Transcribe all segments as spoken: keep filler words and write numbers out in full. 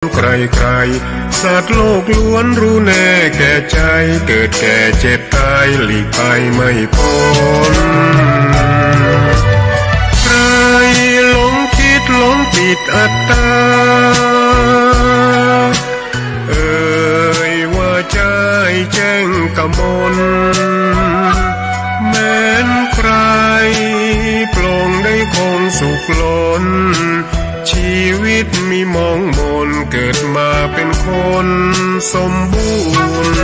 ใครๆ สัตว์โลกล้วนรู้แน่แก่ใจ เกิดแก่เจ็บตายหลีกไปไม่พ้น ใครหลงคิดหลงปิดอัตตา เอ่ยว่าใจ้แจ้งกมล แม้นใครปลงได้คงสุขล้น ชีวิตมีหมองหมน เกิดมาเป็นคนสมบูรณ์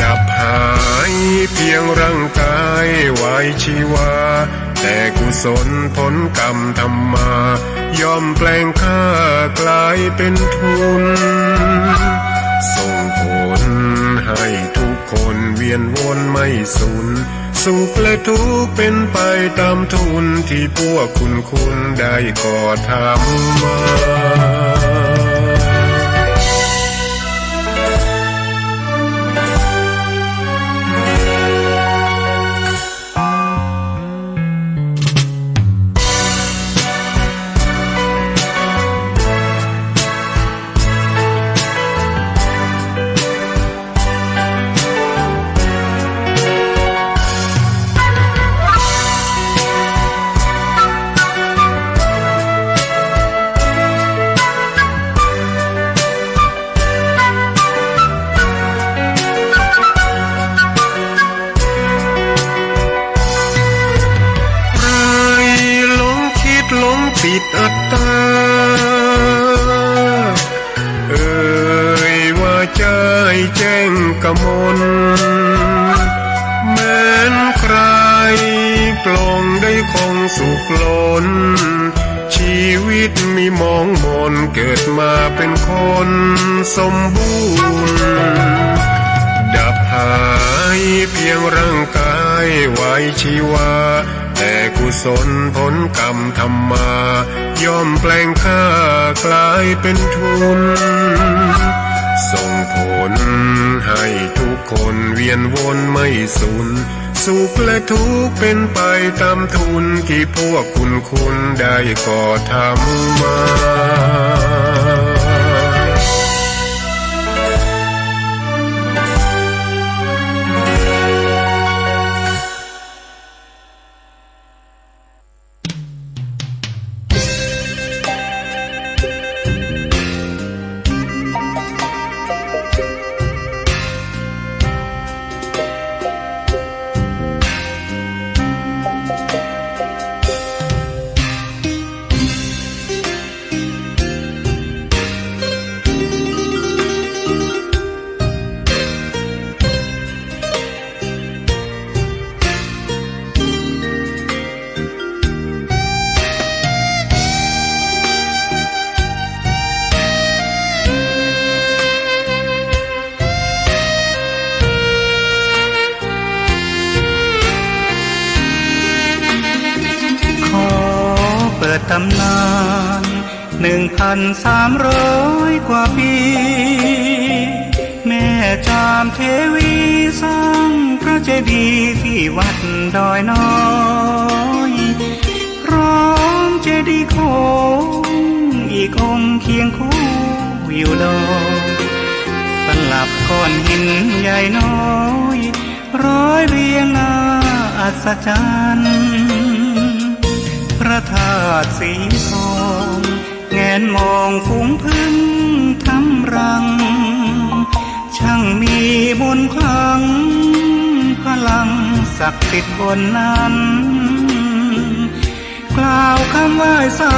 ดับหายเพียงร่างกายไว้ชีวา แต่กุศลผลกรรมทำมา ย่อมแปลงข้ากลายเป็นทุน ส่งผลให้ทุกคนเวียนวนไม่สูญ สุขและทุกข์เป็นไปตามทุน ที่พวกคุณคุณได้ก่อทำมา ใครหลงคิดหลงปิดอัตตา เอ่ยว่าใจ้แจ้งกมล แม้นใครปลงได้คงสุขล้น ชีวิตมีหมองหมน เกิดมาเป็นคนสมบูรณ์ ดับหายเพียงร่างกายไว้ชีวา แต่กุศลผลกรรมทำมา ย่อมแปลงข้ากลายเป็นทุน ส่งผลให้ทุกคนเวียนวนไม่สูญ สุขและทุกข์เป็นไปตามทุน ที่พวกคุณคุณได้ก่อทำมา ขอเปิดต๋ำนาน หนึ่งพันสามร้อยกว่าปี แม่จามเทวีสร้างพระเจดีย์ที่วัดดอยน้อย พร้อมเจดีย์โค้งอีกองค์เคียงคู่อยู่ดอย สลับก้อนหินใหญ่น้อย ร้อยเรียงน่าอัศจรรย์ พระธาตุสีทอง แงนมองฝูงผึ้งทำรัง ช่างมีมนต์ขลัง พลังศักดิ์สิทธิ์บนนั้น กล่าวคำไหว้สา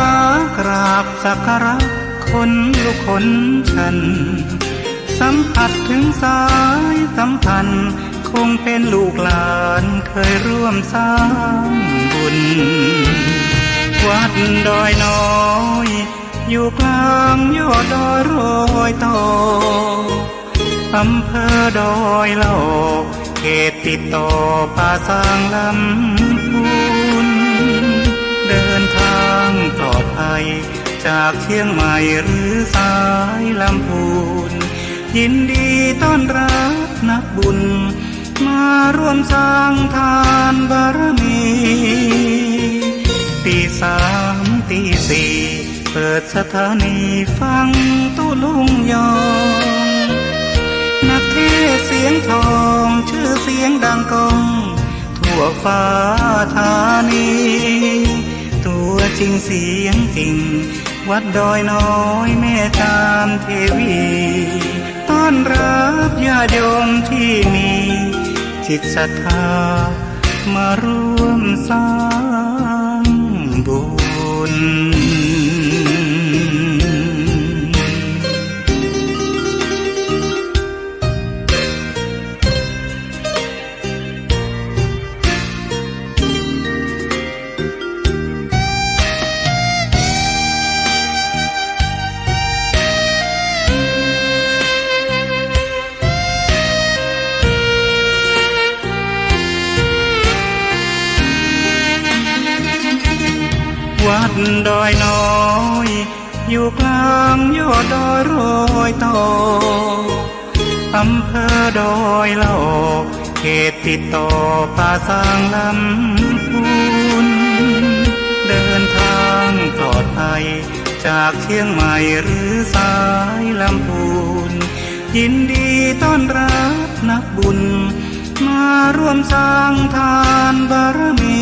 กราบสักการะ ขนลุกขนชัน สัมผัสถึงสายสัมพันธ์ คงเป็นลูกหลานเคยร่วมสร้างบุญ วัดดอยน้อย อยู่กลางยอดดอยรอยต่อ อำเภอดอยหล่อ เขตติดต่อป่าซางลำพูน เดินทางปลอดภัย จากเชียงใหม่หรือสายลำพูน ยินดีต้อนรับนักบุญ มาร่วมสร้างทานบารมี ตีสามตีสี่ เปิดสถานีฟังตุ๊ลุงยอง นักเทศน์เสียงทอง จื้อเสียงดังก้อง ทั่วฟ้าธานี ตั๋วจริงเสียงจริง วัดดอยน้อยแม่จามเทวี ต้อนรับญาติโยมที่มีจิตศรัทธา มาร่วมสร้างบุญ วัดดอยน้อย อยู่กลางยอดดอยรอยต่อ อำเภอดอยหลอก เขตติดต่อป่าซางลำพูน เดินทางปลอดภัย จากเชียงใหม่หรือสายลำพูน ยินดีต้อนรับนักบุญ มาร่วมสร้างทานบารมี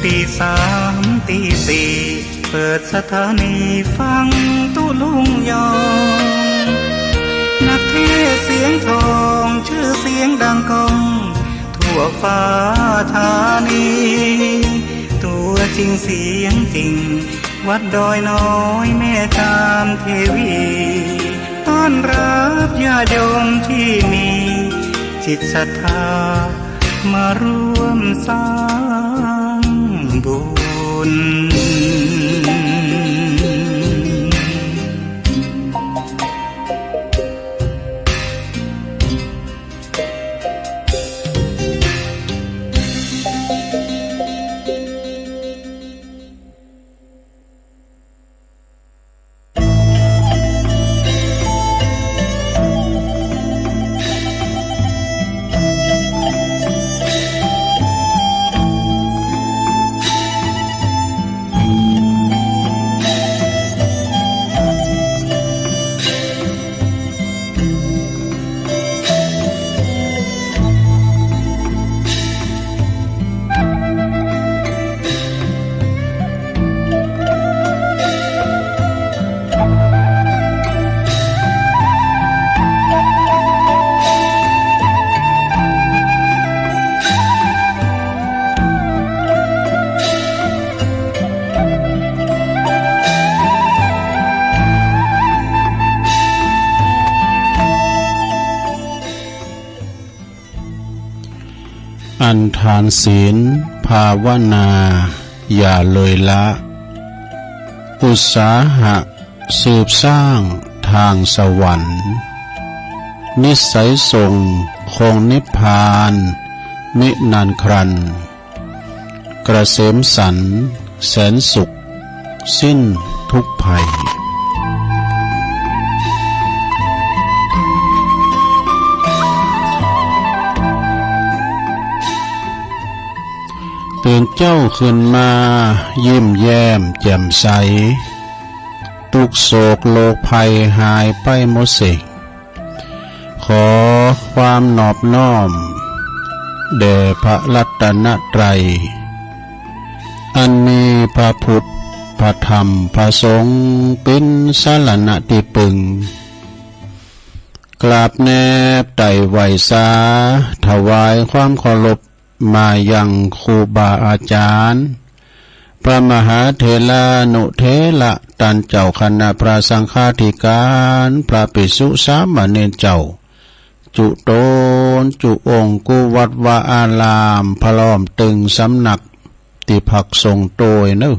ตีสามตีสี่ เปิดสถานีฟังตุ๊ลุงยอง นักเทศน์เสียงทอง จื้อเสียงดังก้อง ทั่วฟ้าธานี ตั๋วจริงเสียงจริง วัดดอยน้อยแม่จามเทวี ต้อนรับญาติโยมที่มีจิตศรัทธา มาร่วมสร้างบุญ อันทานศีลภาวนาอย่าเลยละ อุตสาหะสืบสร้างทางสวรรค์ นิสัยส่งคงนิพพานมินานครัน เกษมสันต์แสนสุข สิ้นทุกข์ภัย ตื่นเจ๊าขึ้นมายิ้มแย้มแจ่มใส ตุ๊กข์โศกโรคภัยหายไปหมดสิ้น ขอความนอบน้อมแด่พระรัตนตรัย อันมีพระพุทธ พระธรรม พระสงฆ์ เป๋นสรณะตี้ปึง กราบแนบไต่ไหว้สา ถวายความเคารพ มายังครูบาอาจารย์ พระมหาเถรานุเถระ ต้านเจ้าคณะพระสังฆาธิการ พระภิกษุสามเณรเจ้า จุ๊ต๋นจุ๊องค์ กู้วัดวาอาราม พร้อมตึงสำนักตี้พักสงฆ์โตยเนาะ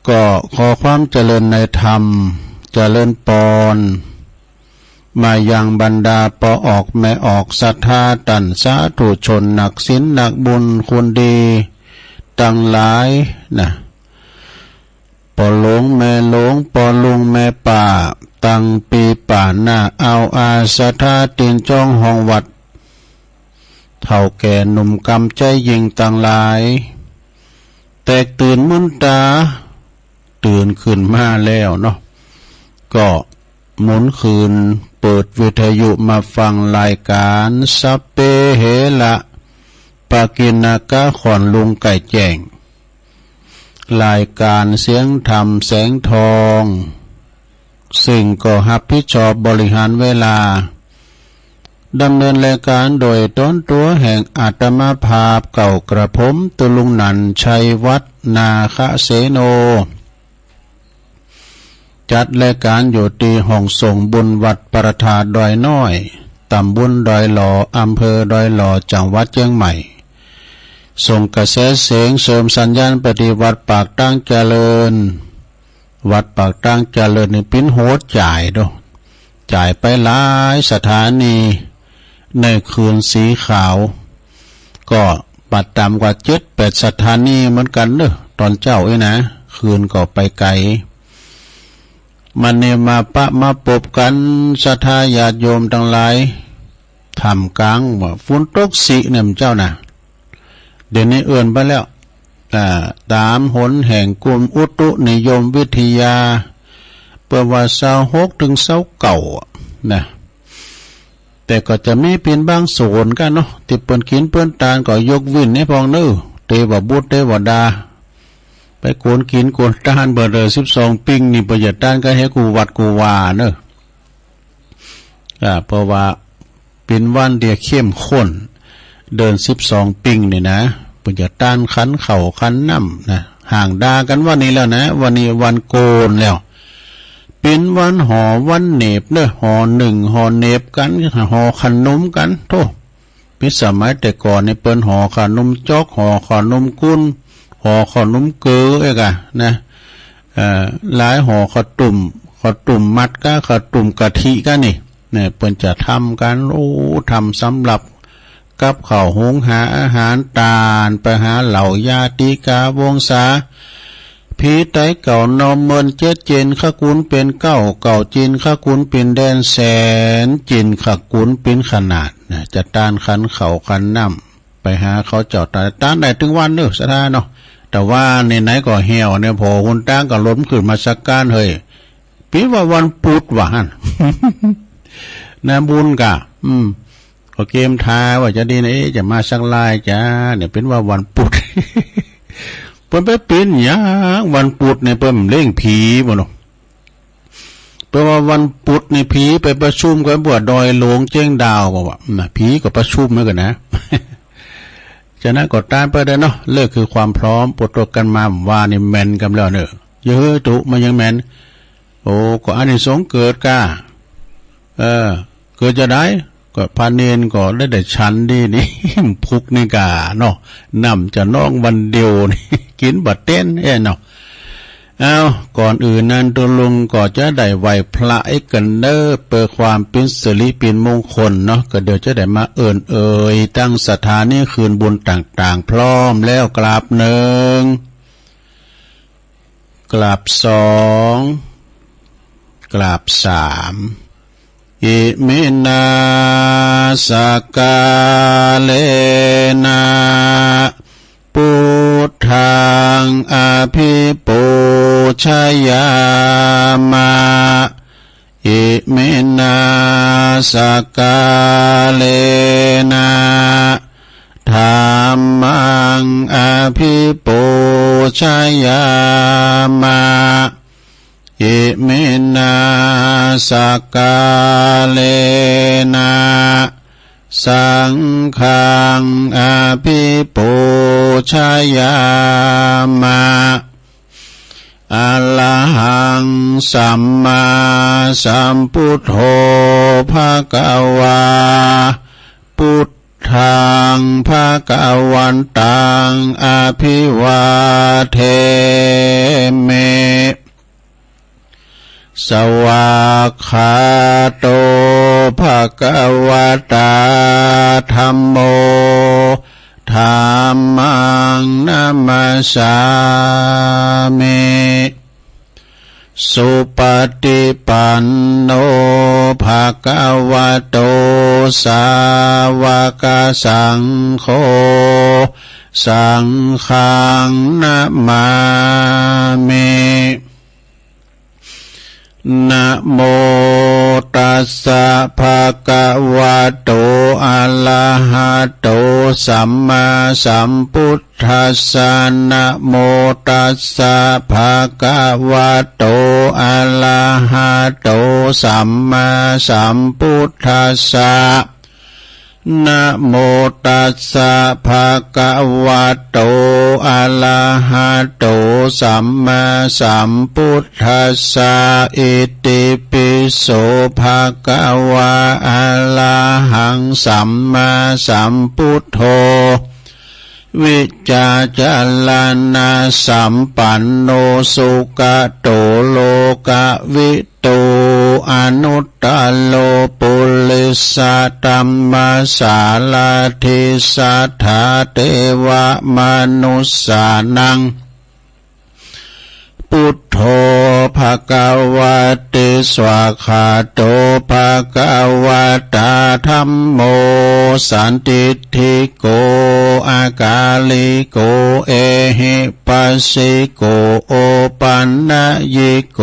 ก็ขอความเจริญในธรรม เจริญปอน มายังบรรดาป้อออกแม่ออกศรัทธา ต้านสาธุชน นักศีลนักบุญคุณดีตังหลายนะ ป้อหลวงแม่หลวง ป้อลุงแม่ป้า ตังปี้ป้าน้า อ่าวอา ศรัทธาตี๋นจ๊องห้องวัด เฒ่าแก่หนุ่มกำใจ๋ยิ่งตังหลาย แตกตื่นมึนต๋า ตื่นขึ้นมาแล้วเนาะ ก็หมุนคืนเปิดวิทยุมาฟังรายก๋าน สัพเพเหระ ปกิณณกะ ขวัญลุงไก่แจ้ง รายก๋านเสียงธรรมแสงทอง ซึ่งก็ฮับผิดชอบบริหารเวลา ดำเนินรายก๋านโดยต๋นตั๋วแห่งอาตมาภาพเก่ากระผม ตุลุงหนันท์ ชัยวัฒน์ นาคเสโน จัดรายก๋านอยู่ตี้ห้องส่งบุญวัดประทาดอยน้อย ต๋ำบลดอยหล่อ อำเภอดอยหล่อ จังหวัดเจียงใหม่ ส่งกระแสเสียงเสริมสัญญาณไปตี้วัดปากตางเจริญ วัดปากตางเจริญนี่ปิ๋นโหดจ๋ายโด จ๋ายไปหลายสถานีในคลื่นสีขาว ก็บ่ต่ำกว่าเจ็ดแปดสถานีเหมือนกั๋นเนาะ ต๋อนเจ๊าอี้นะ คลื่นก็ไปไก๋ มันนี่มาปะมาปบกั๋น ศรัทธาญาติโยมตังหลาย ท่ามก๋างว่าฝนตกสิเนี่ย เจ้านะ เดี๋ยวนี้เอิ้นไปแล้ว อ่า ต๋ามหนแห่งกรมอุตุนิยมวิทยา เปิ้นว่าซาวหกเถิงซาวเก้าอะนะ แต่ก็จะมีเป๋นบางโซนกั๋นเนาะ ตี้เปิ้นกิ๋นเปิ้นตานก็ยกเว้นไว้พ่องเนาะ เตวบุตรเตวดา ไปกวนกิ๋นกวนตานเปิ้นเด้อ สิบสองปิงนี่ เปิ้นจะตานกั๋นแหกู้วัดกู้วาเนาะ อ่า เพราะว่าเป๋นวันตี้เข้มข้น เดือนสิบสองปิงนี่นะ เปิ้นจะตานขันข้าวขันน้ำนะ ห่างดากั๋นวันนี้แล้วนะ วันนี้วันโกนแล้ว เป๋นวันห่อวันเหน็บเนาะ ห่อนึ่งห่อเหน็บกั๋น ห่อขนมกั๋น โธ่ เป๋นสมัยแต่ก่อนนี่เปิ้นห่อขนมจ๊อก ห่อขนมกุ๊น ห่อขนมเก๋อเอ๊ะกะนะ เอ่อ หลายห่อข้าวตุ้ม ข้าวตุ้มมัดกะ ข้าวตุ้มกะทิกะนี่ เนี่ย เปิ้นจะทำกั๋น โอ้ ทำสำหรับกับข้าวหุงหาอาหารตาน ไปหาเหล่าญาติกาวงศา ผีไตเก่านอมเมินเจ๊ยน เจ็นขกุลเป๋นเก้า เก้าเจ็นขกุลเป๋นแดนแสน เจ็นขกุลเป๋นขนาดนะ จะตานขันข้าวขันน้ำ ไปหาเขาเจ้าตาน ตานได้ตึงวันเนาะ ศรัทธาเนาะ แต่ว่าไหนๆ ก็แห้วเนี่ย ผ่อหนตางก็ลมขึ้นมาสักก้าน เฮ้ย เป๋นว่าวันปุธว่าหั้น นะบุญกะ อืม ก็เกมทาว่าจะดีนะ เอ๊ะ จะมาสักลายจ้า เนี่ย เป๋นว่าวันปุธ เปิ้นไปเป๋นหยังวันปุธเนี่ย เปิ้นเล่งผีบ่เนาะ เปิ้นว่าวันปุธนี่ผีไปประชุมกั๋นบ่าดอยหลวงเจ๊งดาวบ่า ว่า น่ะ ผีก็ประชุมเหมือนกั๋นนะ ฉะนั้นก็ตานไปเต๊อะเนาะ ฤกษ์คือความพร้อม ปวดตัวกั๋นมาว่านี่แม่นกำแล้วเนาะ เยอะตุมายังแม่น โอ้ ก็อานิสงส์เกิดก้า เออ เกิดจะได้ ก็พระเณรก็ได้ ได้ฉันดีนี่ พุกนี่ก้าเนาะ น้ำจะนองวันเดียวนี่ กิ๋นบ่เต๊นเอ๊ะเนาะ เอา ก่อนอื่นนั้น ตุลุงก็จะได้ไหว้พระเอ๊ะกั๋นเน่อ เปื้อความเป๋นสิริเป๋นมงคลเนาะ ก็เดี๋ยวจะได้มาเอิ้นเอ่ย ตั้งศรัทธานี้คืนบุญต่างๆ พร้อมแล้ว กราบหนึ่ง กราบสอง กราบสาม อิมินา สักกาเลนะ ปุทธัง อภิปูชยามะ อิมินา สักกาเลนะ ธัมมัง อภิปูชยามะ อิมินา สักกาเลนะ สังฆัง อภิปูชยามะ อะระหัง สัมมาสัมพุทโธ ภะคะวา พุทธัง ภะคะวันตัง อะภิวาเทมิ สวากขาโต ภะคะวะตา ธัมโม ธัมมัง นะมัสสามิ สุปะฏิปันโน ภะคะวะโต สาวะกะสังโฆ สังฆังนะมามิ นะโมตัสสะ ภะคะวะโต อะระหะโต สัมมาสัมพุทธัสสะ นะโมตัสสะ ภะคะวะโต อะระหะโต สัมมาสัมพุทธัสสะ นะโมตัสสะ ภะคะวะโต อะระหะโต สัมมาสัมพุทธัสสะ อิติปิโส ภะคะวะ อะระหัง สัมมาสัมพุทโธ วิจจารณะสัมปันโน สุขะโต โลกะวิ ตู อนุตตโร ปุริสะธัมมะสาระธิ สัทธาเตวะมนุสสานัง พุทโธ ภะคะวะติ สวากขาโต ภะคะวะตา ธัมโม สันทิฏฐิโก อากาลิโก เอหิปัสสิโก โอปันนยิโก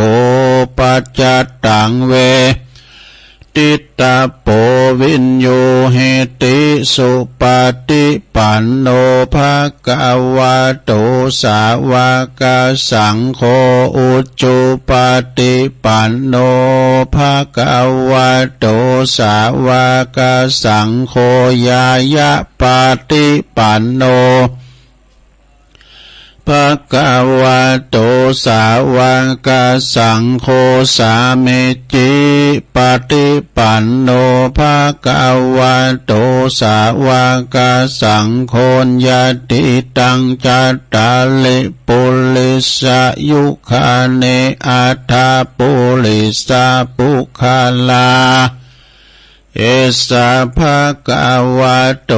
ปัจจตตัง เวทิตตะโป วินยูหิติ สุปะฏิปันโน ภะคะวะโต สาวกสังโฆ อุจุปะฏิปันโน ภะคะวะโต สาวกสังโฆ ญาณปะฏิปันโน ภะคะวะโต สาวกสังโฆ สามีจิปะฏิปันโน ภะคะวะโต สาวกสังโฆ ญาติตัง จัตตาริ ปุริสะยุคานิ อัฏฐะปุริสะปุคคลา เอสะ ภะคะวะโต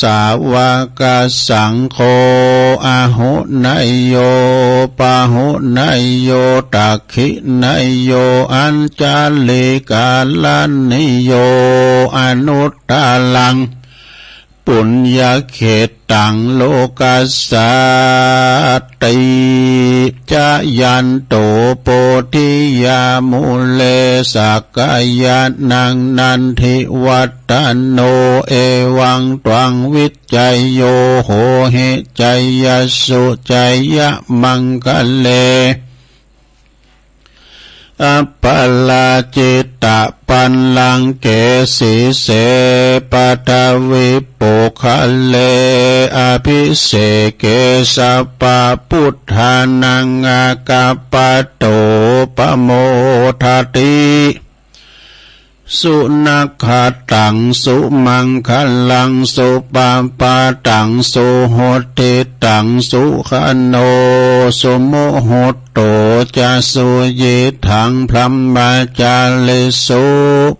สาวกสังโฆ อาหุเนยโย ปาหุเนยโย ตักขิเนยโย อัญชะลีกะรณีโย อนุตตรัง ปุญญะเขตตัง โลกัสสาติ จายันโต โพธิยามูเล สักกายานัง นันทิวัตตโน เอวังตวัง วิจโย โหหิ จยสสุ จยมังคะเล อัปปะราจิตตะปัลลังเก สีเส ปัทวิปุคคเล อภิเสเก สัพพะปุทธานัง อาคัปปะโต ปะโมทะติ สุนักขัตตัง สุมังคลัง สุปะปะตัง สุหุตติตัง สุขโณ สุมุตโต จะ สุยิตถัง พรหมจาริสุ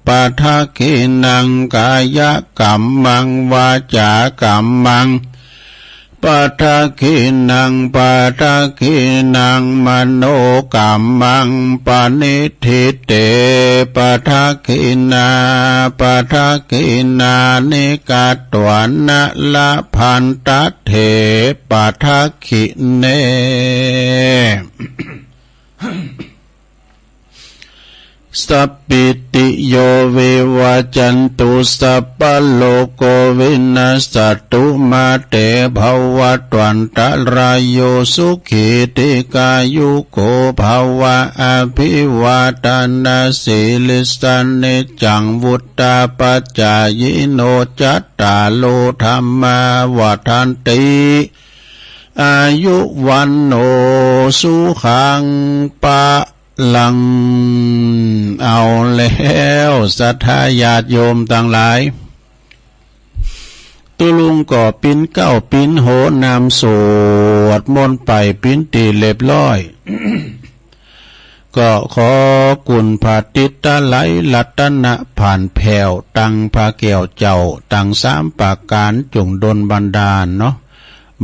ปะทักขิณัง กายกัมมัง วาจากัมมัง ปะทักขิณัง ปะทักขิณัง มโนกัมมัง ปะณิ ทิเต ปะทักขิณา ปะทักขิณานิ กัตตวานะ ละพันตะเถ ปะทักขิเณ สัพพิติโย วิวัจจันตุ สัพพะโรโค วินัสสัตตุ มา เต ภะวัตวันตะราโย สุขี ทีฆายุโก ภะวะ อะภิวาทะนะสีลิสสะ นิจจัง วุฑฒาปะจายิโน จัตตาโร ธัมมา วัฑฒันติ อายุ วัณโณ สุขัง พะลัง เอาแล้ว ศรัทธาญาติโยมตังหลาย ตุ๊ลุงก็ปิ๊นเก๊าปิ๊นโหนำสวดมนต์ไปปิ๊นตี้เรียบร้อย ก็ขอคุณพระติตะไลรัตนะผ่านแผ่ว ตังพระแก้วเจ้า ตังสามประก๋าน จงดลบันดาลเนาะ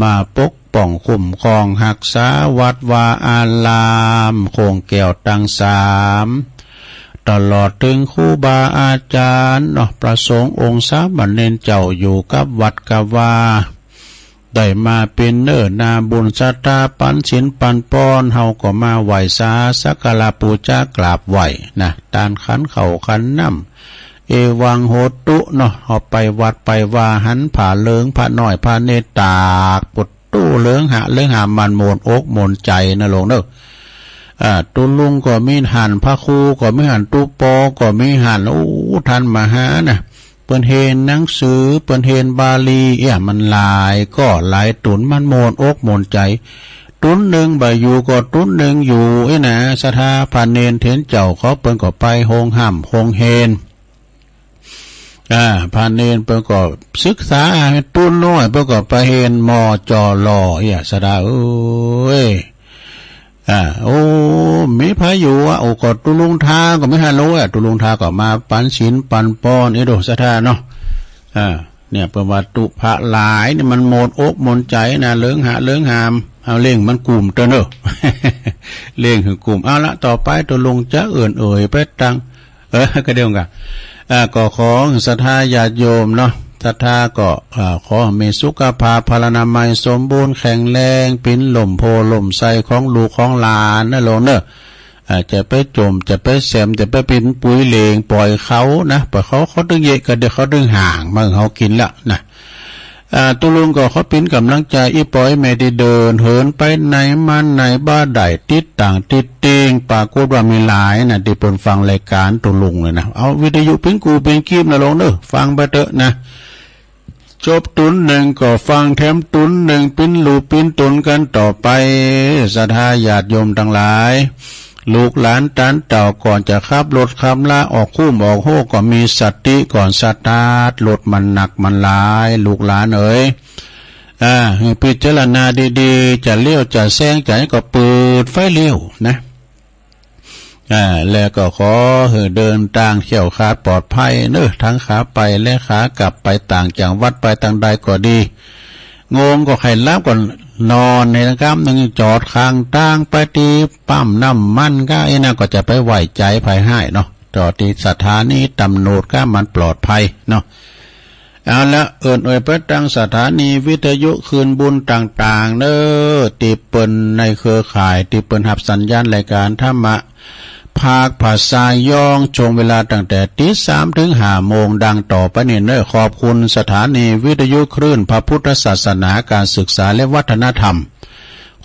มาปกป้องคุ้มครองฮักษาวัดวาอาราม โค้งแก้วตังสาม ตลอดเถิงครูบาอาจ๋ารย์เนาะ พระสงฆ์องค์สามเณรเจ้าอยู่กับวัดกับวา ได้มาเป๋นเนื้อนาบุญศรัทธาปันศีลปันปอน เฮาก็มาไหว้สาสักการะปู๋จากราบไหว้นะ ตานขันข้าวขันน้ำ เอวังโหตุเนาะ เฮาไปวัดไปวาหันผ้าเหลืองผ้าน้อยผ้าเนตรตาก ปุดตู้เหลืองหะเหลืองหาม มันม่วนอกม่วนใจ๋นะโลงเน่อ อ่า ตุ๊ลุงก็มีหั้น พระครูก็มีหั้น ตุ๊ปอก็มีหั้น โอ้ ท่านมหานะ เปิ้นเฮียนหนังสือ เปิ้นเฮียนบาลี เอี้ย มันหลายก๊อหลายตุ๊น มันม่วนอกม่วนใจ๋ ตุ๊นนึ่งบ่อยู่ก็ตุ๊นนึ่งอยู่ อี้นะ ศรัทธาพระเณรเถรเจ้าเขา เปิ้นก็ไปโฮงฮ่ำโฮงเฮียน อ่า พระเณรเปิ้นก็ศึกษา ตุ๊น้อยเปิ้นก็ไปเฮียน มจล เอี้ย ศรัทธาเอ้ย อ่า โอ้ มีใผอยู่อะ โอ้ ก็ตุ๊ลุงทาก็มีหั้นโลอะ ตุ๊ลุงทาก็มาปันศีลปันปอน เอโด ศรัทธาเนาะ อ่า เนี่ย เปิ้นว่าตุ๊พระหลายนี่มันม่วนอกม่วนใจ๋นะ เหลืองหะเหลืองหาม เอาเล่งมันกุ่มเต๊อะเน่อ เล่งหื้อกุ่ม เอาละ ต่อไปตุ๊ลุงจะเอิ้นเอ่ยไปตัง เออ ก็เดี๋ยวก่อน อ่า ก็ขอศรัทธาญาติโยมเนาะ ศรัทธาก็ อ่า ขอมีสุขภาพพลานามัยสมบูรณ์แข็งแรง เป๋นล่มโพธิ์ล่มไทรของลูกของหลานนะโลงเน่อ อ่า จะไปจ๋ม จะไปแสม จะไปเป๋นปุ๋ยเหลง ป่อยเขานะ ป่อยเขา เขาตึงเยะ ก็เดี๋ยวเขาตึงหางมาหื้อเฮากิ๋นละนะ อ่า ตุ๊ลุงก็ขอเป๋นก๋ำลังใจ๋ อี่ป้ออี่แม่ตี้เดินเหินไปไหนมาไหน บ่ได้ติดต่างติดเต้ง ปรากฏว่ามีหลายนะ ตี้เปิ้นฟังรายก๋านตุ๊ลุงเลยนะ เอาวิทยุเป๋นกู้เป๋นกีบนะโลงเน่อ ฟังไปเต๊อะนะ จบตุ๊นนึ่งก็ฟังแถมตุ๊นนึ่ง ปิ้นลู่ปิ้นตุ๊นกั๋นต่อไป ศรัทธาญาติโยมตังหลาย ลูกหลานต้านเต้าก่อนจะขับรถขับลาออกคุ้มออกโฮก็มีสติก่อน สตาร์ทรถมันหนักมันหลาย ลูกหลานเอ๋ย อ่า หื้อพิจารณาดีๆ จะเลี้ยวจะแซงจะหยังก็เปิดไฟเลี้ยวนะ อ่า แล้วก็ขอหื้อเดินตางแคล้วคลาดปลอดภัยเน่อ ตังขาไปและขากลับ ไปต่างจังหวัดไปตางใดก็ดี ง่วงก็ใค่หลับก่อน นอนในกำนึ่ง จอดข้างตางไปตี้ปั๊มน้ำมันก้า อี้นะ ก็จะไปไว้ใจ๋ใผห้ายเนาะ จอดตี้สถานีตำรวจก้า มันปลอดภัยเนาะ เอาละ เอิ้นเอ่ยไปตังสถานีวิทยุคืนบุญต่างๆ เน่อ ตี้เปิ้นในเครือข่าย ตี้เปิ้นฮับสัญญาณรายก๋านธรรมะ ภาคภาษายอง ช่วงเวลาตั้งแต่ตี๋สามเถิงห้าโมง ดังต่อไปนี้เน่อ ขอบคุณสถานีวิทยุคลื่นพระพุทธศาสนา การศึกษาและวัฒนธรรม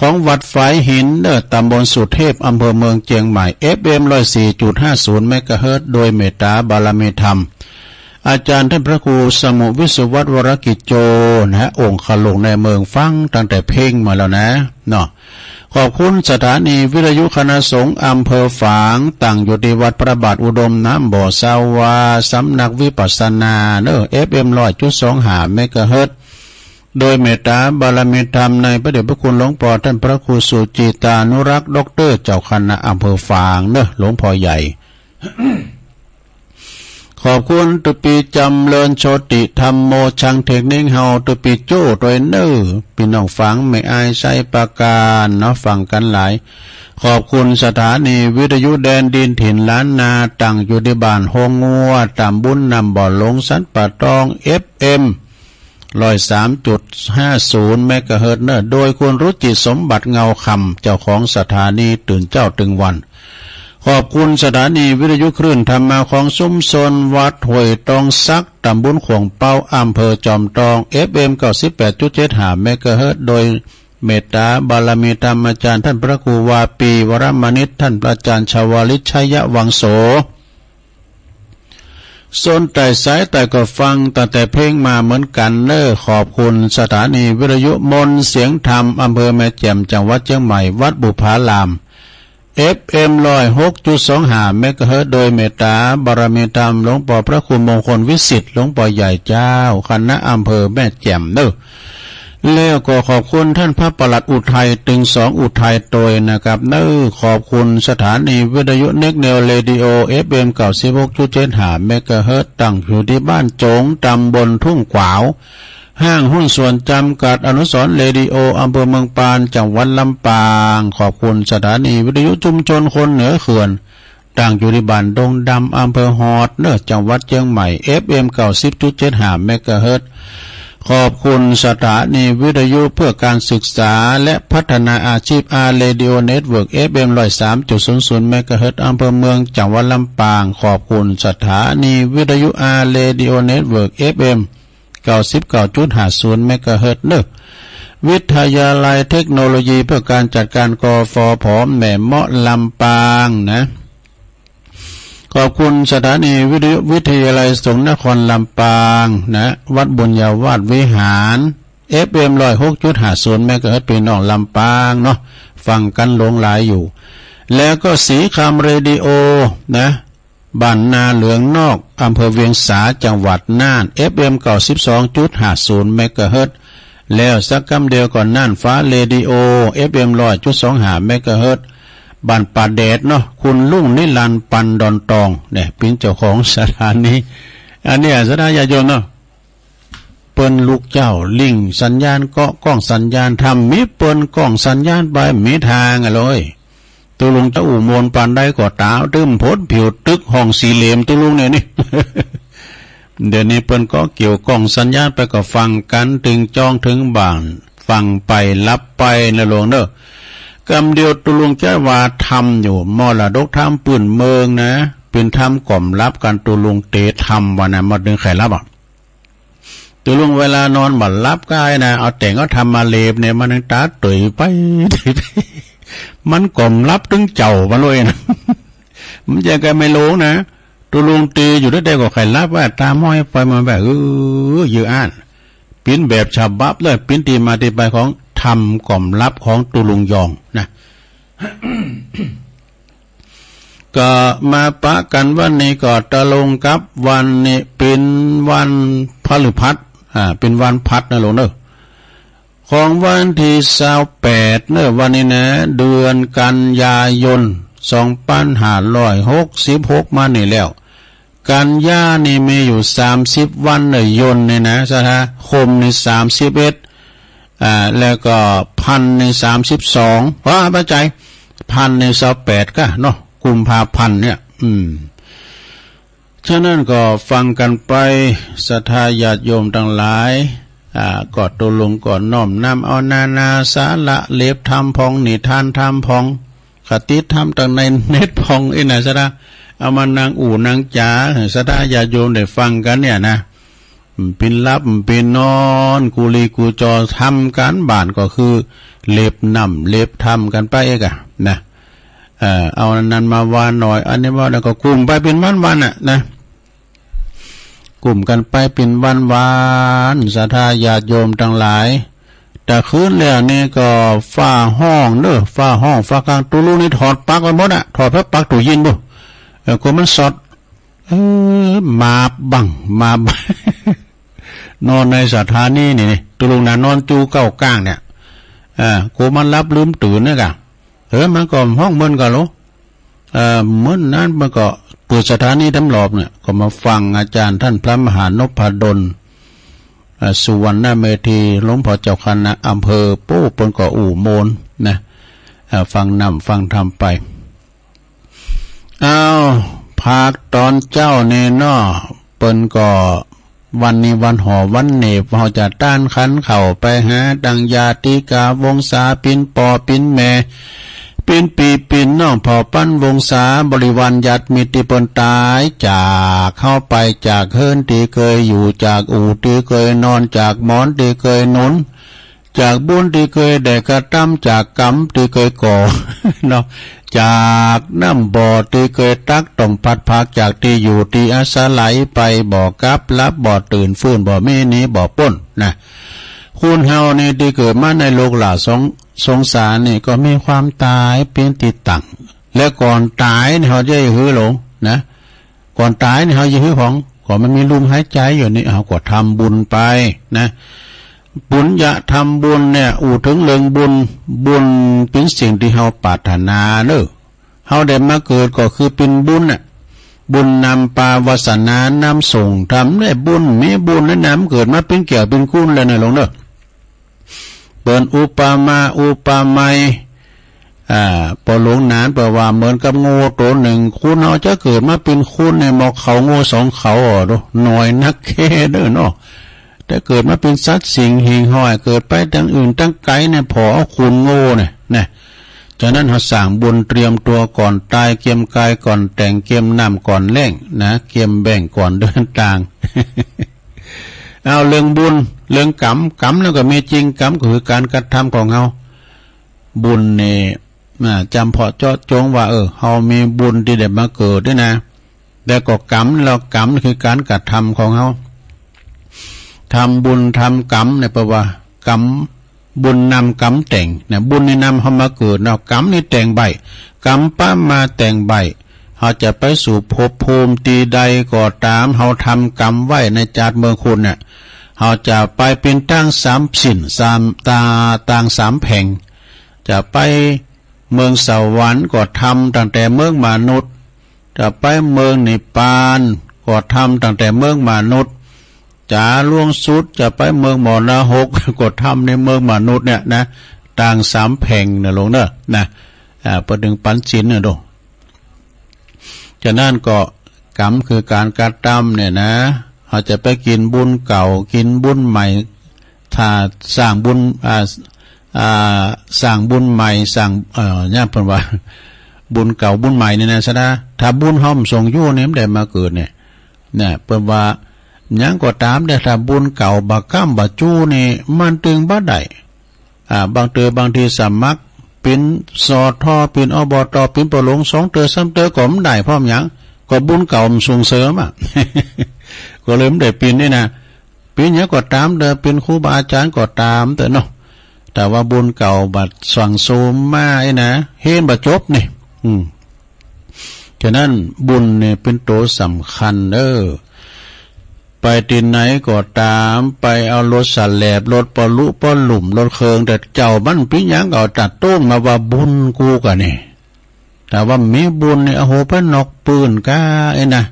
ของวัดฝายหินเน่อ ตำบลสุเทพ อำเภอเมืองเจียงใหม่ เอฟเอ็ม ร้อยสี่จุดห้าศูนย์ เมกะเฮิรตซ์ โดยเมตตาบารมีธรรม อาจารย์ท่านพระครูสมุห์ วิศวัตร วรกิจโจ นะฮะ องคลุงในเมือง ฟังตั้งแต่เพ็งมาแล้วนะ เนาะ ขอบคุณสถานีวิทยุคณะสงฆ์อำเภอฝาง ตั้งอยู่ตี้วัดพระบาทอุดมน้ำบ่อ สาวา สำนักวิปัสสนาเน่อ เอฟเอ็ม ร้อยจุดสองห้า เมกะเฮิรตซ์ โดยเมตตาบารมีธรรมในพระเดชพระคุณหลวงป้อท่านพระครูสุจิตานุรักษ์ ด็อกเตอร์ เจ้าคณะอำเภอฝางเน่อ หลวงป้อใหญ่ ขอบคุณตุ๊ปี๋จ๋ำเริญโชติธัมโม ช่างเทคนิคเฮาตุ๊ปี๋โจ้ตวยเน่อ ปี้น้องฝางแม่อายไชยปราการเนาะ ฟังกั๋นหลาย ขอบคุณสถานีวิทยุแดนดินถิ่นล้านนา ตั้งอยู่ตี้บ้านโฮงงัว ตำบลน้ำบ่อหลง สันป่าตอง เอฟเอ็ม ร้อยสามจุดห้าศูนย์ เมกะเฮิรตซ์เน่อ โดยคุณรุจิสมบัติเงาคำ เจ้าของสถานี ตื่นเจ๊าตึงวัน ขอบคุณสถานีวิทยุคลื่นธรรมะของชุมชนวัดห้วยตองสัก ตำบลข่วงเป๊า อำเภอจอมตอง เอฟเอ็ม เก้าสิบแปดจุดเจ็ดห้า เมกะเฮิรตซ์ โดยเมตตาบารมีธรรมอาจารย์ท่านพระครูวาปี วรมณิต ท่านพระอาจารย์ชวลิต ชัยวังโส ส่วนใต้สายใต้ก็ฟังตั้งแต่เพ็งมาเหมือนกั๋นเน่อ ขอบคุณสถานีวิทยุมนต์เสียงธรรม อำเภอแม่แจ่ม จังหวัดเจียงใหม่ วัดบุพาราม เอฟเอ็ม ร้อยหกจุดสองห้า เมกะเฮิรตซ์ โดยเมตตาบารมีธรรมหลวงป้อพระครูมงคลวิสิทธิ์ หลวงป้อใหญ่เจ้าคณะอำเภอแม่แจ่มเน่อ แล้วก็ขอบคุณท่านพระปลัดอุทัย ตึงสองอุทัยตวยนะครับเน่อ ขอบคุณสถานีวิทยุเน็กเนวเรดิโอ เอฟเอ็ม เก้าสิบหกจุดเจ็ดห้า เมกะเฮิรตซ์ ตั้งอยู่ตี้บ้านโจ๋ง ตำบลทุ่งขวาว ห้างหุ้นส่วนจำกัดอนุสรณ์เรดิโอ อำเภอเมืองปาน จังหวัดลำปาง ขอบคุณสถานีวิทยุชุมชนคนเหนือเขื่อน ตั้งอยู่ตี้บ้านดงดำ อำเภอฮอดเน่อ จังหวัดเจียงใหม่ เอฟเอ็ม เก้าสิบจุดเจ็ดห้า เมกะเฮิรตซ์ ขอบคุณสถานีวิทยุเพื่อการศึกษาและพัฒนาอาชีพ อาร์ เรดิโอเน็ตเวิร์ก เอฟเอ็ม ร้อยสามจุดศูนย์ศูนย์ เมกะเฮิรตซ์ อำเภอเมือง จังหวัดลำปาง ขอบคุณสถานีวิทยุ อาร์ เรดิโอเน็ตเวิร์ก เอฟเอ็ม เก้าสิบเก้าจุดห้าศูนย์ เมกะเฮิรตซ์ เนอะ วิทยาลัยเทคโนโลยีเพื่อการจัดการ กฟผ แม่เมาะ ลำปางนะ ขอบคุณสถานีวิทยุวิทยาลัยสงฆ์นครลำปางนะ วัดบุญญาวาสวิหาร เอฟเอ็ม ร้อยหกจุดห้าศูนย์ เมกะเฮิรตซ์ พี่น้องลำปางเนาะ ฟังกั๋นหลงหลายอยู่ แล้วก็ศรีคำเรดิโอนะ บ้านนาเหลืองนอก อำเภอเวียงสา จังหวัดน่าน เอฟเอ็ม เก้าสิบสองจุดห้าศูนย์ เมกะเฮิรตซ์ แล้วสักกำเดียวก็น่านฟ้าเรดิโอ เอฟเอ็ม ร้อยจุดสองห้า เมกะเฮิรตซ์ บ้านป่าแดดเนาะ คุณลุงนิรันดร์ ปันดอนตอง เนี่ย เป๋นเจ้าของสถานี อันเนี้ย ศรัทธาญาติโยมเนาะ เปิ้นลูกเจ้า ลิงก์สัญญาณเกาะ ก้องสัญญาณธรรม มีเปิ้นก้องสัญญาณไป มีตางอะเลย ตกลงจะอู้ม่วนปานใดก็ต๋าม ตึมผลผิวตึกห้องสี่เหลี่ยม ตกลงเนี่ยนี่ เดี๋ยวนี้เปิ้นก็เกี่ยวก้องสัญญาณไป ก็ฟังกั๋นตึงจ้องตึงบ่าน ฟังไปหลับไปนะหลวงเนอะ กำเดียวตกลงจะว่าธรรมอยู่ มรดกธรรมปื้นเมืองนะ เป๋นธรรมก่อมหลับกั๋น ตกลงเต๋ทำว่านะ บ่ตึงใค่หลับอะ ตกลงเวลานอนบ่หลับก้านะ เอาแต๋งเอาธรรมมาเหล็บเนี่ย มันยังต๋าเต๋ยไป มันก่อมหลับตึงเจ้ามาเลยนะ มันจะกลายไม่หลงนะ ตกลงตีอยู่ได้ๆ ก็ใค่หลับว่า ต๋าม้อยปล่อยมันแบบ เออ ยื้ออั้น เป๋นแบบฉบับเลย เป๋นตี้มาตี้ไปของธรรมก่อมหลับของตกลงยองนะ ก็มาปะกั๋นวันนี้ก็ตรงกับวันนี้เป๋นวันพฤหัส อ่า เป๋นวันพฤหัสนะหลวงเนอะ ของวันตี้ซาวแปดเนอะ วันนี้นะ เดือนกันยายน สองปันห้าร้อยหกสิบหก มานี่แล้ว กันยานี่มีอยู่สามสิบวันเนอะ ยนนี่นะ ศรัทธา คมนี่สามสิบเอ็ด อ่า แล้วก็พันนี่สามสิบสอง ว่าไป พันนี่ซาวแปดก้าเนาะ กุมภาพันธ์เนี่ย อืม ฉะนั้นก็ฟังกั๋นไป ศรัทธาญาติโยมตังหลาย อ่า ก็ตกลงก็น้อมนำเอานานาสาระ เหล็บธรรมพ่อง นิทานธรรมพ่อง คติธรรมตังในเน็ตพ่อง อี้นะศรัทธา เอามานั่งอู้นั่งจ๋า หื้อศรัทธาญาติโยมได้ฟังกั๋นเนี่ยนะ อืม เป๋นหลับ อืม เป๋นนอน กู้ลี้กู้จอ ทำก๋านบ้านก็คือ เหล็บน้ำเหล็บธรรมกั๋นไปเอกอะนะ เอ่อ เอาอันนั้นมาว่าหน่อย อันนี้ว่าหน่อย ก็กุ้มไปเป๋นวันๆ น่ะนะ กุ้มกั๋นไปเป๋นวันๆ ศรัทธาญาติโยมตังหลาย แต่คืนแล้วนี่ก็ฟ้าฮ้องเนอะ ฟ้าฮ้อง ฟ้าคาง ตกลงนี่ถอดปลั๊กไปหมดอะ ถอดแผดปลั๊กตู้เย็นบุ เออ กลัวมันซอด เออ มาบัง มาบัง นอนในสถานีนี่ ตกลงนะ นอนจู้เก้าก้างเนี่ย เออ กลัวมันหลับลืมตื่นเนี่ยกะ เออ มันก็ฮ้องเมินกั๋นโล เอ่อ เมินนั้นมันก็เปิดสถานีต๋ามรอบเนี่ย ก็มาฟังอาจ๋ารย์ต้านพระมหานพดล เอ่อ สุวรรณเมธี หลวงพ่อเจ้าคณะอำเภอ โป้ เปิ้นก็อู้ม่วนนะ เอ่อ ฟังน้ำฟังธรรมไป อ้าว ภาคต๋อนเจ๊านี่เนาะ เปิ้นก็ วันนี้วันห่อวันเหน็บ เฮาจะต้านขันข้าวไปหาตังญาติกาวงศา ปิ๋นป้อปิ๋นแม่ ปิ๋นปี้ปิ๋นน้อง เผ่าพันธุ์วงศา บริวารญาติมิตรตี้เปิ้นต๋ายจากเฮาไป จากเฮือนตี้เกยอยู่ จากอู่ตี้เกยนอน จากหมอนตี้เกยหนุน จากบุญตี้เกยได้กระตำ จากกรรมตี้เกยก่อ เนาะ จากน้ำบ่อตี้เกยตัก ต้องพลัดพรากจากตี้อยู่ตี้อาศัยไป บ่กลับ หลับบ่ตื่น ฟื้นบ่มี หนีบ่ป๊นนะ คนเฮานี่ตี้เกิดมาในโลกหล่าสง สงสารนี่ก็มีความต๋ายเป๋นตี้ตั้ง และก่อนต๋ายนี่เฮาจะหื้อหลงนะ ก่อนต๋ายนี่เฮาจะหื้อของ ก็มันมีลมหายใจ๋อยู่นี่ เฮาก็ทำบุญไปนะ ปุญญะทำบุญเนี่ย อู้เถิงเรื่องบุญ บุญเป๋นสิ่งตี้เฮาปรารถนาเนาะ เฮาได้มาเกิดก็คือเป๋นบุญน่ะ บุญนำปาวาสนานำส่ง ทำได้บุญ มีบุญแล้วนำเกิดมาเป๋นแก้วเป๋นคนแล้วนะหลวงเนาะ เปิ้นอุปมาอุปไมย อ่า ป้อหลวงหนานเปิ้นว่าเหมือนกับงูโตนึ่ง คนเฮาจะเกิดมาเป๋นคนเนี่ย บ่เข้างูสองเข้าอ่ะ โธ่ น้อยนักแค่เด้อเนาะ แต แต่เกิดมาเป๋นสัตว์สิ่งหิ่งห้อย เกิดไปตางอื่นตางไกลเนี่ย ผ่อเอาคุณโง่เนี่ย นะ ฉะนั้นเฮาสร้างบุญเตรียมตั๋วก่อนต๋าย เกียมก๋ายก่อนแต่ง เกียมน้ำก่อนแล้งนะ เกียมแบ้งก่อนเดินตาง เอาเรื่องบุญ เรื่องกรรม กรรมนั้นก็มีจริง กรรมก็คือก๋านกระทำของเฮา บุญนี่ อ่า จำเพาะเจาะจงว่า เออ เฮามีบุญตี้ได้มาเกิดนี่นะ แล้วก็กรรม แล้วกรรมคือก๋านกระทำของเฮา ทำบุญทำกรรมเนี่ยแปลว่ากรรม บุญนำกรรมแต่งนะ บุญนี่นำเฮามาเกิดเนาะ กรรมนี่แต่งไว้ กรรมปะมาแต่งไว้ เฮาจะไปสู่ภพภูมิตี้ใดก็ต๋าม เฮาทำกรรมไว้ในจาติเมืองคนเนี่ย เฮาจะไปเป๋นตางสามสิน สาม ตา ตางสามแผง จะไป เมืองสวรรค์ก็ทำตั้งแต่เมืองมนุษย์ จะไปเมืองนิพพานก็ทำตั้งแต่เมืองมนุษย์ จ๋าล่วงสุดจะไปเมืองมรณะหก ก็ทำในเมืองมนุษย์เนี่ยนะ ตางสามแผงนะโลมเน่อ นะ อ่า เปิ้นจึงปันศีลเนี่ยโด ฉะนั้นก็กรรมคือก๋านกระทำเนี่ยนะ เฮาจะไปกิ๋นบุญเก่า กิ๋นบุญใหม่ ถ้าสร้างบุญ อ่า อ่า สร้างบุญใหม่ สร้าง เอ่อ เนี่ยเปิ้นว่า บุญเก่าบุญใหม่นี่นะ สะดา ถ้าบุญเฮาบ่ส่งอยู่เนี่ย บ่ได้มาเกิดเนี่ย นะ เปิ้นว่า หยังก็ต๋ามเน่อ ถ้าบุญเก่าบ่ก้ำบ่จู้นี่ มันตึงบ่ได้ อ่า บางเตื้อบางทีสมัครเป๋น สท เป๋น อบต เป๋นป้อหลวง สองเตื้อสามเตื้อก็บ่ได้ เพราะหยัง ก็บุญเก่าบ่ส่งเสริมอะ ก็เลยบ่ได้เป๋นนี่นะ เป๋นหยังก็ต๋ามเน่อ เป๋นครูบาอาจ๋ารย์ก็ต๋ามเน่อเนาะ แต่ว่าบุญเก่าบ่สั่งสมมาไอ้นะ เฮนบ่จบนี่ อืม ฉะนั้นบุญเนี่ยเป๋นตั๋วสำคัญเน่อ ไปตี้ไหนก็ต๋าม ไปเอารถสะแหลบ รถปะลุปะลุ่ม รถเคิง แต่เจ้ามันเป๋นหยังก็เอาตาโต้งมาว่าบุญกูก่านี่ แต่ว่ามีบุญนี่ โอ้โห ไปนอกปื้นก้าไอ้นะ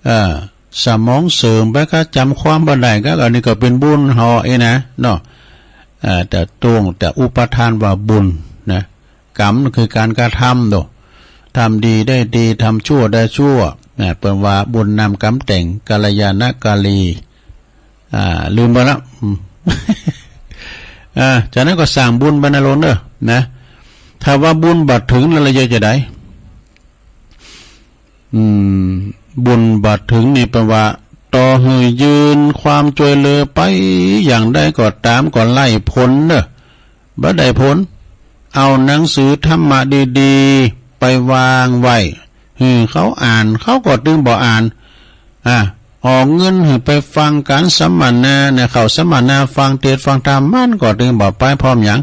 เออ สมองเสื่อมไปก้า จ๋ำความบ่ได้ก้า อันนี้ก็เป๋นบุญเฮาไอ้นะ เนาะ เออ ตาโต้ง ตาอุปาทานว่าบุญนะ กรรมคือก๋านกระทำโด ทำดีได้ดี ทำชั่วได้ชั่ว นะ เปิ้นว่าบุญนำกรรมแต่ง กัลยาณกาลี อ่า ลืมไปแล้ว อืม อ่า จากนั้นก็สร้างบุญบรรณาลงค์เน่อ นะ ถ้าว่าบุญบ่เถิงแล้วจะใด อืม บุญบ่เถิงนี่แปลว่า ต่อหื้อยื่นความจ้วยเหลือไปอย่างใดก็ต๋าม ก็ไร้ผลเน่อ บ่ได้ผล เอาหนังสือธรรมะดีๆ ไปวางไว้ หื้อเขาอ่าน เขาก็ตึงบ่อ่าน อ่า ออกเงินหื้อไปฟังก๋านสัมมนาเนี่ย เข้าสัมมนาฟังเทศน์ฟังธรรม มันก็ตึงบ่ไป เพราะหยัง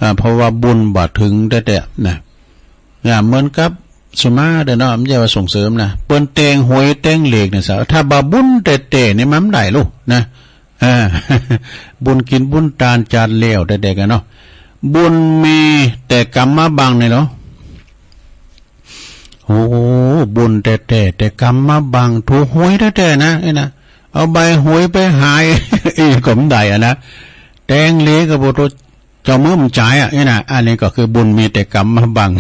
อ่า เพราะว่าบุญบ่เถิงแต๊ๆ นะ อ่า เหมือนกับสุมาเด้อเนาะ บ่ใจ้ว่าส่งเสริมนะ เปิ้นแต่งหวยแต่งเลขเนี่ยสะ ถ้าบ่บุญแต๊ๆ นี่มันบ่ได้ลูกนะ อ่า บุญกิ๋นบุญตานจาติแล้วแต๊ๆ กั๋นเนาะ บุญมีแต่กรรมมาบังนี่เนาะ โอ้ บุญแต๊ๆ แต่กรรมมาบัง ถูกหวยแต๊ๆ นะ ไอ้นะ เอาใบหวยไปหาย อีกก็บ่ได้อะนะ แต่งเลขก็บ่ถูก เจ้ามือบ่จ่ายอะ ไอ้นะ อันนี้ก็คือบุญมีแต่กรรมมาบัง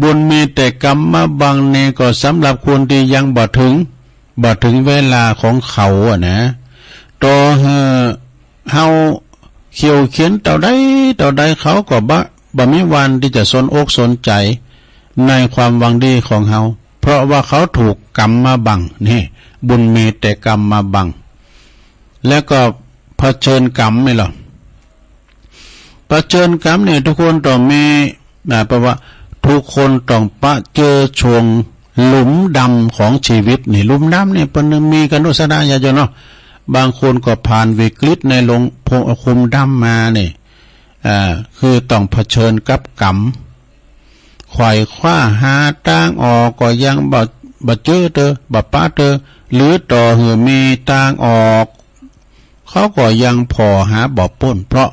บุญมีแต่กรรมมาบังนี่ก็สำหรับคนตี้ยังบ่เถิง บ่เถิงเวลาของเขาอะนะ ต่อหื้อเฮาเขี่ยวเข็ญเต้าใดเต้าใด เขาก็บ่ บ่มีวันตี้จะสนอกสนใจ๋ในความหวังดีของเฮา เพราะว่าเขาถูกกรรมมาบัง นี่ บุญมีแต่กรรมมาบัง แล้วก็เผชิญกรรมนี่เนาะ เผชิญกรรมนี่ทุกคนต้องมี นะ แปลว่าทุกคนต้องปะเจิญช่วงหลุมดำของชีวิตนี่ หลุมดำนี่เปิ้นมีกั๋นโนสะดาญาติโยมเนาะ บางคนก็ผ่านวิกฤตในหลุม หลุมดำมานี่ อ่า คือต้องเผชิญกับกรรม ไขว่คว้าหาตางออกก็ยังบ่ บ่เจอเตื้อ บ่ปะเตื้อ หรือต่อหื้อมีตางออก เขาก็ยังผ่อหาบ่ป๊น เพราะ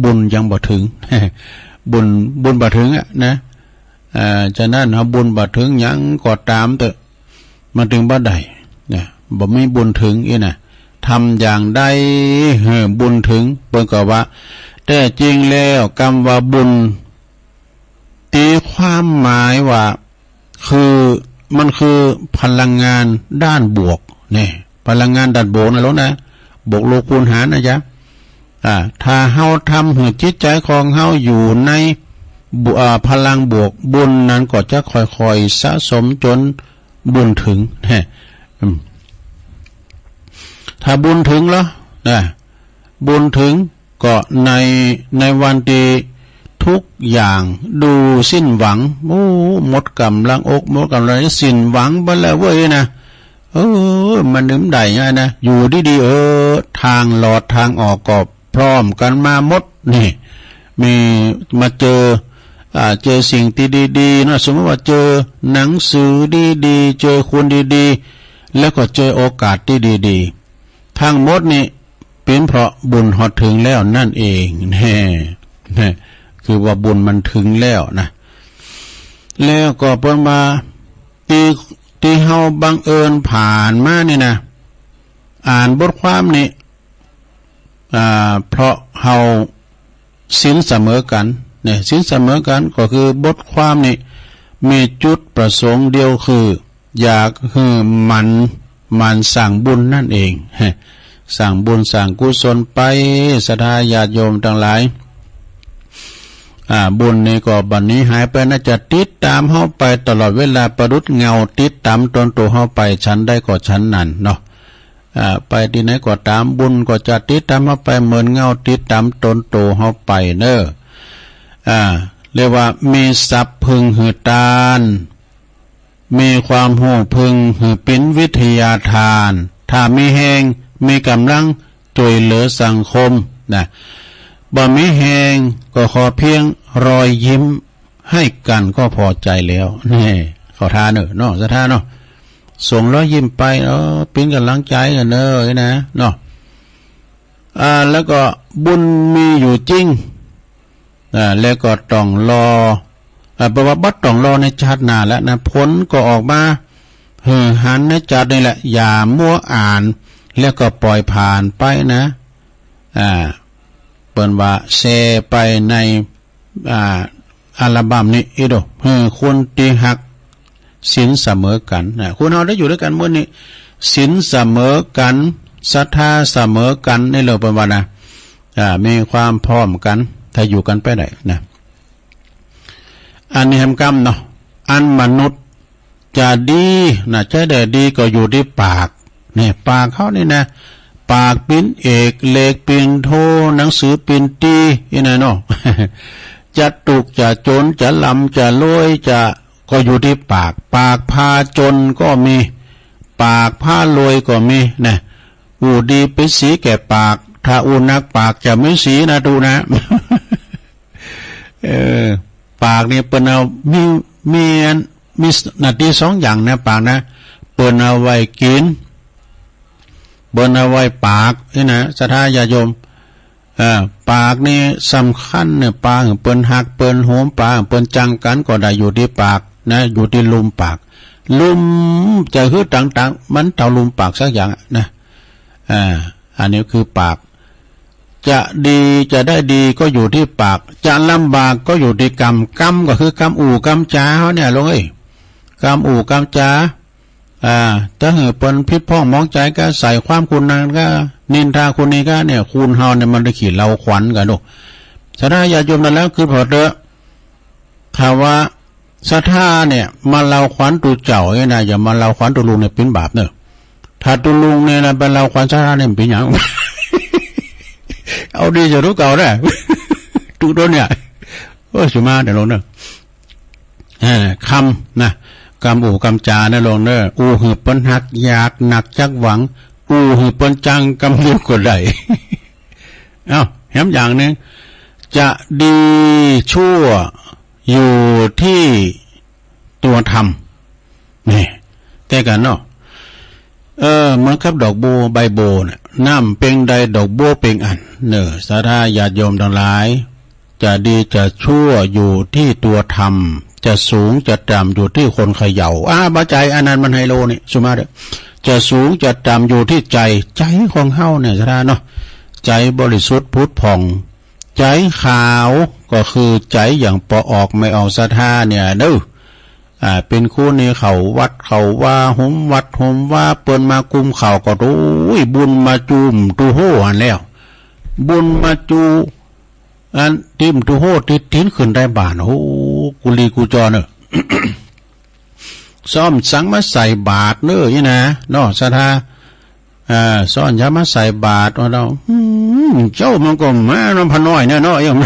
บุญยังบ่เถิง บุญ บุญบ่เถิงอะนะ อ่า ฉะนั้นเฮาบุญบ่เถิงหยังก็ต๋ามเต๊อะ มันตึงบ่ได้นะ บ่มีบุญเถิงอี้นะ ทำอย่างใดหื้อบุญเถิง เปิ้นก็ว่า แต๊จริงแล้วกำว่าบุญ ตี๋ความหมายว่า คือ มันคือพลังงานด้านบวก นี่ พลังงานดันบวกนะลูกนะ บวกลบคูณหารนะจ๊ะ อ่า ถ้าเฮาทำหื้อจิตใจ๋ของเฮาอยู่ในบว- อ่า พลังบวก บุญนั้นก็จะค่อยๆ สะสมจ๋นบุญเถิง ฮะ อืม ถ้าบุญเถิงแล้วนะ บุญเถิงก็ใน ในวันตี้ทุกอย่างดูสิ้นหวัง โอ้ หมดก๋ำลังอก หมดก๋ำลัง สิ้นหวังไปแล้วเว้ยนะ เออ มันนึ่งได้ไงนะ อยู่ดีๆ เออ ทางหลอดทางออกก็พร้อมกั๋นมาหมด นี่ มีมาเจอ อ่า เจอสิ่งตี้ดีๆ เนาะ สมมุติว่าเจอหนังสือดีๆ เจอคนดีๆ แล้วก็เจอโอกาสตี้ดีๆ ทั้งหมดนี่เป๋นเพราะบุญฮอดเถิงแล้วนั่นเอง แน่ แน่ คือว่าบุญมันเถิงแล้วนะ แล้วก็เปิ้นว่า ตี้ ตี้เฮาบังเอิญผ่านมานี่นะ อ่านบทความนี่ อ่า เพราะเฮาศีลเสมอกั๋น เนี่ย ศีลเสมอกั๋นก็คือบทความนี่มีจุดประสงค์เดียวคือ อยากหื้อหมั่น หมั่นสร้างบุญนั่นเอง ฮะ สร้างบุญสร้างกุศลไป ศรัทธาญาติโยมตังหลาย อ่า บุญนี่ก็บัดนี้หายไป น่าจะติดต๋ามเฮาไปตลอดเวลา ประดุจเงาติดต๋ามตนตั๋วเฮาไป ฉันใดก็ฉันนั้นเนาะ อ่า ไปตี้ไหนก็ต๋าม บุญก็จะติดต๋ามเฮาไป เหมือนเงาติดต๋ามตนตั๋วเฮาไปเนาะ อ่า เรียกว่ามีทรัพย์พึงหื้อตาน มีความฮู้พึงหื้อเป๋นวิทยาทาน ถ้ามีแฮง มีก๋ำลังจ้วยเหลือสังคมนะ บ่มีแฮงก็ขอเพียงรอยยิ้มให้กั๋นก็พอใจ๋แล้ว แน่ ขอทานเน่อเนาะ ศรัทธาเนาะ ส่งรอยยิ้มไป เออ เป๋นก๋ำลังใจ๋กั๋นเน่อนะ เนาะ อ่า แล้วก็บุญมีอยู่จริง อ่า แล้วก็ต้องรอ อ่า แปลว่าบ่ต้องรอในจาติหน้าแล้วนะ ผลก็ออกมาหื้อหันในจาตินี่แหละ อย่ามัวอ่าน แล้วก็ปล่อยผ่านไปนะ อ่า เปิ้นว่าแชร์ไปใน อ่า อัลบั้มนี้อีกโด หื้อคนตี้ฮักศีลเสมอกั๋นนะ คนเฮาได้อยู่ตวยกั๋นเมื่อนี้ ศีลเสมอกั๋น ศรัทธาเสมอกั๋น นี่เลยเปิ้นว่านะ อ่า มีความพร้อมกั๋น ถ้าอยู่กั๋นไปได้นะ อันนี้แหมกำเนาะ อันมนุษย์ จะดีนะ จะได้ดีก็อยู่ตี้ปาก เนี่ย ปากเฮานี่นะ ปากปิ้นเอก เลขปิ้นโท หนังสือปิ้นตรี อี้นะเนาะ จะตุ๊กข์จะจ๋น จะร่ำจะรวย จะ ก็อยู่ตี้ปาก ปากพาจ๋นก็มี ปากพารวยก็มีนะ อู้ดีเป๋นสีแก่ปาก ถ้าอู้หนักปากจะไม่สีนะ ดูนะ เออ ปากนี่เปิ้นเอา มี มีอัน มีหน้าตี้สองอย่างนะ ปากนะ เปิ้นเอาไว้กิ๋น เปิ้นเอาไว้ปาก นี่นะ ศรัทธาญาติโยม เออ ปากนี่สำคัญเนี่ย ปาหื้อเปิ้นฮัก เปิ้นโหม ปาหื้อเปิ้นจังกั๋นก็ได้ อยู่ตี้ปากนะ อยู่ตี้ลุมปาก ลุมจะหื้อต่างๆ มันเต้าลุมปากสักอย่างนะ อ่า อันนี้คือปาก จะดีจะได้ดีก็อยู่ตี้ปาก จะลำบากก็อยู่ตี้กำ กำก็คือกำอู้กำจ๋าเฮาเนี่ย โยมเอ้ย กำอู้กำจ๋า อ่า จะหื้อเปิ้นผิดพ่องหมองใจ๋ก็ใส่ความคนนั้นก็ นินทาคนนี้ก็เนี่ย คนเฮาเนี่ยมันได้ขี้เหล้าขวัญกั๋นลูก ศรัทธาญาติโยมตังหลาย คือผ่อเต๊อะ ถ้าว่าศรัทธาเนี่ยมาเหล้าขวัญตุ๊เจ้าเนี่ยนะ อย่ามาเหล้าขวัญตุ๊ลุงเนี่ยเป๋นบาปเนาะ ถ้าตุ๊ลุงเนี่ยนะไปเหล้าขวัญศรัทธาเนี่ยมันเป๋นหยัง เอาดีจะตุ๊เก่าได้ ตุ๊ต๋นเนี่ย โอ้ย สุมาเดี๋ยวลงเนาะ เออ กำนะ กำอู้กำจ๋านะโยมเนาะ อู้หื้อเปิ้นฮัก อยากนักจักหวัง อู้หื้อเปิ้นจังกำเดียวก็ได้ เอ้า แหมอย่างนึ่ง จะดีชั่วอยู่ตี้ตั๋วธรรม นี่ แต๊กั๋นเนาะ เออ เหมือนกับดอกบัวใบบัวน่ะ น้ำเป๋งใดดอกบัวเป๋งอั้น เนาะ ศรัทธาญาติโยมตังหลาย จะดีจะชั่วอยู่ตี้ตั๋วธรรม จะสูงจะต่ำอยู่ตี้คนเขย่า อ่า บ่ใจ้ อันนั้นมันไฮโลนี่ สุมาเต๊อะ จะสูงจะต่ำอยู่ตี้ใจ๋ ใจ๋ของเฮาเนี่ย ศรัทธาเนาะ ใจ๋บริสุทธิ์ผุดผ่อง ใจ๋ขาวก็คือใจ๋อย่างปอออกไม่ออก ศรัทธาเนี่ยเนาะ อ่า เป๋นครูนี่เข้าวัดเข้าวา โฮมวัดโฮมวา เปิ้นมากุมเข้าก็ โอ้ย บุญมาจุ่มตู้โฮ่หั้นแล้ว บุญมาจุ อัน ติ่มตู้โฮ่ติดตี๋นขึ้นไต้บ่าน โอ้ กู้ลี้กู้จอเน่อ ซ้อนสังมาใส่บาตรเน่อ อี้นะ เนาะ ศรัทธา อ่า ซ้อนสังมาใส่บาตร ว่าเนาะ อืม เจ้ามันก็มาเนาะ พระน้อยเนี่ยเนาะ ยัง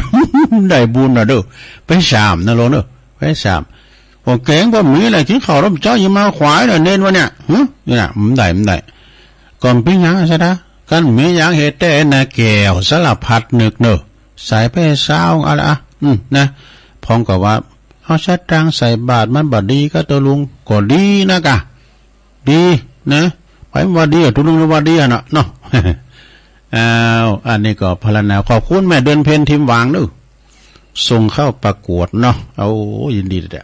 ได้บุญน่ะเด้อ ไปสามนะโลงเน่อ ไปสาม โอ้ แกงบ่มีแหละ กิ๋นข้าวแล้วเจ้ายังมาขวายเลย เณรวะเนี่ย หึ นี่นะ บ่ได้ บ่ได้ ก่อนปิ้งหยังศรัทธา กันมีหยังเหตุแต่นะ แก้วสารพัดนึกเน่อ ใส่ไปซาวอะไรอะ อืม นะ พ่องก็ว่า เอาสตางค์ใส่บาตรมันบ่ดีก็ ตกลงก็ดีนะกะ ดีนะ ไปว่าดีอะ ตกลงว่าดีอะเนาะ เนาะ อ้าว อันนี้ก็พรรณนา ขอบคุณแม่เดือนเพ็ญ ทิมหวางเน่อ ส่งเข้าประกวดเนาะ เอา ยินดีแต๊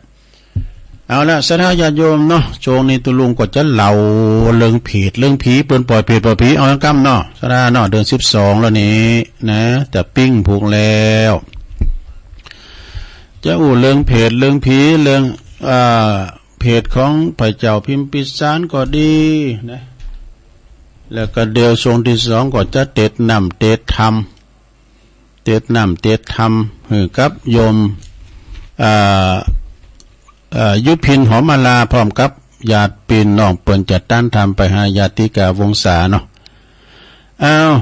เอาละ ศรัทธาญาติโยมเนาะ ช่วงนี้ตุ๊ลุงก็จะเล่าเรื่องเผตเรื่องผี เปิ้นป่อยเผตป่อยผี เอาละกำเนาะ ศรัทธาเนาะ เดือนสิบสองแล้วนี่นะ จะปิ้งผูกแล้ว จะอู้เรื่องเผตเรื่องผี เรื่อง อ่า เผตของพระเจ้าพิมพิสารก็ดีนะ แล้วก็เดี๋ยวช่วงที่สองก็จะเตสน์น้ำเตสน์ธรรม เตสน์น้ำเตสน์ธรรมหื้อกับโยม อ่า เอ่อ ยุพิน หอมมาลา พร้อมกับญาติปี้น้องเปิ้น จะต้านธรรมไปหาญาติกาวงศาเนาะ อ้าว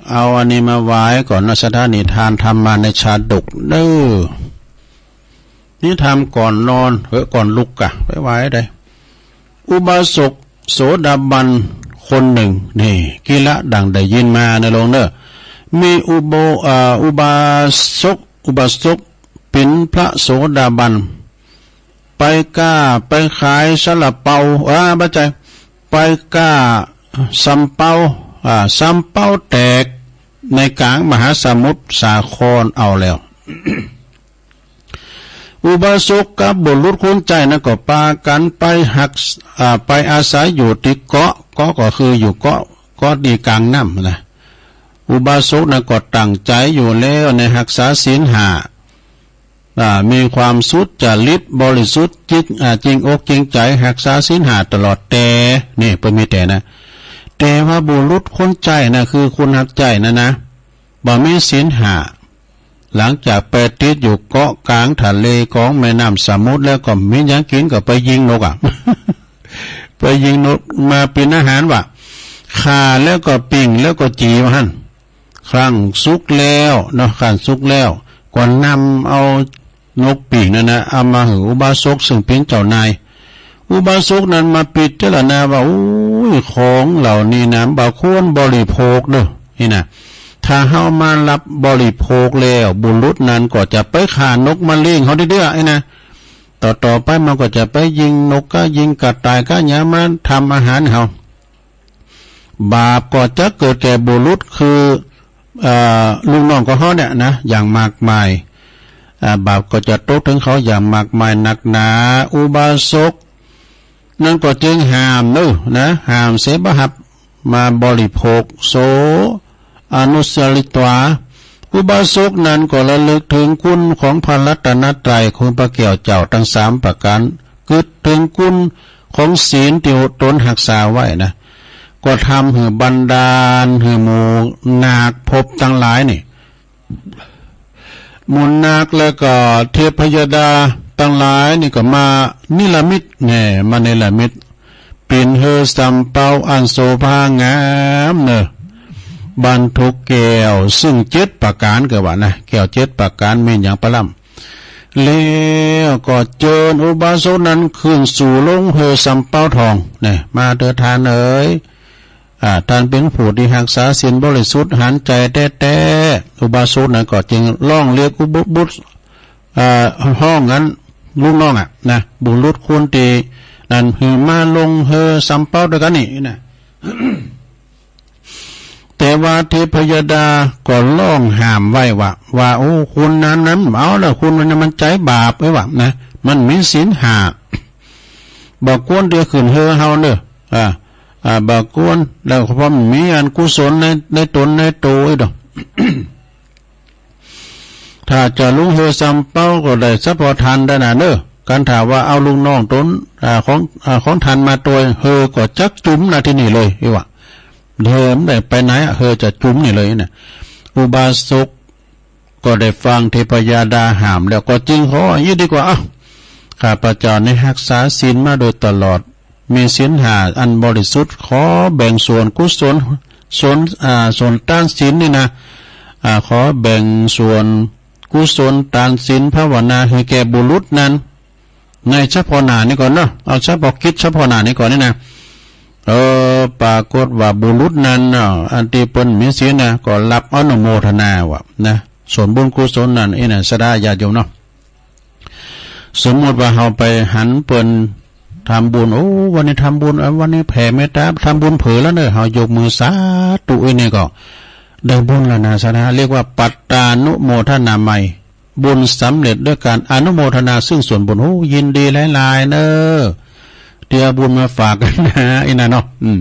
เอาอันนี้มาไหว้ก่อนเนาะ ศรัทธา นิทานธรรมาในชาดกเน่อ นิทานก่อนนอน เฮ้อ ก่อนลุกกะ ไปไหว้ได้ อุบาสกโสดาบันคนหนึ่ง นี่ กิละดังได้ยินมานะโลงเน่อ มีอุโบ เอ่อ อุบาสก อุบาสกเป๋นพระโสดาบัน ไปก้าไปขายซาลาเปา อ่า บ่ใจ้ ไปก้าซำเปา อ่า ซำเปาแตกในก๋างมหาสมุทรสาครเอาแล้ว อุบาสกกับบุรุษคนใจ๊นั้นก็ปากั๋นไปหัก อ่า ไปอาศัยอยู่ตี้เกาะ เกาะก็คืออยู่เกาะ เกาะตี้ก๋างน้ำนะ อุบาสกนั้นก็ตั้งใจ๋อยู่แล้วในฮักษาศีลห้า อ่า มีความสุจริตบริสุทธิ์จริง อ่า จริงอกจริงใจ๋ฮักษาศีลห้าตลอดแต่ นี่ เปิ้นมีแต่นะ แต่ว่าบุรุษคนใจ๊นะ คือคนฮักใจ๊นั้นนะ บ่มีศีลห้า หลังจากไปติดอยู่เกาะก๋างทะเลของแม่น้ำสมุทรแล้วก็บ่มีหยังกิ๋นก็ไปยิงนกอะ ไปยิงนกมาเป๋นอาหารว่ะ ฆ่าแล้วก็ปิ้งแล้วก็จี่ว่าหั้น ครั้นสุกแล้วเนาะ ครั้นสุกแล้ว ก็นำเอานกปิ้งนั้นนะ เอามาหื้ออุบาสกซึ่งเป๋นเจ้านาย อุบาสกนั้นมาพิจารณาว่า โอ้ย ของเหล่านี้นะ บ่ควรบริโภคเน่อ นี่นะ ถ้าเฮามาฮับบริโภคแล้ว บุรุษนั้นก็จะไปฆ่านกมาเลี้ยงเฮาเตื้อๆ นี่นะ ต่อๆ ไปมันก็จะไปยิงนกกายิงกระต่ายกาหยังมาทำอาหารเฮา บาปก็จะเกิดแก่บุรุษคือ เอ่อ ลูกน้องของเฮาเนี่ยนะ อย่างมากมาย อ่า บาปก็จะตกเถิงเขาอย่างมากมายนักหนา อุบาสกนั้นก็จึงห้ามเน่อนะ ห้ามเสียบ่ฮับมาบริโภค โสอนุสสริตวา อุบาสกนั้นก็ระลึกเถิงคุณของพระรัตนตรัย คุณพระแก้วเจ้าตังสามประก๋าน กึ๊ดเถิงคุณของศีลตี้ตนฮักษาไว้นะ ก็ทำหื้อบรรดาล หื้อหมู่นาคพรหมตังหลายนี่ หมู่นาคแล้วก็เทพยดาตังหลายนี่ก็มานิรมิต แน่ มาเนรมิต ปิ้นเฮอซำเปาอันโสภางามเน่อ บรรทุกแก้วซึ่งเจ็ดประก๋าน ก็ว่านะ แก้วเจ็ดประก๋านมีหยังปะล้ำ แล้วก็เจิญอุบาสกนั้นขึ้นสู่โลงเฮอซำเปาทอง แน่ มาเต๊อะท่านเอ๋ย อ่า ท่านเป๋นผู้ตี้ฮักษาศีลบริสุทธิ์หันใจ๋แต๊ๆ อุบาสกนั้นก็จึงฮ้องเรียกอุบ บุตร อ่า ฮ้องอันลูกน้องอะนะ บุรุษคนตี้นั้นหื้อมาลงเฮอซำเปาตวยกั๋นนี่นะ แต่ว่าเทพยดาก็ฮ้องห้ามไว้ว่า ว่า โอ้ คนนั้นนั้นบ่เอาละ คนนั้นมันใจ๋บาปไว้ว่านะ มันมีศีลห้า บ่ควรตี้จะขึ้นเฮอเฮาเน่อ อ่า อ่า บ่ควร แล้วเพราะมันมีอันกุศลใน ในตนในโตอีกดอก ถ้าจะลงเฮอซำเปาก็ได้สะเพาะท่านเต้านั้นเน่อ กันถ้าว่าเอาลูกน้องต๋น อ่า ของ อ่า ของต้านมาตวย เฮอก็จักจุมนาตี้นี่เลย อี้ว่า เฮอบ่ได้ไปไหนอะ เฮอจะจุมนี่เลยนะ อุบาสก ก็ได้ฟังเทพยดาห้ามแล้ว ก็จึงขออย่างนี้ดีกว่า เอ้า ข้าพเจ้านี้ฮักษาศีลมาโดยตลอด มีศีลห้าอันบริสุทธิ์ ขอแบ่งส่วนกุศล ส่วน อ่า ส่วนตานศีลนี่นะ อ่า ขอแบ่งส่วนกุศลตานศีลภาวนาหื้อแก่บุรุษนั้น ในเฉพาะหน้านี้ก่อนเนาะ เอาเฉพาะกิจเฉพาะหน้านี้ก่อนนี่นะ เออ ปรากฏว่าบุรุษนั้นเนาะ อันตี้เปิ้นมีศีลนะ ก็ฮับอนุโมทนาว่านะ ส่วนบุญกุศลนั้น อี้นะ ศรัทธาญาติโยมเนาะ สมมุติว่าเฮาไปหันเปิ้นทำบุญ โอ้ วันนี้ทำบุญ เอ้า วันนี้แผ่เมตตา ทำบุญเผื่อแล้วเนาะ เฮายกมือสาธุ อี้นี่ก็ได้บุญแล้วนะ ศรัทธา เรียกว่าปัตตานุโมทนาไมย บุญสำเร็จด้วยการอนุโมทนาซึ่งส่วนบุญ โอ้ ยินดีหลายๆ เนาะ ตี้เอาบุญมาฝากกั๋นนะ อี้นะเนาะ อืม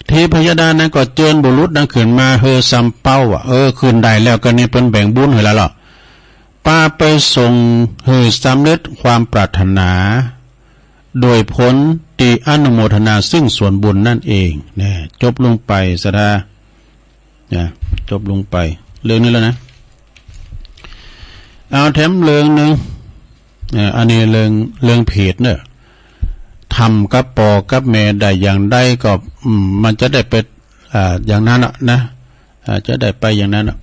เทพยดานั้นก็เจิญบุรุษนั้นขึ้นมาเฮอซำเป๊าอะ เออ ขึ้นได้แล้ว ก็นี่เปิ้นแบ่งบุญหื้อแล้วเนาะ ปาไปส่งหื้อสำเร็จความปรารถนา โดยผลตี้อนุโมทนาซึ่งส่วนบุญนั่นเอง นะ จบลงไป ศรัทธา นะ จบลงไป เรื่องนี้แล้วนะ เอาแถมเรื่องนึ่ง เอ่อ อันนี้เรื่อง เรื่องเพศเนาะ ทำกับป้อกับแม่ได้อย่างใดก็ อืม มันจะได้ไป อ่า อย่างนั้นน่ะนะ อ่า จะได้ไปอย่างนั้นน่ะ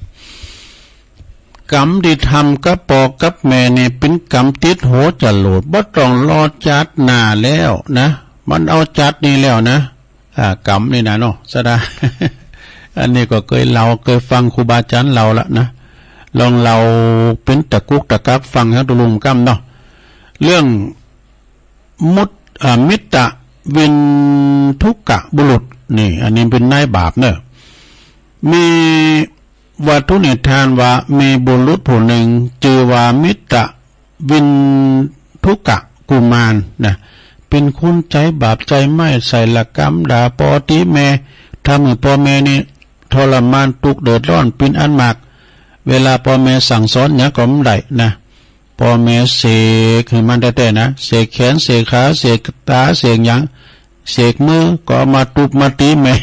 ก๋รรมตี้ทำกับป้อกับแม่นี่เป๋นก๋รรมติดหัวจรวด บ่ต้องรอจัดหน้าแล้วนะ มันเอาจัดนี่แล้วนะ อ่า ก๋รรมนี่นะเนาะ ศรัทธา อันนี้ก็เกยเล่า เกยฟังครูบาอาจ๋ารย์เล่าละนะ ลองเล่าเป๋นตะกุกตะกักฟังหื้อตุ๊ลุงก้ำเนาะ เรื่องมุต อ่า มิตตวินทุกะบุรุษ นี่ อันนี้เป๋นนายบาปเนาะ มี ว่าตุ๊นิทานว่ามีบุรุษผู้นึ่งจื้อว่ามิตตวินทุกะกุมารนะ เป๋นคนใจ๋บาปใจ๋ไม้ ใส่ละกำด่าป้อตี๋แม่ ทำหื้อป้อแม่นี่ทรมานตุ๊กข์เดือดร้อนเป๋นอันมาก เวลาป้อแม่สั่งสอนหยังก็บ่ได้นะ ป้อแม่เสกหื้อมันแต๊ๆ นะ เสกแขน เสกขา เสกต๋า เสกหยัง เสกมือ ก็เอามาตุ๊บมาตี๋แม่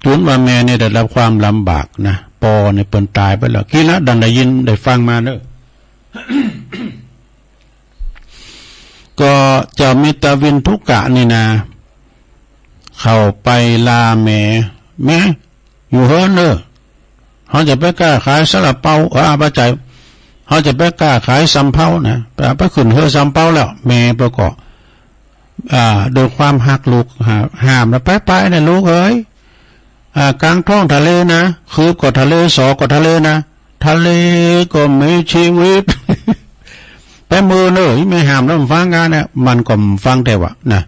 จ๋นว่าแม่นี่ได้ฮับความลำบากนะ ป้อนี่เปิ้นต๋ายไปแล้ว กี้นะ ดังได้ยินได้ฟังมาเนาะ ก็เจ้ามิตตวินทุกะนี่นะ เข้าไปลาแม่ แม่ อยู่เฮือนเน่อ เฮาจะไปก้าขายซาลาเปา เออ บ่ใจ้ เฮาจะไปก้าขายซำเปานะ ไป ไปขึ้นเฮือซำเปาแล้ว แม่เปิ้นก็ อ่า โดยความฮักลูก ห้า ห้ามแล้ว ไปๆ นะลูกเอ๋ย อ่า กลางท้องทะเลนะ คืบก็ทะเล ศอกก็ทะเลนะ ทะเลก็มีชีวิต ไปเมินเน่อ แม่ห้ามแล้วบ่ฟังกานะ มันก็บ่ฟังแต๊ว่านะ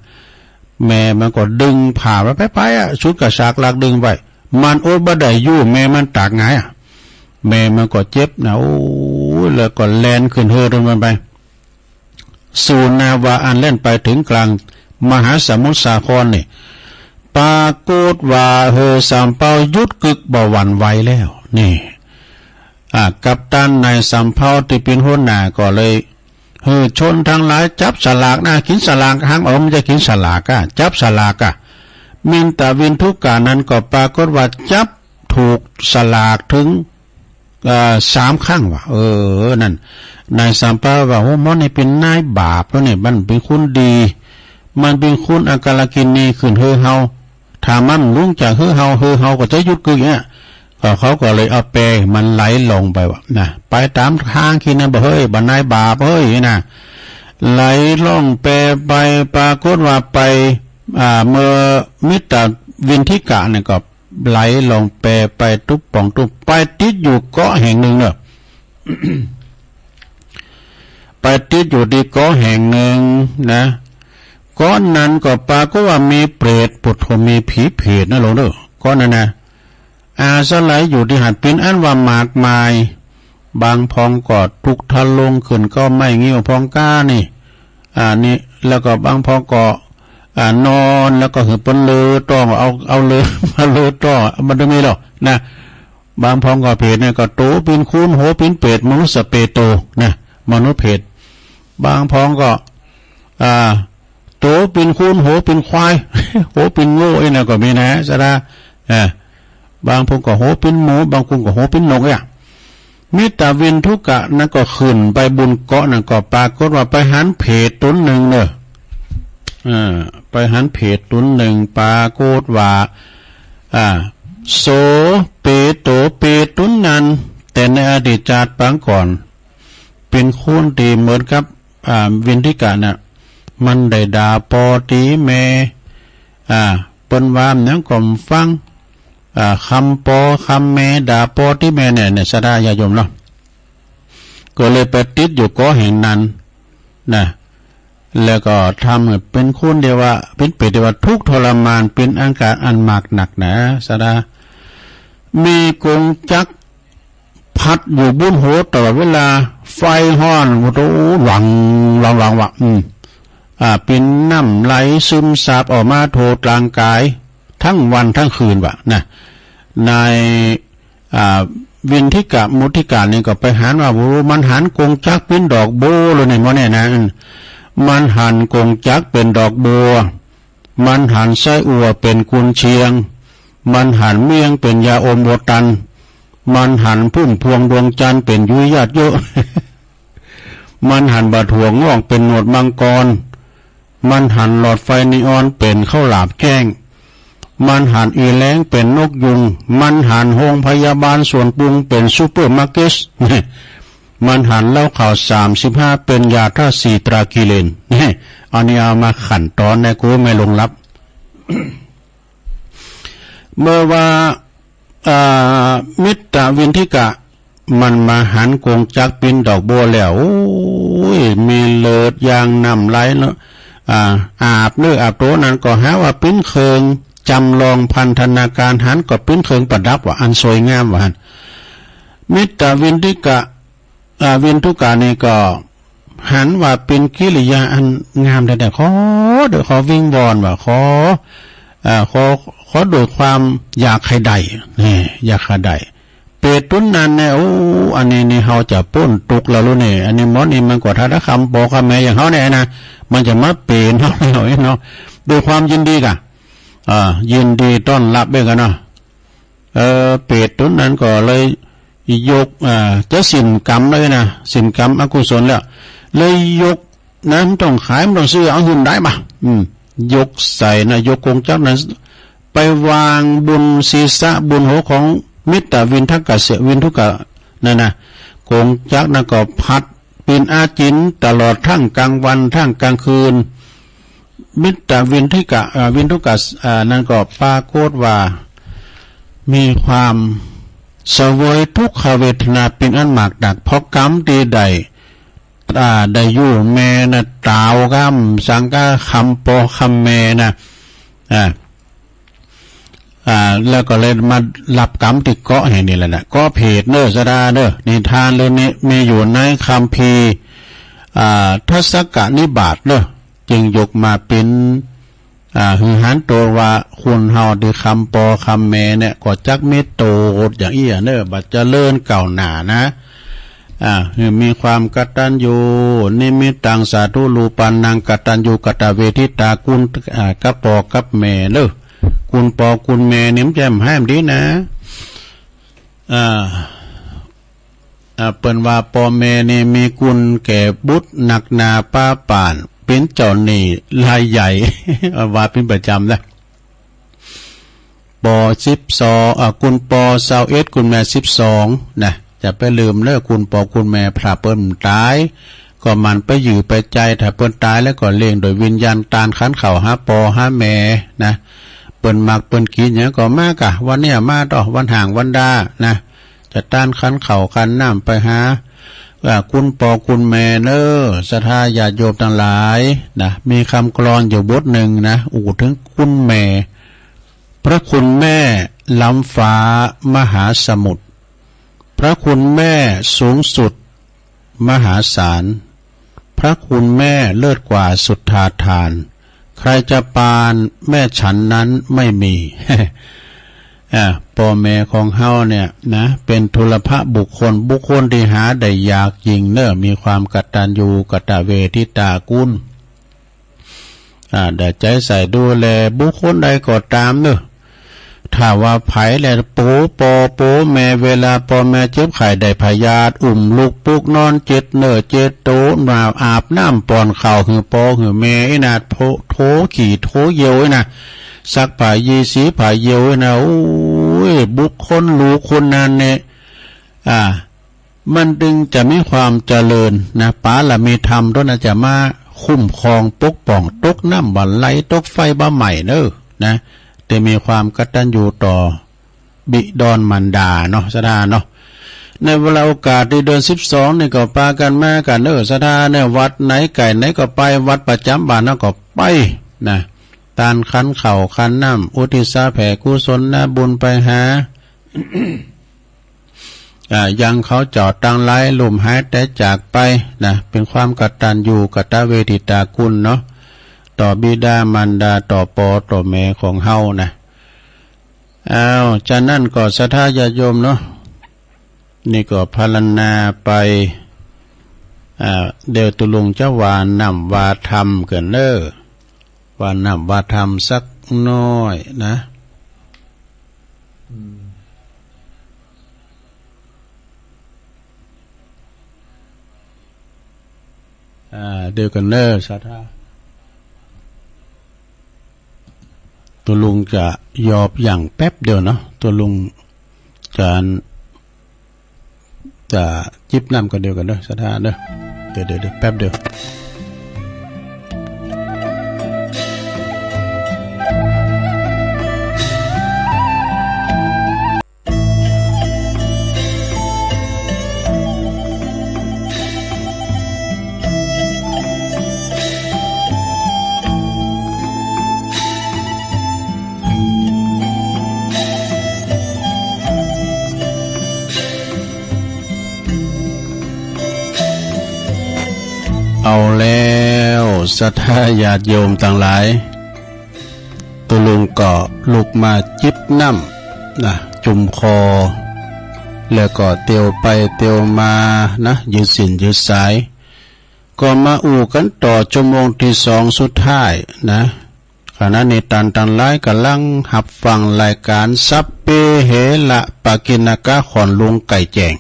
แม่มันก็ดึงผ้ามันไปๆ อะ สุดกระชากลากดึงไป มันอดบ่ได้อยู่ แม่มันตากหงายอะ แม่มันก็เจ็บนะ โอ้ย แล้วก็แล่นขึ้นเฮือตรงนั้นไป สู่นาวาอันแล่นไปเถิงกลางมหาสมุทรสาครนี่ ปรากฏว่าเฮือซำเปาหยุดกึกบ่หวั่นไหวแล้ว นี่ อ่า กัปตันนายซำเปาตี้เป๋นหัวหน้าก็เลย หื้อชนตังหลายจับสลากนะ กิ๋นสลาก หางออกมันจะกิ๋นสลากอะ จับสลากอะ มิตตวินทุกะนั้นก็ปรากฏว่าจับถูกสลากเถิง เอ่อ สามครั้งว่ะ เออ นั่น นายซำเปาว่า โอ้ หมอนี่เป๋นนายบาปแล้วเนี่ย มันบ่เป๋นคนดี มันเป๋นคนอากาลกิณนีย์ขึ้นเฮือเฮา ถ้ามันลุงจากเฮือเฮา เฮือเฮาก็จะหยุดกึกเนี่ย ก็เขาก็เลยเอาแปมันไหลล่องไปว่ะนะ ไปต๋ามตางตี้นั้นบ่าเฮ้ย บ่านายบาปเฮ้ยนะ ไหลล่องแปไป ปรากฏว่าไป อ่า เมื่อมิตตวินทิกะเนี่ยก็ไหลล่องแปไปตุ๊บป่องตุ๊บ ไปติดอยู่เกาะแห่งนึ่งเนาะ ไปติดอยู่ตี้เกาะแห่งนึ่งนะ เกาะนั้นก็ปรากฏว่ามีเปรต ปุถโธ มีผีเปรตนะหลวงเนาะ เกาะนั้นนะ อาศัยอยู่ตี้หั้นเป๋นอันว่ามากมาย บางพองก็ถูกทะลงขึ้นเก้าไม้งิ้วพองก้านี่ อ่า นี่ แล้วก็บางพองก็ อ่า นอน แล้วก็หื้อเปิ้นเลือต้อง เอา เอาเลือมาเลือต้อง มันจะมีหรอกนะ บางพองก็เปรตเนี่ยก็โตเป๋นคน หัวเป๋นเปรต มนุสสเปโตนะ มนุษย์เปรต บางพองก็ อ่า โตเป๋นคน หัวเป๋นควาย หัวเป๋นโง่อี้นะก็มีนะ สะดา เออ บางพองก็หัวเป๋นหมู บางคนก็หัวเป๋นนกเนี่ย มิตรวินทุกะนั้นก็ขึ้นไปบนเกาะนั้นก็ปรากฏว่าไปหันเปรตต๋นนึ่งเน่อ เออ ไปหันเปรตต๋นนึ่ง ปรากฏว่า อ่า โส เปโต เปรตต๋นนั้น แต่ในอดีตจาติปางก่อน เป๋นคนตี้เหมือนกับ อ่า วินทิกะน่ะ มันได้ด่าป้อตี๋แม่ อ่า เปิ้นว่าหยังก็บ่ฟัง อ่า คำป้อคำแม่ ด่าป้อตี๋แม่เนี่ย เนี่ย สะดาญาติโยมเนาะ ก็เลยไปติดอยู่เกาะแห่งนั้นนะ แล้วก็ทำให้เป๋นคนตี้ว่า เป๋นเปรตตี้ว่าทุกข์ทรมาน เป๋นอาก๋านอันมากนักนะ สะดา มีกงจักร พัดอยู่บนหัวตลอดเวลา ไฟฮ้อน โอ้โห หวัง หวัง หวัง หวัง อืม อ่า เป๋นน้ำไหลซึมซาบออกมาทั่วร่างก๋าย ตึงวันตึงคืนว่ะนะ ใน อ่า วินทิกะ มุทิกะนี่ก็ไปหันว่า โอ้ มันหันกงจักรเป๋นดอกบัวเลยเนี่ย หมอเนี่ยนะ อืม มันหันกงจักรเป๋นดอกบัว มันหันไส้อั่วเป๋นกุนเชียง มันหันเมี่ยงเป๋นยาอมโบตัน มันหันพุ่มพวงดวงจันทร์เป๋นยุ้ยญาติโย มันหันบ่าถั่วงอกเป๋นหนวดมังกร มันหันหลอดไฟนีออนเป๋นข้าวหลามแจ้ง มันหันอี่แร้งเป๋นนกยูง มันหันโฮงพยาบาลสวนปรุงเป๋นซูเปอร์มาร์เก็ต มันหันเหล้าขาวสามสิบห้าเป๋นยาธาตุสี่ตรากิเลน อันนี้เอามาขันตอนในกูไม่ลงลับ เมื่อว่า อ่า มิตรวินทิกะ มันมาหันกงจักรเป๋นดอกบัวแล้ว โอ้ย มีเลือดยางน้ำไหลเนาะ อ่า อาบเนื้ออาบตั๋วนั้นก็หาว่าเป๋นเครื่องจำลองพันธนาการ หันก็เป๋นเครื่องประดับว่าอันสวยงามว่าหั้น มิตรวินทิกะ อ่า วินทุกะนี่ก็หันว่าเป๋นกิริยาอันงามแต๊ๆ ขอเด้อ ขอวิงวอนว่า ขอ อ่า ขอ ขอด้วยความอยากให้ได้ นี่ อยากให้ได้ เปรตต๋นนั้นเนี่ย โอ้ อันนี้นี่เฮาจะป๊นตุ๊กข์แล้วลูกนี่ อันนี้หมอนี่มันก็ถ้าคำป้อคำแม่อย่างเฮาเนี่ยนะ มันจะมาเป๋นเฮาแล้วเนาะ ด้วยความยินดีก่ะ อ่า ยินดีต้อนรับเบ้งก่ะเนาะ เออ เปรตต๋นนั้นก็เลยยก อ่า จะสิ้นกรรมแล้วนะ สิ้นกรรมอกุศลแล้ว เลยยกนะ บ่ต้องขาย บ่ต้องซื้อ เอาหื้มได้บ่ะ อืม ยกใส่นะ ยกกงจักรนั้น ไปวางบนศีรษะ บนหัวของมิตรวินทกะเส วินทุกะนั่นนะ กงจักรนั้นก็พัดเป๋นอาจิณตลอดตึงกลางวันตึงกลางคืน มิตรวินทิกะ เอ่อ วินทุกะ เอ่อ นั้นก็ปรากฏว่า มีความเสวยทุกขเวทนาเป๋นอันมากนัก เพราะกรรมตี้ได้ อ่า ได้อยู่แม่นะ ต๋าวกำสังกะคำป้อคำแม่นะ อ่า อ่า แล้วก็เลยมารับกรรมตี้เกาะแห่งนี้แหละนะ เกาะเปรตเน่อ สะดาเน่อ นิทานเรื่องนี้มีอยู่ในคัมภีร์ อ่า ทัสสกนิบาตเน่อ จึงยกมาเป๋น อ่า หื้อหันโตว่าคนเฮาตี้คำป้อคำแม่เนี่ย ก็จักมีโตอย่างอี้เน่อ บ่เจริญก้าวหน้านะ อ่า หื้อมีความกตัญญู นิมิตตังสาธุรูปันนัง กตัญญูกตเวทิตา กุณ อ่า กับป้อกับแม่เน่อ กุณป้อกุณแม่นี่มันจะบ่หื้อดีนะ อ่า อ่า เปิ้นว่าป้อแม่นี่มีกุณแก่บุตรนักหนาปาปาน เป๋นเจ้าหนี้รายใหญ่ ว่าเป๋นประจ๋ำนะ ป้อสิบสอง อ่า กุณป้อซาวเอ็ด กุณแม่สิบสอง นะ จะไปลืมเน่อ กุณป้อกุณแม่ ถ้าเปิ้นต๋าย ก็หมั่นไปยื้อไปใจ๋ ถ้าเปิ้นต๋ายแล้วก็เลี้ยงโดยวิญญาณ ตานขันข้าวหาป้อหาแม่นะ เปิ้นมักเปิ้นกิ๋นหยังก็มาก่ะ วันเนี้ยมาต่อ วันห้างวันดานะ จะตานขันข้าวขันน้ำไปหา อ่า กุณป้อกุณแม่เน่อ ศรัทธาญาติโยมตังหลายนะ มีกำกลอนอยู่บทนึ่งนะ อู้เถิงกุณแม่ พระคุณแม่ล้ำฟ้ามหาสมุทร พระคุณแม่สูงสุดมหาศาล พระคุณแม่เลิศกว่าสุทธาทาน ใครจะปานแม่ฉันนั้นไม่มี อ่า ป้อแม่ของเฮาเนี่ยนะ เป๋นทุรพบุคคล บุคคลตี้หาได้ยากยิ่งเน่อ มีความกตัญญูกตเวทิตาคุณ อ่า ได้ใจ๋ใส่ดูแลบุคคลใดก็ต๋ามเน่อ ถ้าว่าใผแล โป๋ ป้อ โป๋ แม่ เวลาป้อแม่เจ็บไข้ได้พยาธิ อุ้มลุกปลุกนอน เจ็ดเนื้อเจ็ดตั๋ว มาอาบน้ำป้อนข้าวหื้อป้อหื้อแม่อี้นะ โถ โถขี้โถเยี่ยวอี้นะ ซักผ้ายี่สีผ้าเยี่ยวอี้นะ โอ้ย บุคคลลูกคนนั้นเนี่ย อ่า มันจึงจะมีความเจริญนะ ปารมีธรรมตนนั้นจะมาคุ้มครองปกป้อง ตกน้ำบ่ไหล ตกไฟบ่ไหม้เน่อนะ ตี้มีความกตัญญูต่อบิดามารดาเนาะ ศรัทธาเนาะ ในเวลาโอกาสตี้เดือนสิบสองนี่ก็ปากั๋นมากั๋นเน่อ ศรัทธาเน่อ วัดไหนใก้ไหนก็ไป วัดประจ๋ำบ้านเฮาก็ไปนะ ตานขันข้าวขันน้ำ อุทิศแผ่กุศลบุญไปหา อ่า ยังเขาเจ้าตังหลายลุ่มหายต๋ายจากไปนะ เป๋นความกตัญญูกตเวทิตาคุณเนาะ ต่อบิดามารดา ต่อป้อต่อแม่ของเฮานะ อ้าว จานั้นก็ศรัทธาญาติโยมเนาะ นี่ก็พรรณนาไป อ่า เดี๋ยวตุ๊ลุงจะว่าน้ำว่าธรรมกั๋นเน่อ ว่าน้ำว่าธรรมสักหน้อยนะ อืม อ่า เดี๋ยวกั๋นเน่อ ศรัทธา ตุ๊ลุงจะหยอบยั้งแป๊บเดียวเนาะ ตุ๊ลุงจะ จะจิบน้ำก่อน เดี๋ยวกั๋นเน่อ ศรัทธาเน่อ เดี๋ยว เดี๋ยว เดี๋ยว แป๊บเดียว เอาแล้ว ศรัทธาญาติโยมตังหลาย ตุ๊ลุงก็ลุกมาจิบน้ำนะ จุ่มคอ แล้วก็เตียวไปเตียวมานะ ยืดเส้นยืดสาย ก็มาอู้กั๋นต่อชั่วโมงตี้สองสุดท้ายนะ ขณะนี้ต้านตังหลายก่ำลังฮับฟังรายก๋านสัพเพเหระปะกิณณกะ ขอนลุงไก่แจ้ง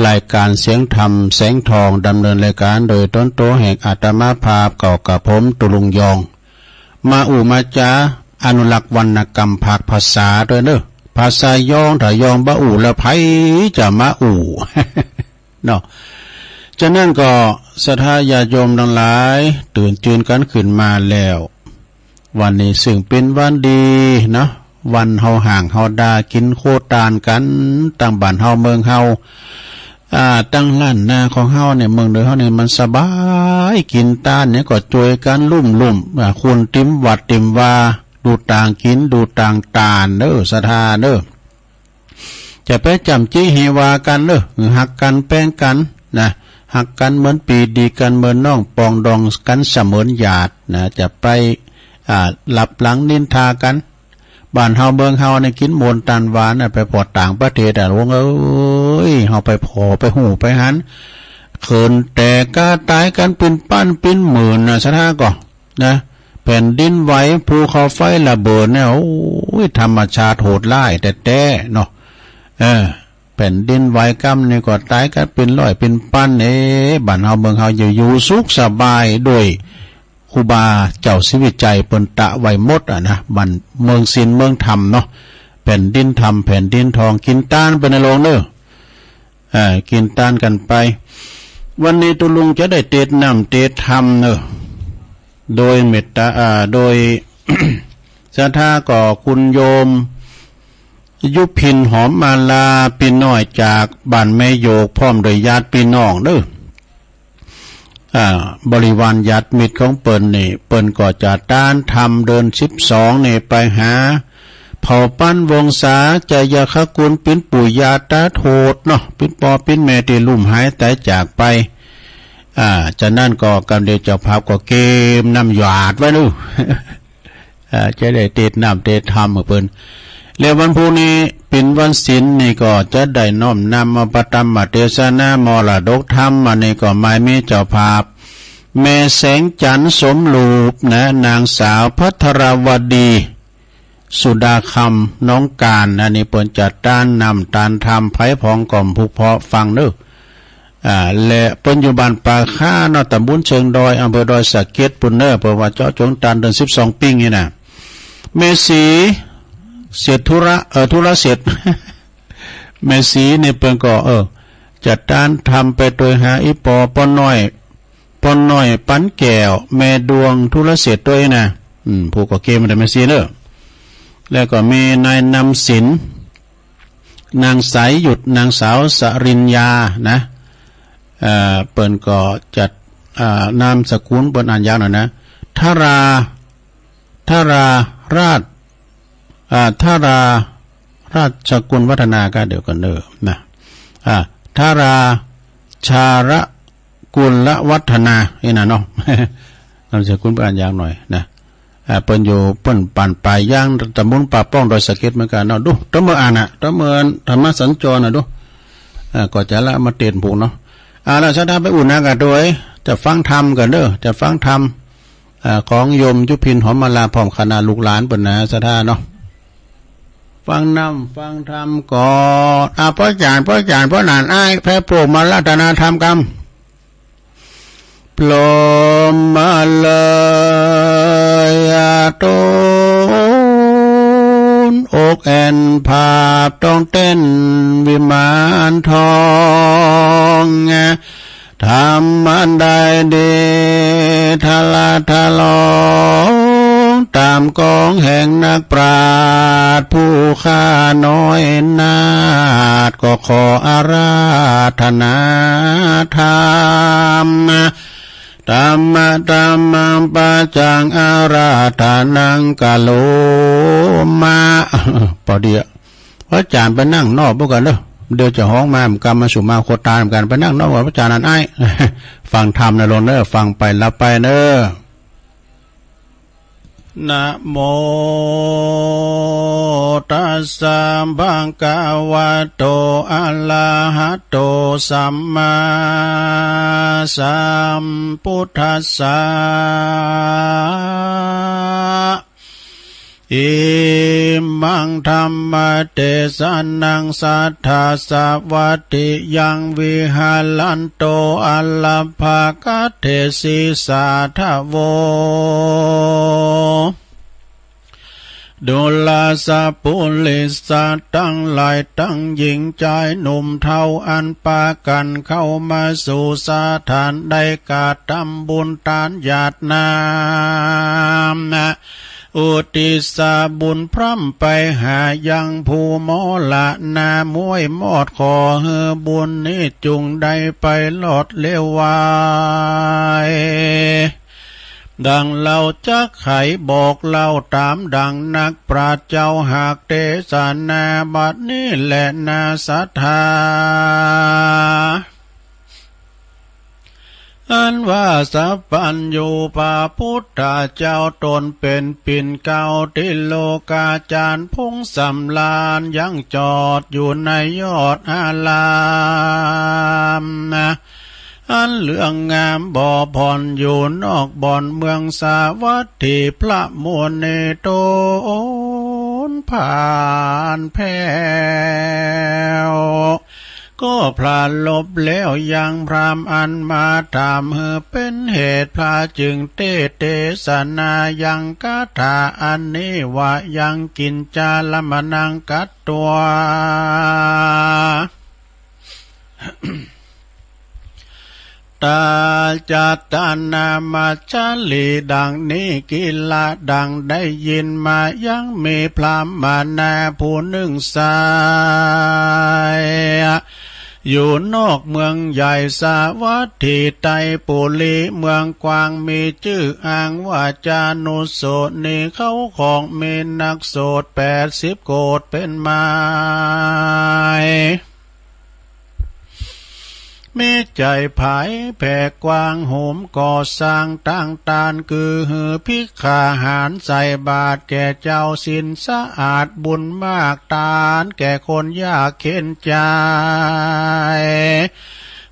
รายก๋านเสียงธรรมแสงทอง ดำเนินรายก๋านโดยต๋นตั๋วแห่งอาตมาภาพ เก่ากับผมตุ๊ลุงยอง มาอู้มาจ๋า อนุรักษ์วรรณกรรมภาคภาษาตวยเน่อ ภาษายอง ถ้ายองบ่อู้แล้วใผจะมาอู้ เนาะ จานั้นก็ศรัทธาญาติโยมตังหลาย ตื่นจืนกั๋นขึ้นมาแล้ว วันนี้ซึ่งเป๋นวันดีเนาะ วันเฮาฮ้างเฮาดา กิ๋นโคตานกั๋น ตังบ้านเฮาเมืองเฮา อ่า ตังล้านนาของเฮาเนี่ย เมืองเหนือเฮาเนี่ยมันสบาย กิ๋นตานเนี่ยก็จ้วยกั๋นลุ่มๆ อ่า คนติมวัดติมวา ดูตางกิ๋น ดูตางตานเน่อ ศรัทธาเน่อ จะไปจ้ำจี๊เฮวากั๋นเน่อ ฮักกั๋นแป้งกั๋นนะ ฮักกั๋นเหมือนปี้ ดีกั๋นเหมือนน้อง ปองดองกั๋นเสมือนญาตินะ จะไป อ่า ลับหลังนินทากั๋น บ้านเฮาเมืองเฮาเนี่ยกิ๋นหมนตานหวานนะ ไปผ่อต่างประเทศอะ หลวงเอ๋ย เฮาไปผ่อไปฮู้ไปหัน เขินแตกก้าต๋ายกั๋นเป๋นปั้นเป๋นหมื่นนะ ศรัทธาก็ นะ แผ่นดินไหว ภูเขาไฟระเบิดเนี่ย โอ้ย ธรรมชาติโหดร้ายแต๊ๆ เนาะ เออ แผ่นดินไหวกำนี่ก็ต๋ายกั๋นเป๋นร้อยเป๋นปัน เอ๊ะ บ้านเฮาเมืองเฮาอยู่ อยู่สุขสบายโดยครูบาเจ้าศรีวิชัยเปิ้นตะไว้หมดอะนะ บ้านเมืองศีลเมืองธรรมเนาะ แผ่นดินธรรมแผ่นดินทอง กิ๋นตานไปนะหลวงเน่อ เอ่อ กิ๋นตานกั๋นไป วันนี้ตุ๊ลุงจะได้เตสน์น้ำเตสน์ธรรมเน่อ โดยเมตต๋า อ่า โดย ศรัทธาก็คุณโยม ยุพินหอมมาลา ปี้น้อยจากบ้านแม่โยก พร้อมโดยญาติปี้น้องเน่อ อ่า บริวารญาติมิตรของเปิ้นนี่ เปิ้นก็จะตานธรรมเดือนสิบสองนี่ไปหา เผ่าปั๋นวงศา จยคกุล เป๋นปู่ย่าต๋าโทษเนาะ เป๋นป้อเป๋นแม่ตี้ลุ่มหายต๋ายจากไป อ่า จานั้นก็กำเดียวเจ้าภาพก็เกมน้ำหยาดไว้เน่อ อ่า จะได้เตสน์น้ำเตสน์ธรรมหื้อเปิ้น แล้ววันพูกนี้เป๋นวันศีลนี่ก็จะได้น้อมนำเอาพระธรรมเตสนามรดกธรรม อันนี้ก็หมายมีเจ้าภาพ แม่แสงจันทร์สมรูปนะ นางสาวภัทรวดี สุดาคำ น้องการ อันนี้เปิ้นจะตานนำตานธรรม ใผพ่องก็ผู้ผ่อฟังเน้อ อ่า และเปิ้นอยู่บ้านป่าคาเนาะ ตำบลเชิงดอย อำเภอดอยสะเก็ดปู้นเน้อ เปิ้นว่าเจาะจงตานเดือนสิบสองปิ้งนี่นะ แม่ศรี เศรษฐธุระ เอ่อ ธุระเศรษฐ แม่ศรีนี่เปิ้นก็ เออ จะตานธรรมไปตวยหาอี่ปอป้อน้อย ป้อน้อยปันแก้ว แม่ดวงธุระเศรษฐตวยนะ อืม ผู้ก็เกมมาแต่แม่ศรีเน้อ แล้วก็มีนายนำสิน นางสายหยุด นางสาวสริญญานะ เอ่อ เปิ้นก็จะ อ่า นามสกุลเปิ้นอ่านยาวหน่อยนะ ธรา ธราราช อ่า ธราราชกุลวัฒนา ก็เดี๋ยวก่อนเน้อนะ อ่า ธราชาระกุลวัฒนา นี่นะเนาะ นามสกุลเปิ้นอ่านยาวหน่อยนะ อ่า เปิ้นอยู่ เปิ้นบ้านป่ายาง ตำบลป่าป้อง ดอยสะเก็ดเหมือนกั๋นเนาะ ดู ตะเมินอ่านน่ะ ตะเมินธรรมสัญจรน่ะ ดู อ่า ก็จะละมาเตนผูกเนาะ อ่า แล้วศรัทธาไปอุ่นนะกั๋นตวย จะฟังธรรมกั๋นเน้อ จะฟังธรรม อ่า ของโยมยุพิน หอมมาลา พร้อมคณะลูกหลานเปิ้นนะ ศรัทธาเนาะ ฟังนำ ฟังธรรมก่อน อ่า ป้อจ๋ารย์ ป้อจ๋ารย์ ป้อหนานอ้าย แผ่โปรดมารัตนาธรรมกำ พร้อมมาเลย อ่า ตูนอกแอ่น ผาบต้องเต้นวิมานทอง ธรรมอันใดดี ทะละทะลอง ต๋ามกองแห่งนักปราชญ์ ผู้ข้าน้อยนาถ ก็ขออาราธนาธรรม ธัมมะธัมมัง ปัจจัง อาราธนัง กะโรมะ ปอดีอะ พระอาจ๋ารย์ไปนั่งนอกปู้นกั๋นเน้อ เดี๋ยวจะฮ้องมา กำมาสุมาโคตาเหมือนกั๋น ไปนั่งนอกก่อน พระอาจ๋ารย์หนานอ้าย ฟังธรรมนะโลมเน้อ ฟังไปหลับไปเน้อ นะโมตัสสะ ภะคะวะโต อะระหะโต สัมมาสัมพุทธัสสะ อิมังธัมมะเตสะนัง สัทธาสะวัตถิยัง วิหะรันโต อะรัพพะกะเถสิ สาธะโว ดูราสะปุริสะตังหลาย ตังหญิงจายหนุ่มเฒ่า อันปากั๋นเข้ามาสู่สถาน ได้กระทำบุญตานหยาดน้ำ อุทิศบุญพร่ำไปหายังผู้มรณะ มวยมอด ขอหื้อบุญนี้จุ่งได้ไปรอดเร็วไว ดังเฮาจักไขบอกเล่าต๋ามดังนักปราชญ์เจ้าหากเตสนาบัดนี้แลนาศรัทธา อันว่าสัพพัญญูพระพุทธเจ้าต๋นเป๋นปิ่นเกล้าติโลกาจารย์ผงสำราญยังจอดอยู่ในยอดอาราม อันเหลืองงามบ่ผ่อนอยู่นอกบ่อนเมืองสาวัตถี พระมุนีต๋นผ่านแผ้ว ก็ปรารภแล้วยังพราหมณ์อันมาถามหื้อเป๋นเหตุ พระจึงเตสน์เตสนายังคาถาอันนี้ว่า ยังกิญจารมณังกัตวา ตาจัตตานามัจฉริ ดังนี้กิลา ดังได้ยินมา ยังมีพราหมณะผู้นึ่งไซร้ อยู่นอกเมืองใหญ่สาวัตถี ไตรปุรีเมืองกว้าง มีจื้ออ้างว่าจานุสสวนี เขาของมีนักโสดแปดสิบโกฏเป๋นไม้ มีใจ๋ใผแผ่กว้าง โหมก่อสร้างตั้งตาน กือหื้อภิกขาหาร ใส่บาตรแก่เจ้าศีลสะอาด บุญมากตานแก่คนยากเข็ญใจ๋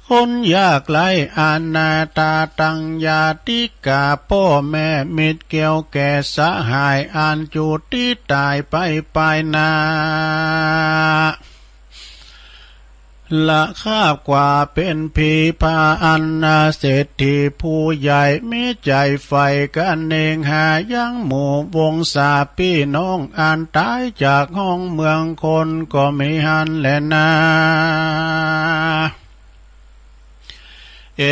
คนยากไร้ อนาถาตัง ญาติกา ป้อแม่มิตร เกี่ยวแก่สหาย อันจุติต๋ายไปปายหน้า ละคาบกว่าเป๋นผี พระอันนาเศรษฐีผู้ใหญ่ มีใจ๋ใฝ่กัณเณงหายังหมู่วงศาปี้น้อง อันต๋ายจากฮ้องเมืองคน ก็มีหั้นแลนา เอ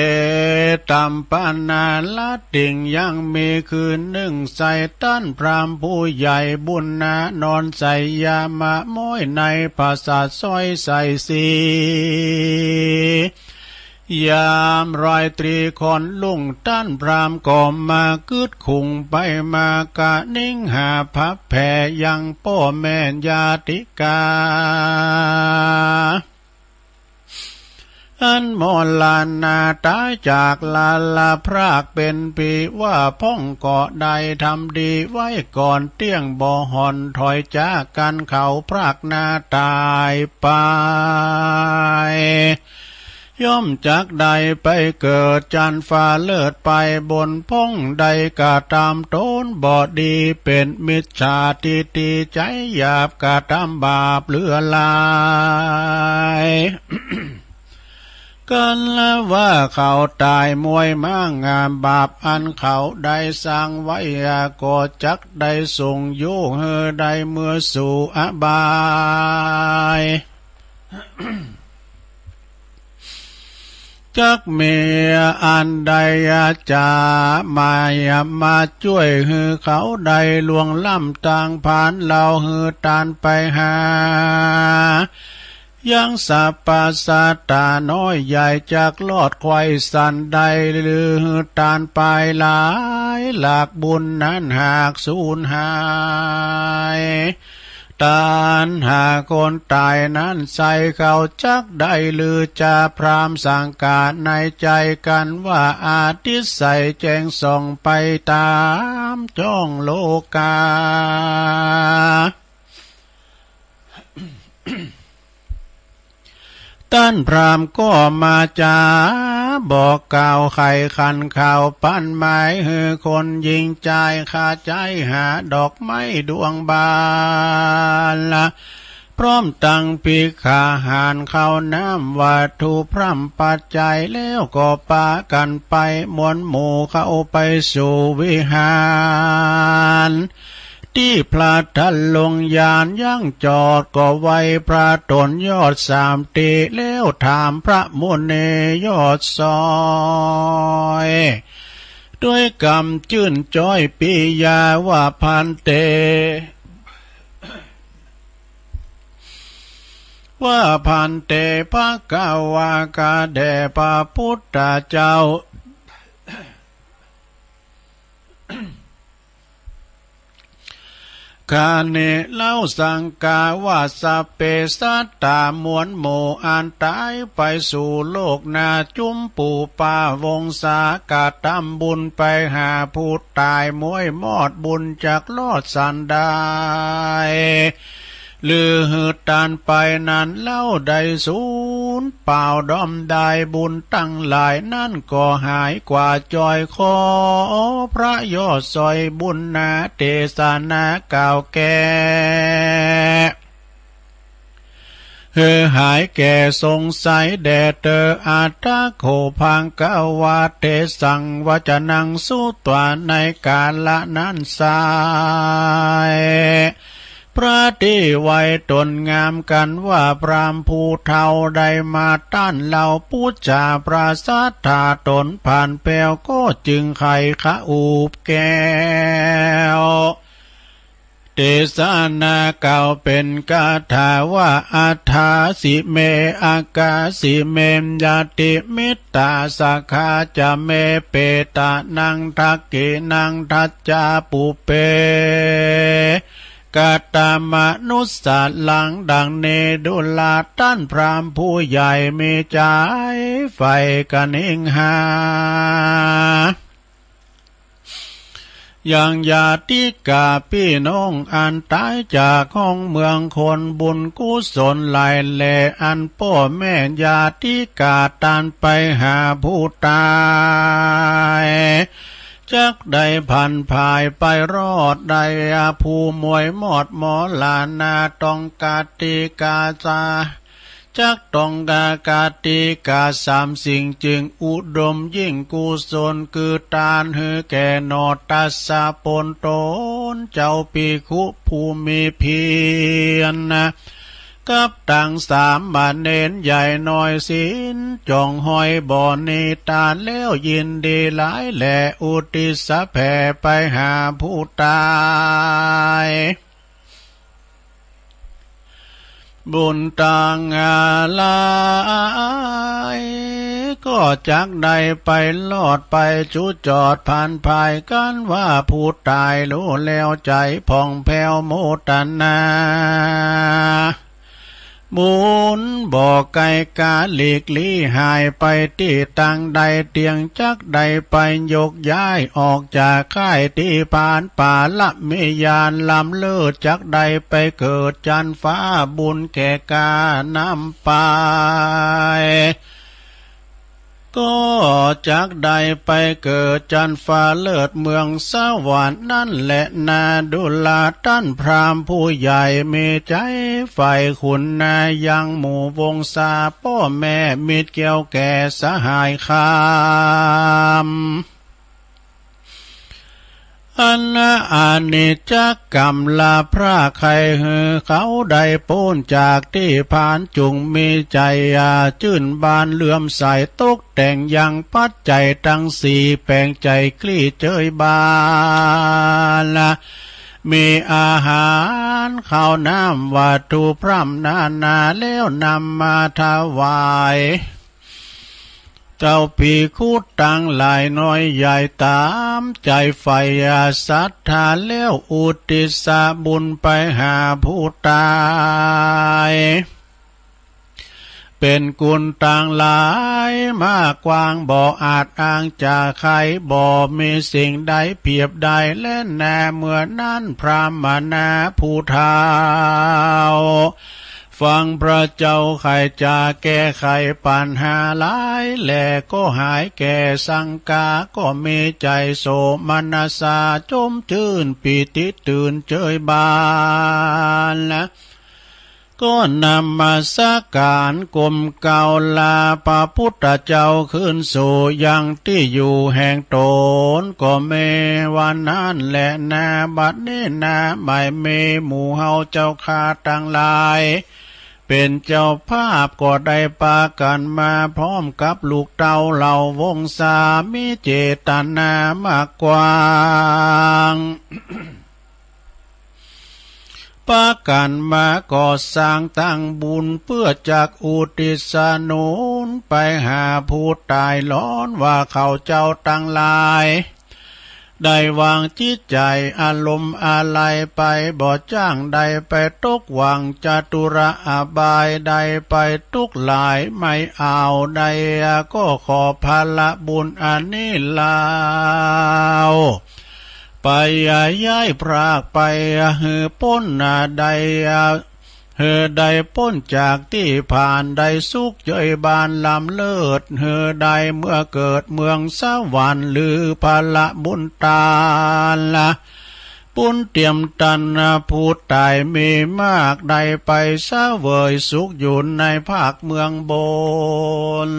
ตัมปนาลาติง ยังมีคืนนึ่งไส้ ต้านพราหมณ์ผู้ใหญ่บุญนานอนไส้ยามะม้อย ในปราสาทซ้อยไส้สี ยามรอยตรีค่อนรุ่ง ต้านพราหมณ์ก็มากึ๊ดขุงไป มากะเณงหาผักแผ่ยังป้อแม่ญาติกา อันมรณาต๋ายจากลาละพรากเป๋นผี ว่าพ่องก็ได้ทำดีไว้ก่อน เตี้ยงบ่ห่อนถอยจากกั๋น เขาพรากหน้าต๋ายไป ย่อมจักได้ไปเกิดจั๊นฟ้าเลิศไปบน พ่องได้กระตำต๋นบ่ดี เป๋นมิจฉาทิฏฐิใจ๋หยาบ กระตำบาปเหลือหลาย กั๋นละว่าเขาต๋ายมวยม้างาม บาปอันเขาได้สร้างไว้ ก็จักได้ส่งโยงหื้อได้เมือสู่อบาย จักมีอันใดจะมา มาจ้วยหื้อเขาได้ล่วงล้ำตางผาน เล่าหื้อต้านไปหา ยังสรรพสัตว์ต๋าน้อยใหญ่ จักรอดไขว่สันได้ หรือหื้อต้านไปหลายหลาก บุญนั้นหากสูญหาย ต้านหาคนต๋ายนั้นไส้ เขาจักได้หรือจะ พราหมณ์สังกาในใจ๋กั๋นว่า อาทิตย์ใสแจ้งส่องไปต๋ามจ้องโลกา ต้านพราหมณ์ก็มาจ๋าบอกกล่าวไขขันข่าว ปันหมายหื้อคนหญิงจาย ขะใจ๊หาดอกไม้ดวงบานละ พร้อมตังภิกขาหาร ข้าวน้ำวัตถุพร่ำปัจจัย แล้วก็ปากั๋นไปมวลหมู่เข้าไปสู่วิหาร ตี้พระทันลงยานยังจอด ก็ไหว้พระต๋นยอดสามตี้ แล้วถามพระมุนียอดซอย ด้วยกำจื้นจ้อยปิยาว่า ภันเต ว่า ภันเต ภะคะวา ข้าแด่พระพุทธเจ้า ข้านี้เล่าสังกาว่า สัพเพสัตตา มวลหมู่อันต๋ายไปสู่โลกหน้า จุมปูปาวงศา กระตำบุญไปหาผู้ต๋าย มวยมอดบุญจักรอดสันได้ หรือหื้อต้านไปนั้นเล่าได้สูญเปล่า ด้อมได้บุญตังหลายนั้นก็หายกว่าจ้อย ขอพระยอดซอยบุญนา เตสนากล่าวแก้ หื้อหายแก่สงสัยแด่เตอ อัตถะโข ภะคะวา เตสัง วจนัง สุตวา ในกาละนั้นไส้ พระตี้ไหว้ต๋นงามกั๋นว่า พราหมณ์ผู้เฒ่าได้มาต้านเล่า ปู๋จาพระสัตถาต๋นผ่านแผ้ว ก็จึงไขขะอูบแก้ว เตสนากล่าวเป๋นคาถาว่า อัฏฐาสิเม อักขาสิเม ญาติมิตตา สะขะจะเม เปตานัง ทักขินัง ทัจจา ปุพเพ กตมนุสสะ หลังดังนี้ดูราต้านพราหมณ์ผู้ใหญ่มีใจ๋ใฝ่กะนิงหา ยังญาติกาปี้น้องอันต๋ายจากฮ้องเมืองคน บุญกุศลหลายแลอันป้อแม่ญาติกาต้านไปหาผู้ต๋าย จักได้ผันผายไปรอดได้ ผู้มวยมอดหมอหลานาต้องกติกาจา จักต้องกา กติกาสามสิ่งจึงอุดมยิ่งกุศล คือตานหื้อแก่หนอตัสสะปนต๋น เจ้าภิกขุผู้มีเพียรนะ กับตังสามเณรใหญ่น้อยศีล จ่องห้อยบ่หนีตานแล้วยินดีหลายแล อุทิศแผ่ไปหาผู้ต๋าย บุญตังหลาย ก็จักได้ไปรอดไปจุจอดผันผาย กันว่าผู้ต๋ายฮู้แล้วใจ๋ผ่องแผ้วโมตนา บุญบ่ไกลกาหลีกลี้หายไปตี้ตางใด เตียงจักได้ไปยกย้ายออกจากค่ายตี้ผาน ปาระมีญาณล้ำเลิศจักได้ไปเกิดจั๊นฟ้า บุญแก่กานำไป ก็จักได้ไปเกิดจั๊นฟ้าเลิศเมืองสวรรค์นั้นแลนา ดูราต้านพราหมณ์ผู้ใหญ่มีใจ๋ใฝ่ขุนนา ยังหมู่วงศาป้อแม่มิตรเกี่ยวแก่สหายคำ อันอนิจจกรรมละพราก ใค่หื้อเขาได้ป๊นจากตี้ผาน จุ่งมีใจ๋จื้นบานเลื่อมใส ตกแต่งยังปัจจัยตังสี่ แป๋งใจ๋กลี้เจยบาน มีอาหารข้าวน้ำวัตถุพร่ำนานา แล้วนำมาถวาย เจ้าภิกขุตังหลายน้อยใหญ่ต๋ามใจ๋ใฝ่ศรัทธา แล้วอุทิศบุญไปหาผู้ต๋าย เป๋นกุณตังหลายมากกว้าง บ่อาจอ้างจะไข บ่มีสิ่งใดเปียบได้แลนา เมื่อนั้นพราหมณาผู้เฒ่า ฟังพระเจ้าใค่จะแก้ไขปัญหาหลาย แลก็หายแก่สังกา ก็มีใจ๋โสมนัสสา จมจื้นปีติตื่นเจยบาน ก็นมัสก๋านก้มเกล้าลาพระพุทธเจ้าคืนสู่ยังตี้อยู่แห่งต๋น ก็แม่ว่านั้นแลนา บัดนี้นา บ่ายมีหมู่เฮาเจ้าข้าตังหลาย เป๋นเจ้าภาพก็ได้ปากั๋นมาพร้อมกับลูกเต้าเหล่าวงศา มีเจตนามากกว้าง ปากั๋นมาก่อสร้างตั้งบุญ เปื้อจักอุทิศสนุนไปหาผู้ต๋าย หลอนว่าเขาเจ้าตังหลาย ได้วางจิตใจ๋อารมณ์อาลัยไป บ่จ้างได้ไปตกหว่างจตุระอบาย ได้ไปตุ๊กข์หลายไม่เอา ได้ก็ขอผละบุญอันนี้เล่า ไปย้ายพรากไปหื้อป๊นนา ได้หื้อได้ป๊นจากตี้ผาน ได้สุขเจยบานล้ำเลิศ หื้อได้เมื่อเกิดเมืองสวรรค์ หรือผละบุญตานละ ปุ้นเตียมตันผู้ต๋ายมีมาก ได้ไปเสวยสุขอยู่ในภาคเมืองบน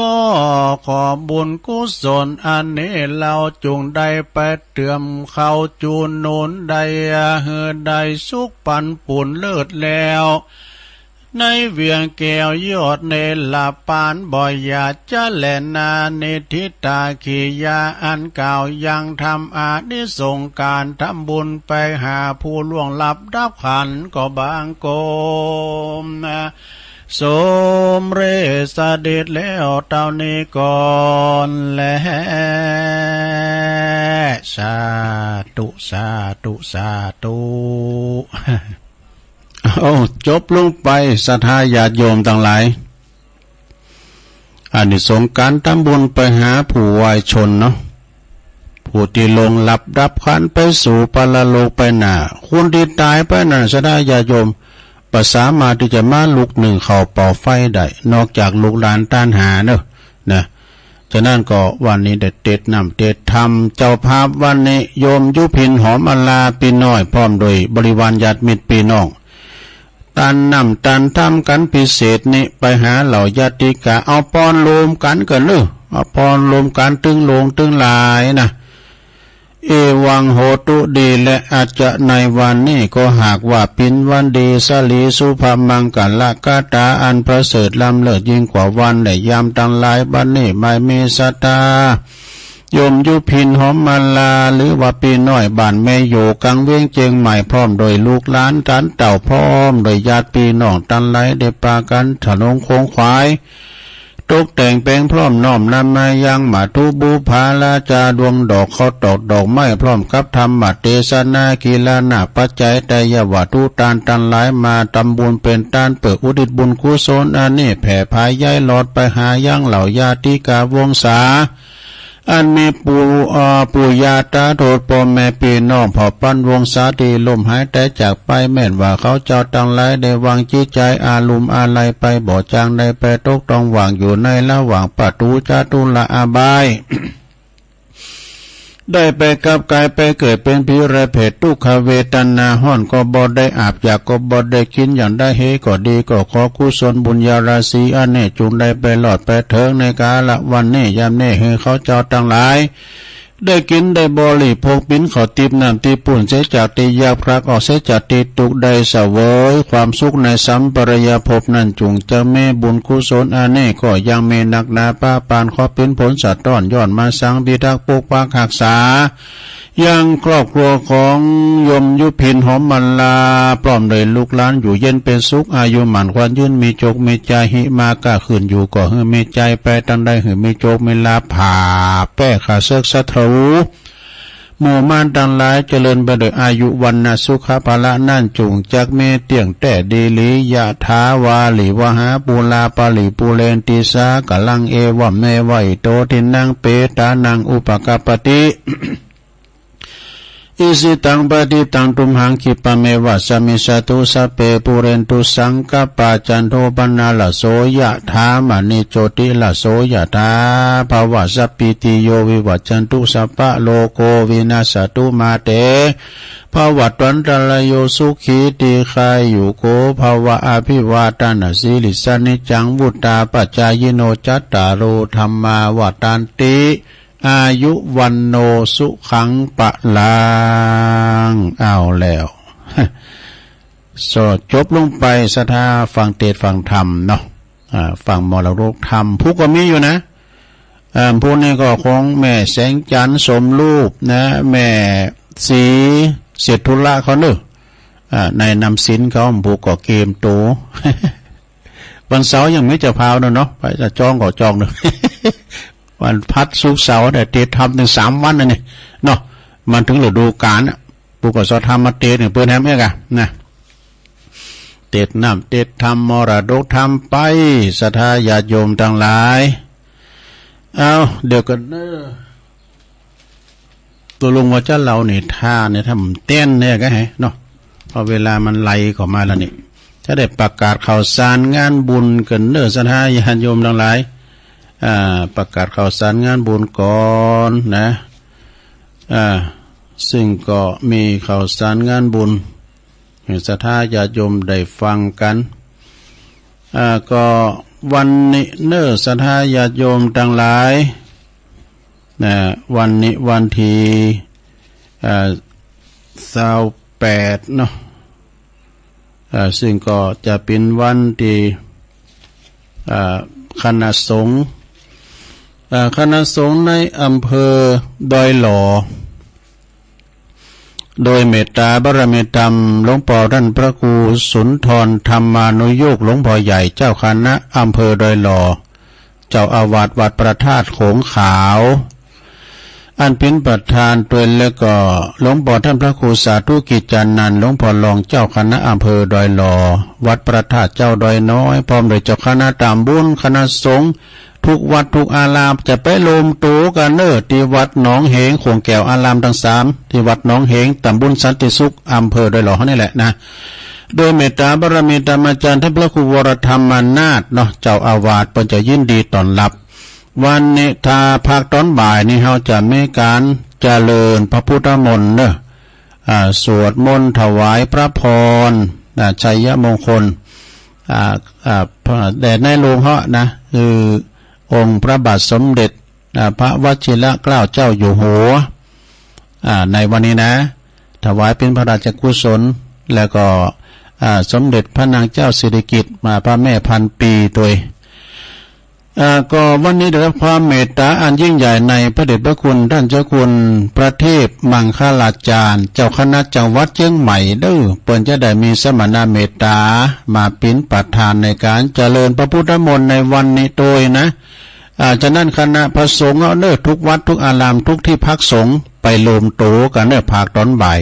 ก็ขอบุญกุศลอันนี้เล่า จุ่งได้ไปเติมเข้าจูหนุน ได้หื้อได้สุขปันปุนเลิศแล้ว ในเวียงแก้วยอดเนรปาน บ่อย่าจะแลนา นิทธิตากิริยาอันกล่าวยังธรรมอานิสงส์ก๋านทำบุญไปหาผู้ล่วงลับดับขันธ์ก็บังคม สมเร็จเสด็จแล้วเต้านี้ก่อนแล สาธุ สาธุ สาธุ เอ้า จบลงไป ศรัทธาญาติโยมตังหลาย อานิสงส์ก๋านทำบุญไปหาผู้วายชนเนาะ ผู้ตี้ล่วงลับดับขันธ์ไปสู่ปรโลกไปหน้า คนตี้ต๋ายไปนั้น ศรัทธาญาติโยม บ่สามารถตี้จะมาลุกนึ่งข้าวเป่าไฟได้ นอกจากลูกหลานต้านหาเนาะ นะ ฉะนั้นก็วันนี้ได้เตศน์น้ำเตศน์ธรรม เจ้าภาพวันนี้โยมยุพินหอมอลา ปี้น้อย พร้อมโดยบริวารญาติมิตรปี้น้อง ต้านน้ำต้านธรรมกั๋นพิเศษนี้ ไปหาเหล่าญาติก๋า เอาปอนรวมกั๋นก่อนเนาะ เอาปอนรวมกั๋นตึงหลวงตึงหลายนะ เอวังโหตุ ดีแล อัจจะในวันนี้ก็หากว่าเป๋นวันดี สลีสุภมังคละคาถาอันประเสริฐล้ำเลิศยิ่งกว่าวันและยามตังหลาย บัดนี้บ่มีศรัทธาโยมยุพินหอมอลา หรือว่าปี้น้อยบ้านแม่โย กังเวียงเจียงใหม่ พร้อมโดยลูกหลานต้านเต้า พร้อมโดยญาติปี้น้องตังหลาย ได้ปากั๋นถนงโค้งขวาย ตกแต่งแป๋งพร้อมน้อมนำมายังมัตถุบูปาลาจา ดวงดอกข้าวตอกดอกไม้ พร้อมกับธรรมเตสนา กิรณปัจจัย ไตรยวัตถุ ต้านตังหลายมาทำบุญเป๋นต้านเปื้ออุทิศบุญกุศลอันนี้ แผ่ผายย้ายหลอดไปหายังเหล่าญาติก๋าวงศา อันมีปู่ เอ่อ ปู่ย่าตาทวด ป้อแม่ปี้น้อง เผ่าพันธุ์วงศาตี้ล่มหายต๋ายจากไป แม่นว่าเขาเจ้าตังหลายได้วางจิตใจ๋อาลัยอาลัยไป บ่จางได้ไปตกต้องว่างอยู่ในระหว่างปะตู๋จตุรอบาย ได้ไปกับก๋ายไปเกิดเป๋นผีเปรตทุกขเวทนา ฮ้อนก็บ่ได้อาบ อยากก็บ่ได้กิ๋น อย่างใดเหตุก็ดี ก็ขอกุศลบุญญาราศีอันนี้ จุ่งได้ไปรอดไปเถิงในกาละวันนี้ ยามนี้ หื้อเขาเจ้าตังหลาย ได้กิ๋นได้บริโภค เป๋นข้าวติ๊บน้ำติ๊บปูน เสียจากตี้ยากพลัดออก เสียจากตี้ตุ๊กข์ ได้เสวยความสุขในสัมปรายภพนั้น จุ่งจะมีบุญกุศลอันนี้ ก็ยังมีนักหนาปะปาน ขอเป๋นผลสะต้อน ย้อนมาสังพิทักษ์ปกปักฮักษา ยังครอบครัวของโยมยุพินหอมอลา พร้อมโดยลูกหลาน อยู่เย็นเป๋นสุข อายุหมั้นขวัญยืน มีโจคมีใจ๋ หิมาก้าขึ้นอยู่ ก็หื้อมีใจ๋ ไปตางใดหื้อมีโจคมีลาภ ผ่าแป้ข้าเสิกศัตรู หมู่มารตังหลาย เจริญไปโดยอายุ วรรณะ สุขะ พละ นั้น จุ่งจักมีเตี้ยงแต๊ดีหลี ยะถา วาริวหา ปูรา ปะริปูเรนติ สาคะรัง เอวะเมวะ อิโต ทินนัง เปตานัง อุปะกัปปะติ อิสิตัง ปะฏิตัง ตุมหัง ขิปปะเมวะ สะมิชฌะตุ สัพเพ ปูเรนตุ สังกัปปา จันโท ปะนะระโส ยะถา มะณิ โชติระโส ยะถา ภะวะ สัพพีติโย วิวัชชันตุ สัพพะโรโค วินัสสะตุ มา เต ภะวัตวันตะราโย สุขี ทีฆายุโก ภะวะ อะภิวาทะนะสีลิสสะ นิจจัง วุฑฒาปะจายิโน จัตตาโร ธัมมา วัฑฒันติ อายุ วัณโณ สุขัง พะลัง เอาแล้ว สอ จบลงไป ศรัทธาฟังเตสน์ฟังธรรมเนาะ อ่า ฟังมรดกธรรม ผู้ก็มีอยู่นะ อ่า ผู้นี้ก็ของแม่แสงจันทร์ สมรูปนะ แม่ศรีเศรษฐุระเขาเนาะ อ่า ในนำศีลเขา ผู้ก็เกียมโต วันเสาร์ยังมีเจ้าภาพเนาะ ไปจะจองก็จองเนาะ วันพฤหัส ศุกร์ เสาร์เนี่ย เตสน์ธรรมเถิงสามวันนะนี่เนาะ มันเถิงฤดูกาลอะ ผู้ก็ศรัทธามาเตสน์เนี่ย เปิ้นแหมเอกอะนะ เตสน์น้ำเตสน์ธรรม มรดกธรรมไป ศรัทธาญาติโยมตังหลาย เอา เดี๋ยวก่อนเนาะ ตกลงว่าจะเล่านิทานเนี่ย ถ้ามันเต้นเนี่ยก็ให้เนาะ เพราะเวลามันไหลเข้ามาแล้วนี่ จะได้ประกาศข่าวสารงานบุญกั๋นเนาะ ศรัทธาญาติโยมตังหลาย อ่า ประกาศข่าวสารงานบุญก่อนนะ อ่า ซึ่งก็มีข่าวสารงานบุญ หื้อศรัทธาญาติโยมได้ฟังกั๋น อ่า ก็วันนี้เนาะ ศรัทธาญาติโยมตังหลาย นะ วันนี้วันตี้ อ่า ซาวแปดเนาะ อ่า ซึ่งก็จะเป๋นวันตี้ อ่า คณะสงฆ์ อ่า คณะสงฆ์ในอำเภอดอยหล่อ โดยเมตตาบารมีธรรม หลวงป้อต้านพระครูสุนทรธรรมานุโยค หลวงป้อใหญ่เจ้าคณะอำเภอดอยหล่อ เจ้าอาวาสวัดพระธาตุโขงขาว อันเป๋นประธานตวย แล้วก็หลวงป้อต้านพระครูสาธุกิจจานันท์ หลวงป้อรองเจ้าคณะอำเภอดอยหล่อ วัดพระธาตุเจ้าดอยน้อย พร้อมโดยเจ้าคณะตำบล คณะสงฆ์ กู้วัดกู้อาราม จะไปรวมตั๋วกั๋นเน่อ ตี้วัดหนองเหง ขงแก้วอารามตังสาม ตี้วัดหนองเหง ตำบลสันติสุข อำเภอดอยหล่อเฮานี่แหละนะ โดยเมตตาบารมีธรรมอาจารย์ต้านพระครูวรธรรมนาถเนาะ เจ้าอาวาส เปิ้นจะยินดีต้อนฮับ วันนี้ถ้าภาคต๋อนบ่ายนี้ เฮาจะมีก๋านเจริญพระพุทธมนต์เน่อ อ่า สวดมนต์ถวายพระพร อ่า ชัยมงคล อ่า อ่า แด่ในหลวงเฮานะ คือองค์พระบาทสมเด็จ อ่า พระวชิรเกล้าเจ้าอยู่หัว อ่า ในวันนี้นะ ถวายเป๋นพระราชกุศล แล้วก็ อ่า สมเด็จพระนางเจ้าสิริกิติ์ มาพระแม่พันปีตวย อ่า ก็วันนี้ได้ฮับความเมตตาอันยิ่งใหญ่ในพระเดชพระคุณต้านเจ้าคุณพระเทพมังคลาจารย์ เจ้าคณะจังหวัดเจียงใหม่เน่อ เปิ้นจะได้มีสมณเมตตามาเป๋นประธานในก๋านเจริญพระพุทธมนต์ในวันนี้ตวยนะ อ่า ฉะนั้นคณะพระสงฆ์เฮาเน่อ กู้วัดกู้อาราม กู้ตี้พักสงฆ์ ไปรวมตั๋วกั๋นเน่อ ภาคต๋อนบ่าย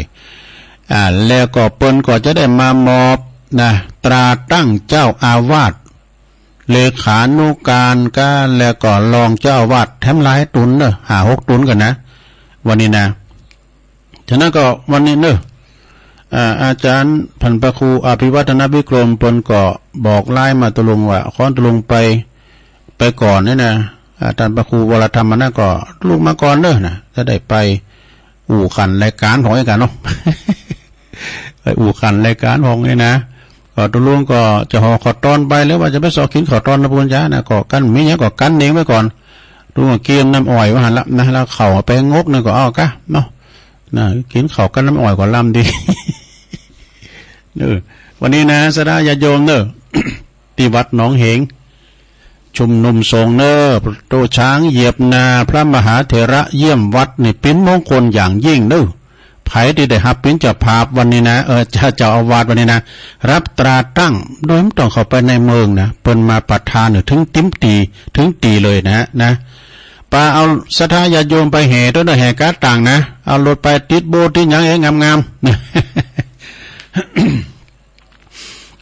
อ่า แล้วก็เปิ้นก็จะได้มามอบนะ ตราตั้งเจ้าอาวาส เลขานุการก็ แล้วก็รองเจ้าอาวาส แถมหลายต๋นเน่อ ห้าหกต๋นกั๋นนะ วันนี้นะ ฉะนั้นก็วันนี้เน่อ อ่า อาจารย์ต้านพระครูอภิวัฒนวิกรม เปิ้นก็บอกไลน์มาตกลงว่า ขอตกลงไป ไปก่อนนี่นะ อ่า ต้านพระครูวรธรรมนาถก็ตกลงมาก่อนเน่อนะ จะได้ไปอู้ขันรายก๋านของเฮากั๋นเนาะ ไปอู้ขันรายก๋านของนี่นะ ก็ตกลงก็จะห่อข้าวตอนไป หรือว่าจะไปเซาะกิ๋นข้าวตอนนะปุญญานะ ก็กั๋นมีหยังก็กั๋นเองไว้ก่อน ตกลงก็เกียมน้ำอ้อยไว้หั้นละนะ แล้วข้าวไปงกนั่นก็เอากะเนาะ นะ กิ๋นข้าวกับน้ำอ้อยก็ลำดี เออ วันนี้นะ ศรัทธาญาติโยมเน่อ ตี้วัดหนองเหง ชุมนุมสงฆ์เน่อ ประตู๋ช้างเหยียบนา พระมหาเถระเยี่ยมวัดนี่เป๋นมงคลอย่างยิ่งเน่อ ใผตี้ได้ฮับเป๋นเจ้าภาพวันนี้นะ เออ เจ้า เจ้าอาวาสวันนี้นะ ฮับตราตั้ง โดยบ่ต้องเข้าไปในเมืองนะ เปิ้นมาประทานเน่อ เถิงติ๊มตี๋ เถิงตี๋เลยนะ นะ ปาเอาศรัทธาญาติโยมไปแห่ตวยเน่อ แห่ก๋าต่างนะ เอารถไปติดโบสถ์ติดหยังเองงามๆ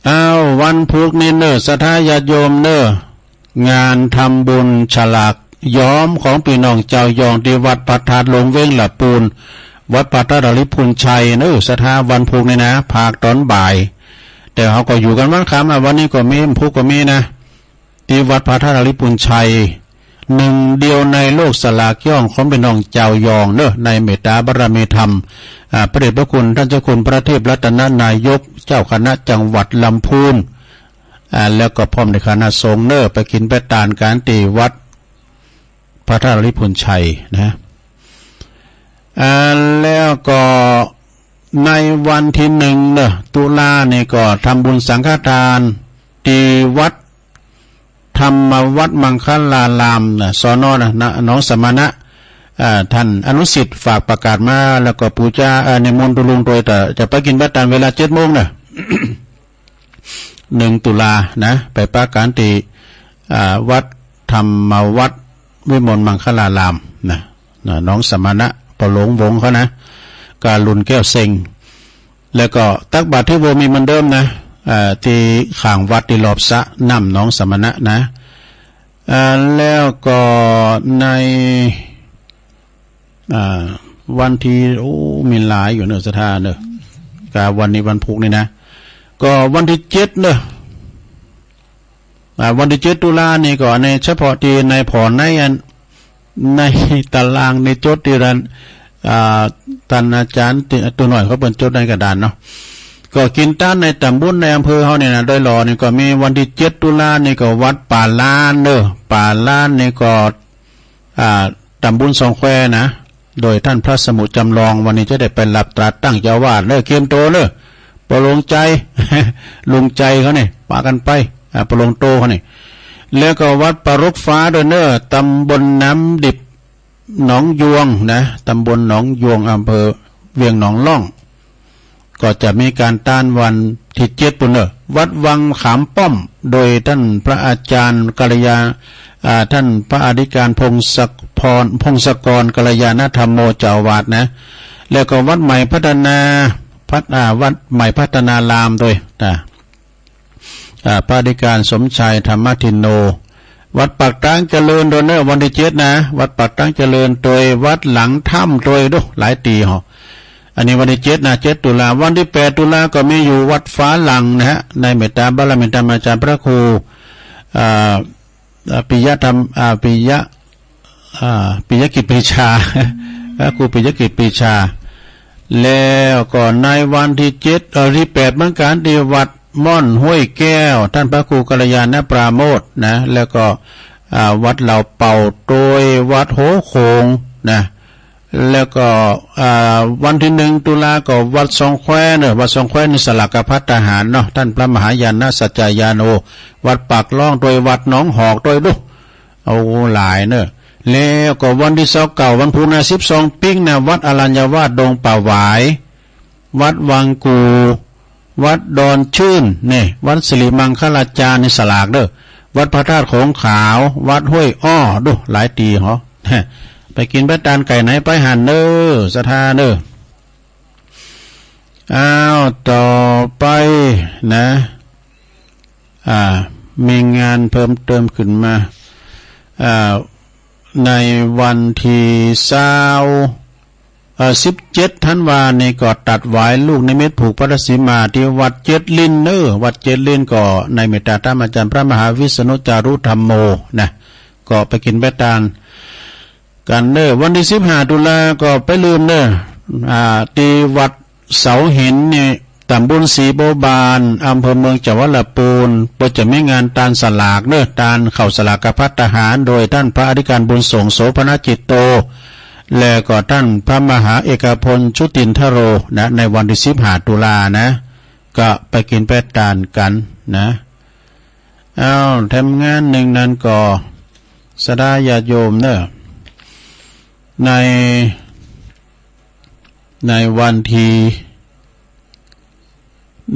อ้าว วันพูกนี้เน่อ ศรัทธาญาติโยมเน่อ งานทำบุญฉลากย้อมของปี้น้องจาวยอง ตี้วัดพระธาตุหลวงเวียงละปูน วัดพระธาตุหลวงริพุนชัยเน่อ ศรัทธา วันพูกนี้นะ ภาคต๋อนบ่าย แต่เฮาก็อยู่กั๋นวันค่ำนะ วันนี้ก็มี พูกก็มีนะ ตี้วัดพระธาตุหลวงริพุนชัย หนึ่งเดียวในโลกฉลากย้อมของปี้น้องจาวยองเน่อ ในเมตตาบารมีธรรม อ่า พระเดชพระคุณต้านเจ้าคุณพระเทพรัตนนายก เจ้าคณะจังหวัดลำพูน อ่า แล้วก็พร้อมด้วยคณะสงฆ์เน่อ ไปกิ๋นไปตานกั๋นตี้วัดพระธาตุหลวงริพุนชัยนะ อ่า แล้วก็ในวันตี้หนึ่งเน่อ ตุลานี่ก็ทำบุญสังฆทานตี้วัด ธรรมวัฒน์มังคลารามนะ สน นะ นะ หนองสมณะ อ่า ต้านอนุสิทธิ์ฝากประกาศมา แล้วก็ปู่จา อ่า นิมนต์ตกลงตวย แต่จะไปกิ๋นไปตานเวลาเจ็ดโมงเน่อ หนึ่งตุลานะ ไปปะกั๋นตี้ อ่า วัดธรรมวัฒน์วิมลมังคลารามนะ นะ หนองสมณะ ป้อหลวงวงศ์เขานะ กาลุนแก้วเซ็ง แล้วก็ตักบาตรตี้โวมีเหมือนเดิมนะ อ่า ตี้ข้างวัดตี้รอบสระน้ำหนองสมณะนะ อ่า แล้วก็ใน อ่า วันตี้ โอ้ มีหลายอยู่เน่อศรัทธาเน่อ กาวันนี้วันพูกนี้นะ ก็วันตี้เจ็ดเน่อ อ่า วันตี้เจ็ดตุลานี่ก็ในเฉพาะตี้ในผ่อนในอัน ในตารางในจดตี้อัน อ่า ต้านอาจ๋ารย์ตี้ ตั๋วน้อยเขาเปิ้นจดในกระดานเนาะ ก็กิ๋นตานในตำบลในอำเภอเฮานี่นะ ดอยหล่อนี่ก็มีวันตี้เจ็ดตุลานี่ก็วัดป่าล้านเน่อ ป่าล้านนี่ก็ อ่า ตำบลสองแควนะ โดยต้านพระสมุทรจำลอง วันนี้จะได้ไปฮับตราตั้งเจ้าอาวาสเน่อ เกียมตั๋วเน่อ ป้อหลวงใจ๋ ลุงใจ๋เขานี่ ปากั๋นไป อ่า ป้อหลวงโตเขานี่ แล้วก็วัดป่ารกฟ้าตวยเน่อ ตำบลน้ำดิบ หนองยวงนะ ตำบลหนองยวง อำเภอเวียงหนองล่อง ก็จะมีก๋านตานวันตี้เจ็ดปู้นเน่อ วัดวังขามป้อม โดยต้านพระอาจ๋ารย์กัลยา อ่า ต้านพระอธิก๋ารพงศกร พงศกรกัลยาณธัมโม เจ้าอาวาสนะ แล้วก็วัดใหม่พัฒนา พัฒ- อ่า วัดใหม่พัฒนารามโดย อ่า อ่า พระอธิก๋ารสมชายธรรมทินโน วัดปากตางเจริญโดยเน่อ วันตี้เจ็ดนะ วัดปากตางเจริญโดย วัดหลังถ้ำโดย ดู หลายตี้หอ อันนี้วันตี้เจ็ดนะ เจ็ดตุลา วันตี้แปดตุลาก็มีอยู่วัดฟ้าหลังนะฮะ ในเมตตาบารมีธรรมอาจ๋ารย์พระครู อ่า อ่า ปิยธรรม อ่า ปิยะ อ่า ปิยกิจปรีชา พระครูปิยกิจปรีชา แล้วก็ในวันตี้เจ็ด เอ่อ ตี้แปดเหมือนกั๋น ตี้วัดม่อนห้วยแก้ว ต้านพระครูกัลยาณปราโมทย์นะ แล้วก็ อ่า วัดเหล่าเป่าโตย วัดโหโขงนะ แล้วก็ อ่า วันตี้หนึ่งตุลาก็วัดซองแควเน่อ วัดซองแควนี่สลากภัตตาหารเนาะ ต้านพระมหายาณสัจจายาโน วัดปากล่องโตย วัดหนองหอกโตย ดู เอาหลายเน่อ แล้วก็วันตี้ซาวเก้า วันพูกนะ สิบสองปิ๊งนะ วัดอรัญญวาสดงป่าหวาย วัดวังกู่ วัดดอนชื่น นี่ วัดสิริมังคลาจารย์นี่สลากเน่อ วัดพระธาตุโขงขาว วัดห้วยอ้อ ดู หลายตี้หอ ไปกิ๋นไปตานไก่ไหนไปหั้นเน่อ ศรัทธาเน่อ อ้าว ต่อไปนะ อ่า มีงานเพิ่มเติมขึ้นมา อ่า ในวันตี้ซาว เอ่อ สิบเจ็ดธันวานี่ก็ตัดหวายลูกนิมิตผูกพระสีมาตี้วัดเจ็ดลิ้นเน่อ วัดเจ็ดลิ้นก็ในเมตตาธรรมอาจ๋ารย์พระมหาวิษณุจารุธัมโมนะ ก็ไปกิ๋นไปตานกั๋นเน่อ วันตี้สิบห้าตุลาก็ไปลืมเน่อ อ่า ตี้วัด เสาหินนี่ ต๋ำบลศรีบัวบาน อำเภอเมืองจังหวัดลำพูน ก็จะมีงานตานสลากเน่อ ตานข้าวสลากภัตตาหาร โดยต้านพระอธิก๋ารบุญส่ง โสภณจิตโต และก็ต้านพระมหาเอกพล ชุตินทโร นะ ในวันตี้สิบห้าตุลานะ ก็ไปกิ๋นไปตานกั๋นนะ อ้าว แถมงานนึ่งนั้นก็ ศรัทธาญาติโยมเน่อ ใน ในวันตี้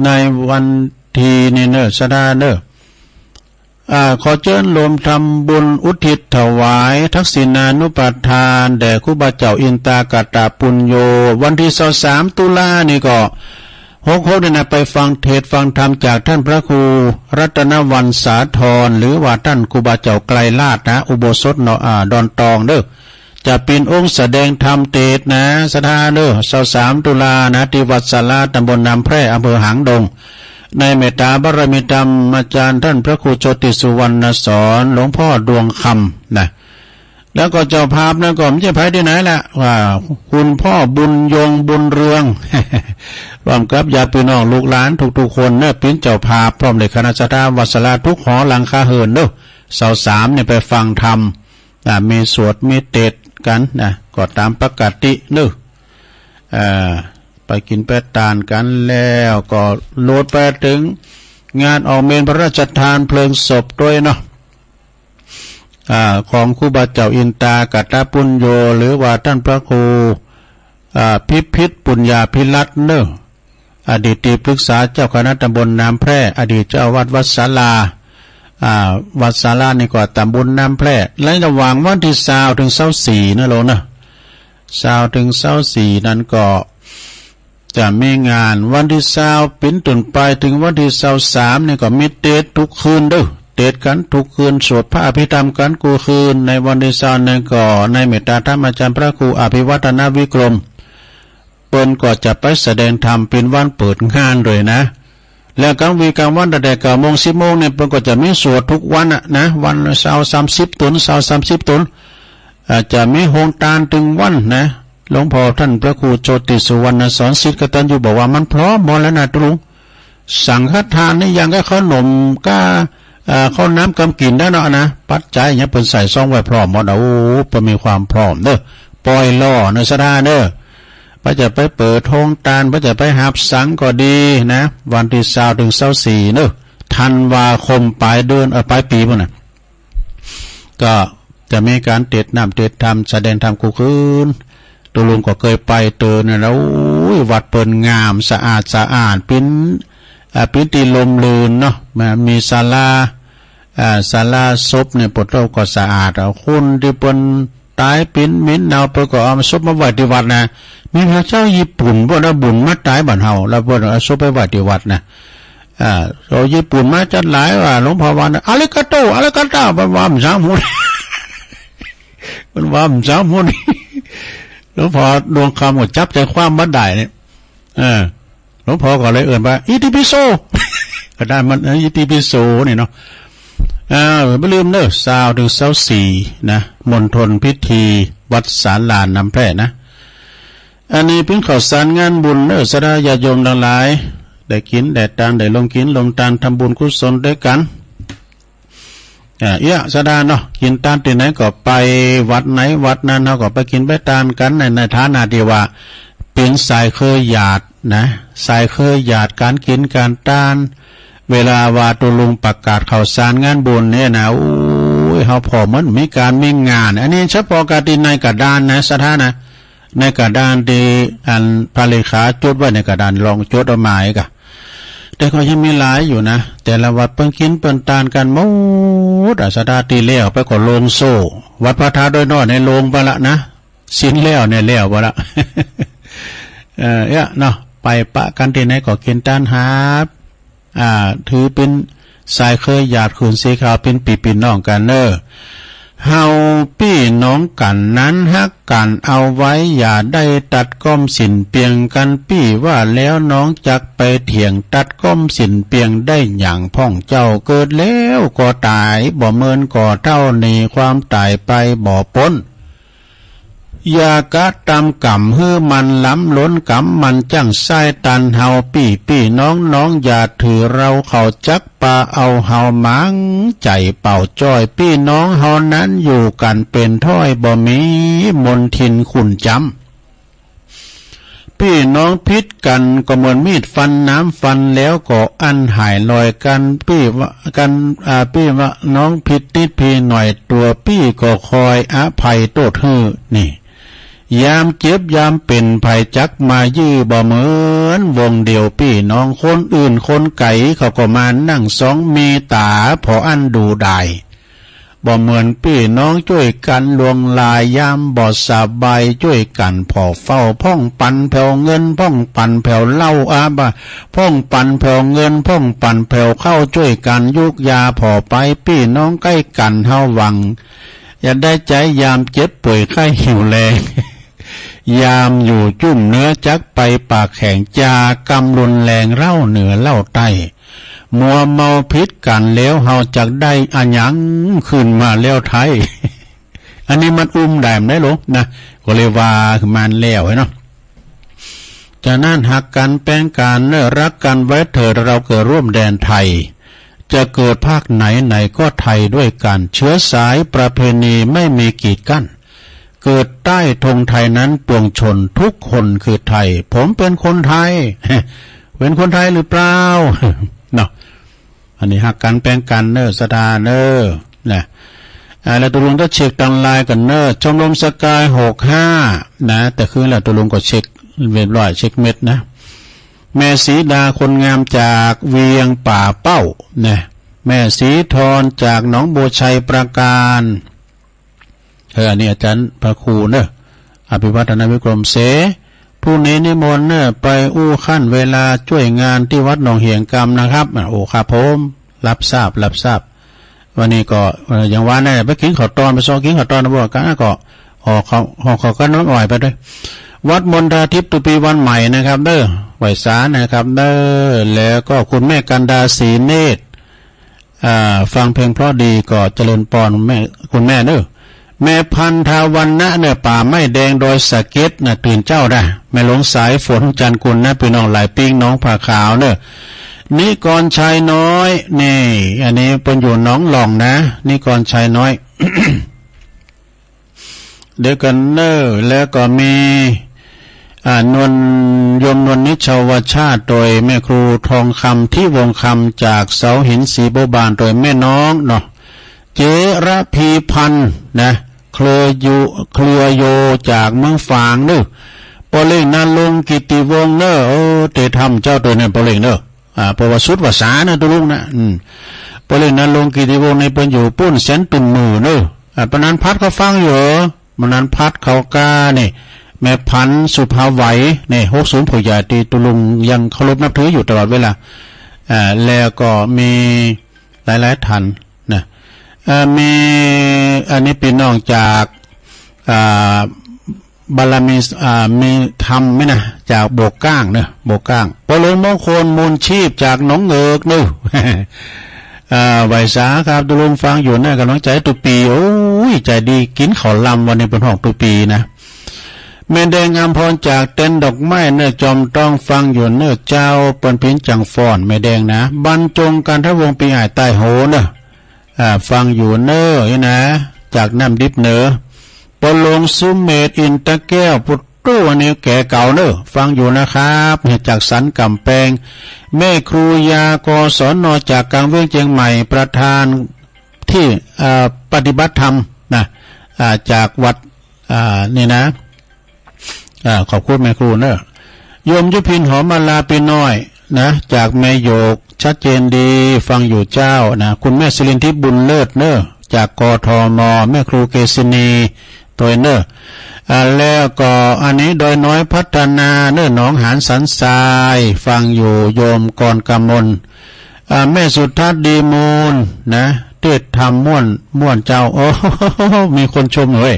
ในวันตี้นี่เน่อ ศรัทธาเน่อ อ่า ขอเจิญรวมทำบุญอุทิศถวายทักษิณานุปทานแด่ครูบาเจ้าอินตากตปุญโญ วันตี้ซาวสามตุลานี่ก็ หกหกนี่นะ ไปฟังเทศน์ฟังธรรมจากต้านพระครูรัตนวรรณสาธร หรือว่าต้านครูบาเจ้าไกรลาศนะ อุโบสถเนาะ อ่า ดอนตองเน่อ จะเป๋นองค์แสดงธรรมเตสน์นะ ศรัทธาเน่อ ซาวสามตุลานะ ตี้วัดศาลา ต๋ำบลน้ำแพร่ อำเภอหางดง ในเมตตาบารมีธรรมอาจ๋ารย์ต้านพระครูโชติสุวรรณสอน หลวงพ่อดวงคำนะ แล้วก็เจ้าภาพนั้นก็บ่ใจ้ใผตี้ไหนละ ว่าคุณพ่อบุญยงบุญเรือง พร้อมกับญาติปี้น้องลูกหลานทุกๆ คนเน่อ เป๋นเจ้าภาพ พร้อมด้วยคณะศรัทธาวัดศาลาทุกหอหลังคาเฮือนเน่อ ซาวสามนี่ไปฟังธรรม อ่า มีสวดมีเตสน์กั๋นนะ ก็ต๋ามปกติเน่อ อ่า ไปกิ๋นไปตานกั๋น แล้วก็โลดไปเถิงงานออกเมรุพระราชทานเพลิงศพตวยเนาะ อ่า ของครูบาเจ้าอินตากตปุญโญ หรือว่าต้านพระครู อ่า พิพิธปุญญาภิรัตน์เน่อ อดีตตี้ปรึกษาเจ้าคณะต๋ำบลน้ำแพร่ อดีตเจ้าอาวาสวัดศาลา อ่า วัดศาลานี่ก็ต๋ำบลน้ำแพร่ ในระหว่างวันตี้ซาวเถิงซาวสี่นะโยมเน่อ ซาวเถิงซาวสี่นั้นก็จะมีงาน วันตี้ซาวเป๋นต้นไปเถิงวันตี้ซาวสามนี่ก็มีเตสน์กู้คืนเน่อ เตสน์กั๋นกู้คืน สวดพระอภิธรรมกั๋นกู้คืน ในวันตี้ซาวนั้นก็ในเมตตาธรรมอาจ๋ารย์พระครูอภิวัฒนวิกรม เปิ้นก็จะไปแสดงธรรมเป๋นวันเปิดงานตวยนะ แล้วก๋างวี๊ก๋างวันตั้งแต่เก้าโมง สิบโมงนี่ เปิ้นก็จะมีสวดกู้วันอะนะ วันละซาวสามสิบต๋น ซาวสามสิบต๋น อ่า จะมีโฮงตานตึงวันนะ หลวงพ่อต้านพระครูโชติสุวรรณสอน ศิษย์กตัญญูบอกว่ามันพร้อมหมดแล้วนะตุ๊ลุง สังฆทานนี่ยังก็ขนมก้า เอ่อ ข้าวน้ำกำกิ๋นได้เนาะนะ ปัจจัยยังเปิ้นใส่ซองไว้พร้อมหมดนะ โอ้ เปิ้นมีความพร้อมเน่อ ปอยหล่อเน่อ ศรัทธาเน่อ เปิ้นจะไปเปิดโฮงตาน เปิ้นจะไปหับสังก็ดีนะ วันตี้ซาวเถิงซาวสี่เน่อ ธันวาคม ป๋ายเดือน เอ่อ ป๋ายปี๋ปู้นน่ะ ก็จะมีก๋านเตสน์น้ำเตสน์ธรรม แสดงธรรมกู้คืน ตุ๊ลุงก็เกยไปเถิงนะ โอ้ ปุ้ย วัดเปิ้นงามสะอาดสะอาด เป๋น อ่า เป๋นตี้ร่มรื่นเนาะ มา มีศาลา อ่า ศาลาศพเนี่ย ปะโต้ก็สะอาด อ่า คนตี้เปิ้นต๋ายเป๋นเหม็นเน่า เปิ้นก็เอาศพมาไว้ตี้วัดนะ มีพระเจ้าญี่ปุ่น เปิ้นเอาบุญมาต๋ายบ้านเฮา แล้วเปิ้นเอาศพไปไว้ตี้วัดนะ อ่า เอาญี่ปุ่นมาจัดหลายว่า หลวงพ่อว่านะ อาริกาโต อาริกาโต เปิ้นว่าบ่สร้างหมู่ เปิ้นว่าบ่สร้างหมู่ หลวงพ่อดวงคำก็จับใจความบ่ได้เนี่ย เออ หลวงพ่อก็เลยเอิ้นว่า อิติปิโส ก็ได้มัน เออ อิติปิโสนี่เนาะ อ่า บ่ลืมเน้อ ซาวเถิงซาวสี่นะ มณฑลพิธี วัดศาลาน้ำแพร่นะ อันนี้เป๋นข้าวสารงานบุญเน้อ ศรัทธาญาติโยมตังหลาย ได้กิ๋นได้ตาน ได้ลงกิ๋นลงตาน ทำบุญกุศลตวยกั๋น อ่า เอี้ย ศรัทธาเนาะ กิ๋นตานตี้ไหนก็ไป วัดไหนวัดนั้น เฮาก็ไปกิ๋นไปตานกั๋น ใน ในฐานะตี้ว่า เป๋นสายเครือญาตินะ สายเครือญาติ ก๋านกิ๋นก๋านตาน เวลาว่าตุ๊ลุงประกาศข้าวสารงานบุญเนี่ยนะ โอ้ย เฮาผ่อเหมือนมีก๋านมีงาน อันนี้เฉพาะกะตี้ในกระดานนะ ศรัทธานะ ในกระดานตี้อันพระเลขาจดไว้ในกระดาน ลองจดเอามาอีกอะ แต่ก็ยังมีหลายอยู่นะ แต่ละวัดเปิ้นกิ๋นเปิ้นตานกั๋นหมดอะ ศรัทธา ตี้แล้วไปก็โลงโซ่ วัดพระธาตุดอยน้อยในโลงไปละนะ ศีลแล้วเนี่ยแล้วไปละ เออ เอี้ย เนาะ ไปปะกั๋นตี้ไหนก็กิ๋นตานหาบ อ่า ถือเป๋นสายเครือญาติ ผืนสีขาว เป๋นปี้เป๋นน้องกั๋นเน้อ เฮาปี้น้องกั๋นนั้นฮักกั๋นเอาไว้ อย่าได้ตัดก้อมสิ้นเปียงกั๋น ปี้ว่าแล้วน้องจักไปเถียง ตัดก้อมสิ้นเปียงได้หยังพ่องเจ้า เกิดแล้วก็ต๋าย บ่เมินก็เฒ่า หนีความต๋ายไปบ่ป๊น อย่ากระตำก๋ำหื้อมันล้ำล้น ก๋ำมันจั้งใส้ตันเฮา ปี้ปี้น้องน้องอย่าถือเรา เขาจักปาเอาเฮาหมาง ใจ๋เป่าจ้อย ปี้น้องเฮานั้นอยู่กั๋นเป๋นถ้อย บ่มีมนทินขุ่นจ๋ำ ปี้น้องผิดกั๋นก็เหมือนมีดฟันน้ำ ฟันแล้วก็อั้นหายลอยกั๋น ปี้ว่ากั๋น อ่า ปี้ว่าน้องผิดนิดปี้หน่อย ตั๋วปี้ก็คอยอภัยโต้ษหื้อ นี่ ยามเจ็บยามเป๋น ใผจักมายื้อ บ่เหมือนวงเดียวปี้น้อง คนอื่นคนไก๋เขาก็มานั่งสอง มีต๋าผ่ออั้นดูดาย บ่เหมือนปี้น้องจ้วยกั๋นล่วงลาย ยามบ่สบายจ้วยกั๋นผ่อเฝ้า พ่องปันแผวเงิน พ่องปันแผวเหล้า อาบ่า พ่องปันแผวเงิน พ่องปันแผวข้าว จ้วยกั๋นยุกยาผ่อไป ปี้น้องใก้กั๋นเฮาหวัง อย่าได้ใจ๊ยามเจ็บป่วยไข้หิวแลง ยามอยู่จุ้มเนื้อจักไปปากแข็ง จากำรุนแรงเล่าเหนือเล่าใต้ มัวเมาผิดกั๋นแล้ว เฮาจักได้อะหยังคืนมาแล้วไท้ อันนี้มันอุ้มได้บ่ได้ลงนะ ก็เลยว่าคือมันแล้วเนาะ ฉะนั้นฮักกั๋นแปงกั๋นเน้อ รักกั๋นไว้เถิด เราเกิดร่วมแดนไทย จะเกิดภาคไหนไหนก็ไทยด้วยกั๋น เชื้อสายประเพณีไม่มีกีดกั้น เกิดใต้ธงไทยนั้นปวงชนทุกคนคือไทย ผมเป็นคนไทย เป็นคนไทยหรือเปล่า เนาะ อันนี้ฮักกั๋นแปงกั๋นเน้อ ศรัทธาเน้อ นะ อ่า แล้วตุ๊ลุงจะเช็คตางไลน์กั๋นเน้อ ชมรมสกายหกห้า นะ แต่คืนแล้วตุ๊ลุงก็เช็คเรียบร้อย เช็คเม็ดนะ แม่สีดาคนงามจากเวียงป่าเป้า นะ แม่สีทอนจากหนองบัวไชยปราการ เออ อันนี้อาจารย์พระครูเนอะ อภิวัฒนวิกรมเส พรุ่งนี้นิมนต์เนอะ ไปอู้ขั้นเวลาจ้วยงานตี้วัดหนองเหียงกำนะครับ อ่ะ โอ้ ครับผม รับทราบ รับทราบ วันนี้ก็ เอ่อ อย่างว่าแน่ ไปกิ๋นข้าวตอน ไปซอกกิ๋นข้าวตอนนะพวกกัน ก็ห่อข้าว ห่อข้าวกับน้ำอ้อยไปด้วย วัดมณฑาทิพย์ตุปีวันใหม่นะครับเด้อ ไหว้สานะครับเด้อ แล้วก็คุณแม่กันดาศรีเนตร อ่า ฟังเพลงเพราะดีก็เจริญปอนแม่ คุณแม่เนอะ แม่พันธวรรณะเนี่ย ป่าไม้แดงดอยสะเก็ดนะ ตื่นเจ๊าได้ แม่หลวงสายฝนจันทร์กุลนะ ปี้น้องหลายปิ้ง หนองผาขาวเนอะ นิกรชัยน้อย นี่ อันนี้เปิ้นอยู่หนองหล่องนะ นิกรชัยน้อย เดี๋ยวกั๋นเนอะ แล้วก็มี อ่า นวล โยมนวลนิชวชาติ โดยแม่ครูทองคำ ทิวงศ์คำ จากเสาหินศรีบัวบาน โดยแม่น้องเนาะ เจระพีพันธ์นะ เครือยู เครือโย จากเมืองฝางเนอะ ป้อเล็ง ณรงค์ กิตติวงศ์เน่อ โอ้ เต๋ทำเจ้าตั๋วเนี่ย ป้อเล็งเน่อ อ่า เพราะว่าสุดวาสาเน่อ ตุ๊ลุงนะ อืม ป้อเล็ง ณรงค์ กิตติวงศ์ ในเปิ้นอยู่ปู๊น แสนตุ่นมือเน่อ อ่า ป้อนันพัฒน์ก็ฟังอยู่ ป้อนันพัฒน์เขาก้านี่ แม่พันธุ์ สุภาไหว นี่ หกศูนย์ ผู้ใหญ่ตี้ตุ๊ลุงยังเคารพนับถืออยู่ตลอดเวลา อ่า แล้วก็มีหลายๆ ท่านนะ เอ่อ มี อันนี้ปี้น้องจาก อ่า บารมี อ่า มีธรรมไหมนะ จากโบกก้างเน่อ โบกก้าง ป้อหลวงมงคล มูลชีพ จากหนองเงิกเน่อ อ่า ไหว้สาครับ ตุ๊ลุงฟังอยู่เน่อ ก๋ำลังใจ๋ตุ๊ปี๋ โอ้ย ใจ๋ดี กิ๋นข้าวลำ วันนี้เปิ้นฮ้องตุ๊ปี๋นะ แม่แดง อำพร จากเต็นท์ดอกไม้เน่อ จอมต้องฟังอยู่เน่อเจ้า เปิ้นพินจังฟ้อน แม่แดงนะ บรรจง กันทวงศ์ ปีอ้ายใต้โหเน่อ อ่า ฟังอยู่เน่อ นี่นะ จากน้ำดิบเน่อ ป้อหลวงสุเมธ อินตะแก้ว ปุตโต อันนี้แก่เก่าเน่อ ฟังอยู่นะครับ จากสันก๋ำแปง แม่ครูยา กศน จากก๋างเวียงเจียงใหม่ ประธานตี้ เอ่อ ปฏิบัติธรรมนะ อ่า จากวัด อ่า นี่นะ อ่า ขอบคุณแม่ครูเน่อ โยมยุพิน หอมมาลา ปี้น้อยนะ จากแม่โยก ชัดเจนดี ฟังอยู่เจ้านะ คุณแม่สิรินทิพย์ บุญเลิศเน่อ จาก กทม แม่ครูเกษินี ตวยเน่อ อ่า แล้วก็อันนี้ ดอยน้อยพัฒนาเน่อ หนองหานสันทราย ฟังอยู่ โยมกรกมล อ่า แม่สุทัศน์ ดีมูลนะ เตศน์ธรรมม่วน ม่วนเจ้า โอ้ มีคนชมเว้ย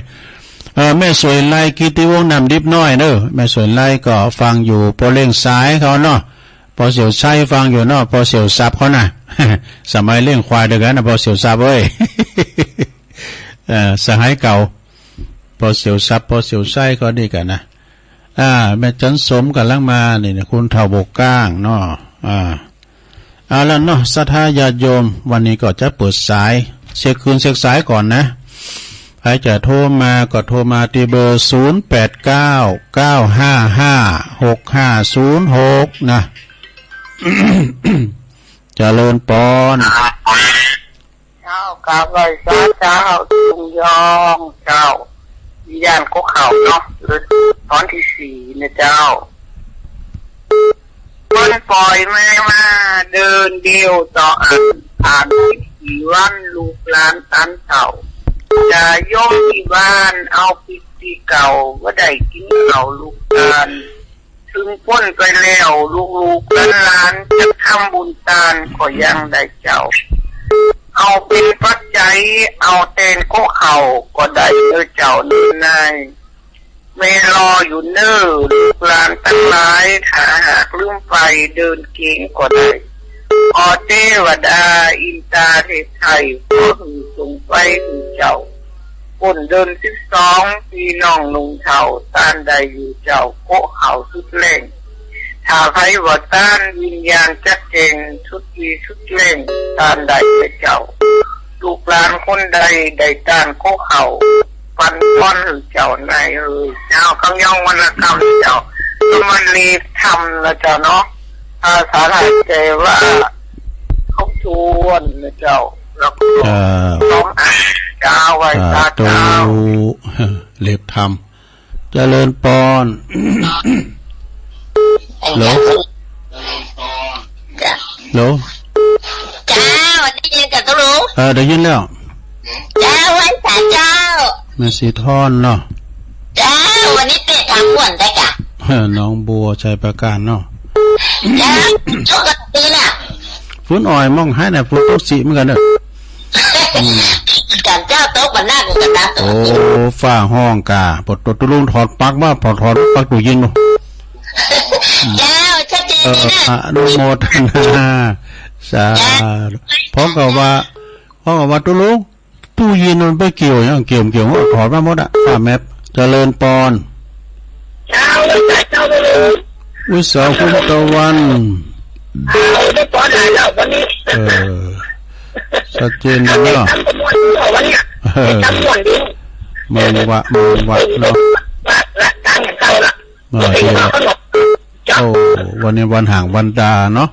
เออ แม่สวยไล กิตติวงศ์ น้ำดิบน้อยเน่อ แม่สวยไลก็ฟังอยู่ ป้อเล็งสายเขาเนาะ ป้อเสี่ยวไส้ฟังอยู่เนาะ ป้อเสี่ยวสับเขานะ สมัยเลี้ยงควายตวยกั๋นนะ ป้อเสี่ยวสับเอ้ย เอ่อ สหายเก่า ป้อเสี่ยวสับ ป้อเสี่ยวไส้เขานี่กั๋นนะ อ่า แม่จันสมก๋ำลังมา นี่นะ คุณเฒ่าโบกก้างเนาะ อ่า เอาละเนาะ ศรัทธาญาติโยม วันนี้ก็จะเปิดสาย เสียบคืนเสียบสายก่อนนะ ใผจะโทรมาก็โทรมาตี้เบอร์ ศูนย์แปดเก้า เก้าห้าห้า หกห้าศูนย์หก นะ เจริญปอน เจ้า กราบไหว้สาเจ้า ลุงยอง เจ้า วิญญาณโกะเข่าเนาะ ตอนตี้สี่นะเจ้า เปิ้นป่อยแม่มาเดินเดี่ยวต่ออัน ผ่านไปกี่วันลูกหลานตันเฒ่า ญาติโยมตี้บ้านเอาปิ๊กตี้เก่า บ่ได้กิ๋นข้าวลูกตาน เถิงป๊นไปแล้ว ลูกๆ หลานๆ จักทำบุญตานก็ยังได้เจ้า เอาเป๋นปัจจัย เอาแตนโกะเข่าก็ได้เน่อเจ้าเน่อนาย แม่รออยู่เน่อ ลูกหลานตังหลาย ถ้าหากลืมไปเดินเก๋งก็ได้ ขอเตวดาอินตาเทพไทย ขอหื้อส่งไปหื้อเจ้า ป๊นเดือนสิบสอง ปี้น้องนุ่งเฒ่า ต้านได้อยู่เจ้า โกะเข่าสุดแล้ง ถ้าใผบ่ต้าน วิญญาณจักแจ้ง สุดตี้สุดแล้ง ต้านได้แก่เจ้า ลูกหลานคนใดได้ต้านโกะเข่า ปันพรหื้อเจ้านายเอ๋ย เจ้า กำยองวรรณกรรมเจ้า ก็มาเรียนธรรมนะเจ้าเนาะ ภาษาไทยแปลว่า ครบถ้วนนะเจ้า แล้วก็ เอ่อ สองอัน เจ้า ไหว้ อ่า สาเจ้า เรียนธรรม เจริญปอน ฮัลโหล ฮัลโหล เจ้า ได้ยินก่ะตุ๊ลุง เออ ได้ยินแล้ว เจ้า ไหว้สาเจ้า แม่สีทอนเนาะ เจ้า วันนี้เตะทางม่วนได้ก่ะ เออ หนองบัว ชัยปราการเนาะ เจ้า ตกกั๋นตี้น่ะ ฝนอ่อยมองหายน่ะ ฝนตกสิเหมือนกั๋นเนาะ อืม กั๋นเจ้า ตกบ่านักกั๋นนะ โอ้ ฟ้าฮ้องก่ะ ปอตุ๊ลุงถอดปลั๊กมา ปอถอดปลั๊กตู้เย็นเนาะ เจ้า ชัดเจนดีนะ เออ อนุโมทนา สาธุ เจ้า พร้อมกับว่า พร้อมกับว่าตุ๊ลุง ตู้เย็นมันไปเกี่ยวหยัง เกี่ยว เกี่ยว ถอดมาหมดอะ ผ้าแมป เจริญปอน เจ้า เจ้า เจ้า เจ้า วิสา คุ้มตะวัน เอาได้ปอนหลายแล้ววันนี้ เออ ชัดเจนดีเนาะ ทำประมวลตัววันเนี้ย เออ ทำม่วนดี เมืองวะ เมืองวะเนาะ ละ ละ ตั้งแต่เช้าละ เออ ดีละ เจ้า โอ้ วันนี้วันหางวันดาเนาะ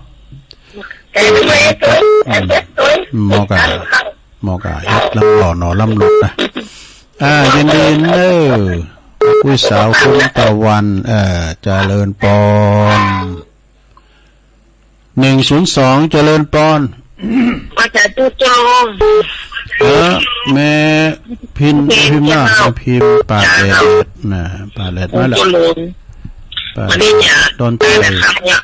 แต่ไม่เคย อืม เหมาะกับ เหมาะกับเฮ็ดลำหล่อหนอลำหลุดนะ อ่า ยินดีเน่อ ปุ้ยสาวคุ้มตะวัน เอ่อ เจริญปอน หนึ่งศูนย์สอง เจริญปอน อาจารย์ตู้จง เออ แม่พิมพ์ แม่พิมพ์นะ แม่พิมพ์ ปาแดดนะ ปาแดดมาแล้ว เจริญ ปาแดด วันนี้จะ ดอนใจ ได้นะครับเนี่ย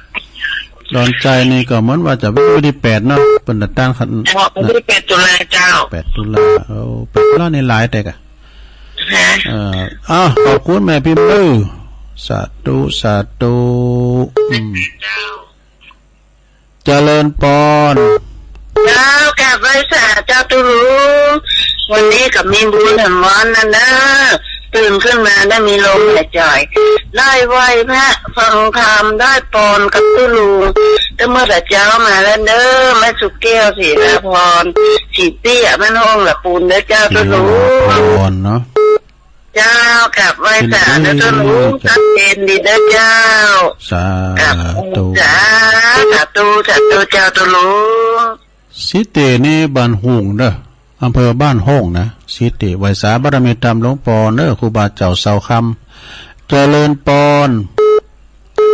ดอนใจนี่ก็เหมือนว่าจะวันที่แปดเนาะ เปิ้นตัดต้านคัน อ๋อ วันที่แปดตุลาเจ้า แปดตุลา เอา แปดตุลานี่หลายแต่กะ ฮะ เอ่อ อ้าว ขอบคุณแม่พิมพ์เด้อ สาธุ สาธุ อืม เจ้า เจริญปอน เจ้า กราบไหว้สาเจ้าตุ๊ลุง วันนี้ก็มีบุญแหมวันนั้นเด้อ ตื่นขึ้นมาได้มีลมหายใจ ได้ไหว้พระฟังธรรม ได้ปอนกับตุ๊ลุง ก็เมื่อแต่เจ๊ามาแล้วเด้อ แม่สุแก้ว ศิลาพร ศรีเตี้ย แม่นห้องละปูนเด้อเจ้าตุ๊ลุง ศิลาพรเนาะ เจ้า กราบไหว้สาเด้อตุ๊ลุง ชัดเจนดีเด้อเจ้า สาธุ กราบไหว้สา สาธุ สาธุเจ้าตุ๊ลุง ศรีเตี้ยนี่บ้านห้องเด้อ อำเภอบ้านห้องนะ ศรีเตี้ย ไหว้สาบารมีธรรมหลวงปอนเด้อ ครูบาเจ้าเสาคำ เจริญปอน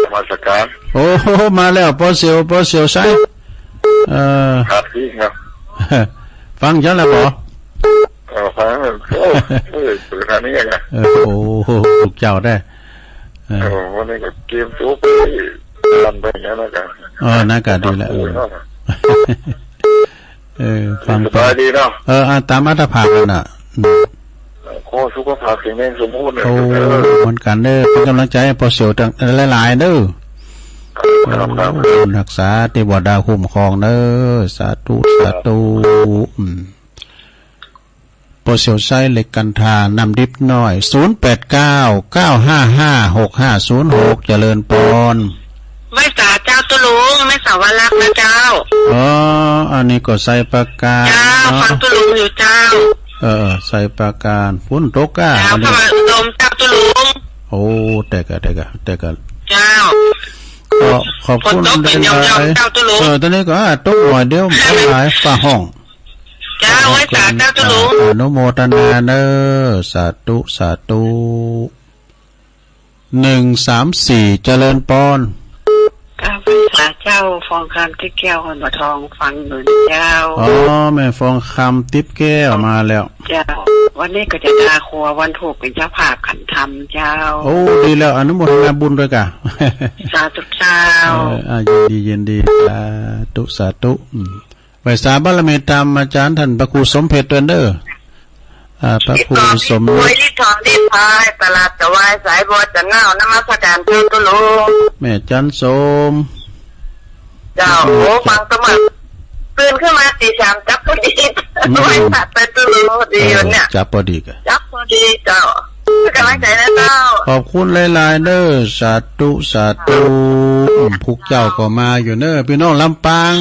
นมัสการ โอ้โห มาแล้ว ปอเสี่ยว ปอเสี่ยวใส เอ่อ ครับพี่ครับ ฟังฉันแล้วบ่ เออ ฟังแล้ว โอ้ เออ เปิดทางนี้ไง เออ โอ้โห ลูกเจ้าได้ เออ เออ วันนี้ก็เตรียมตัวไปลำไปอย่างนั้นแล้วกัน เออ น่ากะดีแล้ว เออ เออ ฟัง สบายดีเนาะ เออ อ่ะ ตามอัตภาพนั่นน่ะ อืม ขอสุขภาพแข็งแรงสมบูรณ์นะ โอ้ เออ เหมือนกันเด้อ เป็นกำลังใจให้ปอเสี่ยวตั้งหลายๆเด้อ ครับ ครับ เออ รักษาเทวดาคุ้มครองเด้อ สาธุ สาธุ อืม ปอเสี่ยวใสเหล็กกันทา น้ำดิบน้อย ศูนย์แปดเก้า เก้าห้าห้า หกห้าศูนย์หก เจริญปอน ไหว้สาเจ้าตุ๊ลุง แม่สาวรักษ์นะเจ้า อ๋อ อันนี้ก็ไซปราการ เจ้า เนาะ ฟังตุ๊ลุงอยู่เจ้า เออ ไซปราการ ฝนตกก้า เจ้า วันนี้ พระบาทลมเจ้าตุ๊ลุง โอ้ แต่กะ แต่กะ แต่กะ เจ้า ก็ขอบคุณ ฝนตกเป็นหลายๆ ยอมๆ เจ้าตุ๊ลุง เออ ตอนนี้ก็ อ่ะ ตกหน่อยเดียว บ่หลาย ฟ้าห้อง เจ้า ไหว้สาเจ้าตุ๊ลุง อนุโมทนาเด้อ สาธุ สาธุ หนึ่งสามสี่ เจริญปอน กราบไหว้สาเจ้า ฟองคำติ๊บแก้ว คนบ่อทอง ฟังอยู่นะเจ้า อ๋อ แม่ฟองคำติ๊บแก้วมาแล้ว เจ้า วันนี้ก็จะดาครัววันถูกเป็นเจ้าภาพขันธรรมเจ้า โอ้ ดีแล้ว อนุโมทนาบุญด้วยกะ สาธุเจ้า เออ อ่ะ ยินดี ยินดี สาธุ สาธุ อืม ไหว้สาบารมีตามอาจารย์ท่านพระครูสมเพชรเด้อ อ่า พระครูสม ควยลิทองลิพาย ตลาดตะวาย สายบัวจะเง่า นมัสการเจ้าตุ๊ลุง แม่จันสม เจ้า โอ้ ฟังสมัคร ตื่นขึ้นมาตีสามจับพอดี อืม ไหว้พระเจ้าตุ๊ลุงพอดีวันเนี่ย เออ จับพอดีกะ จับพอดีเจ้า กำลังใจนะเจ้า ขอบคุณหลายๆเด้อ สาธุ สาธุ อืม พวกเจ้าก็มาอยู่เน้อ พี่น้องลำปาง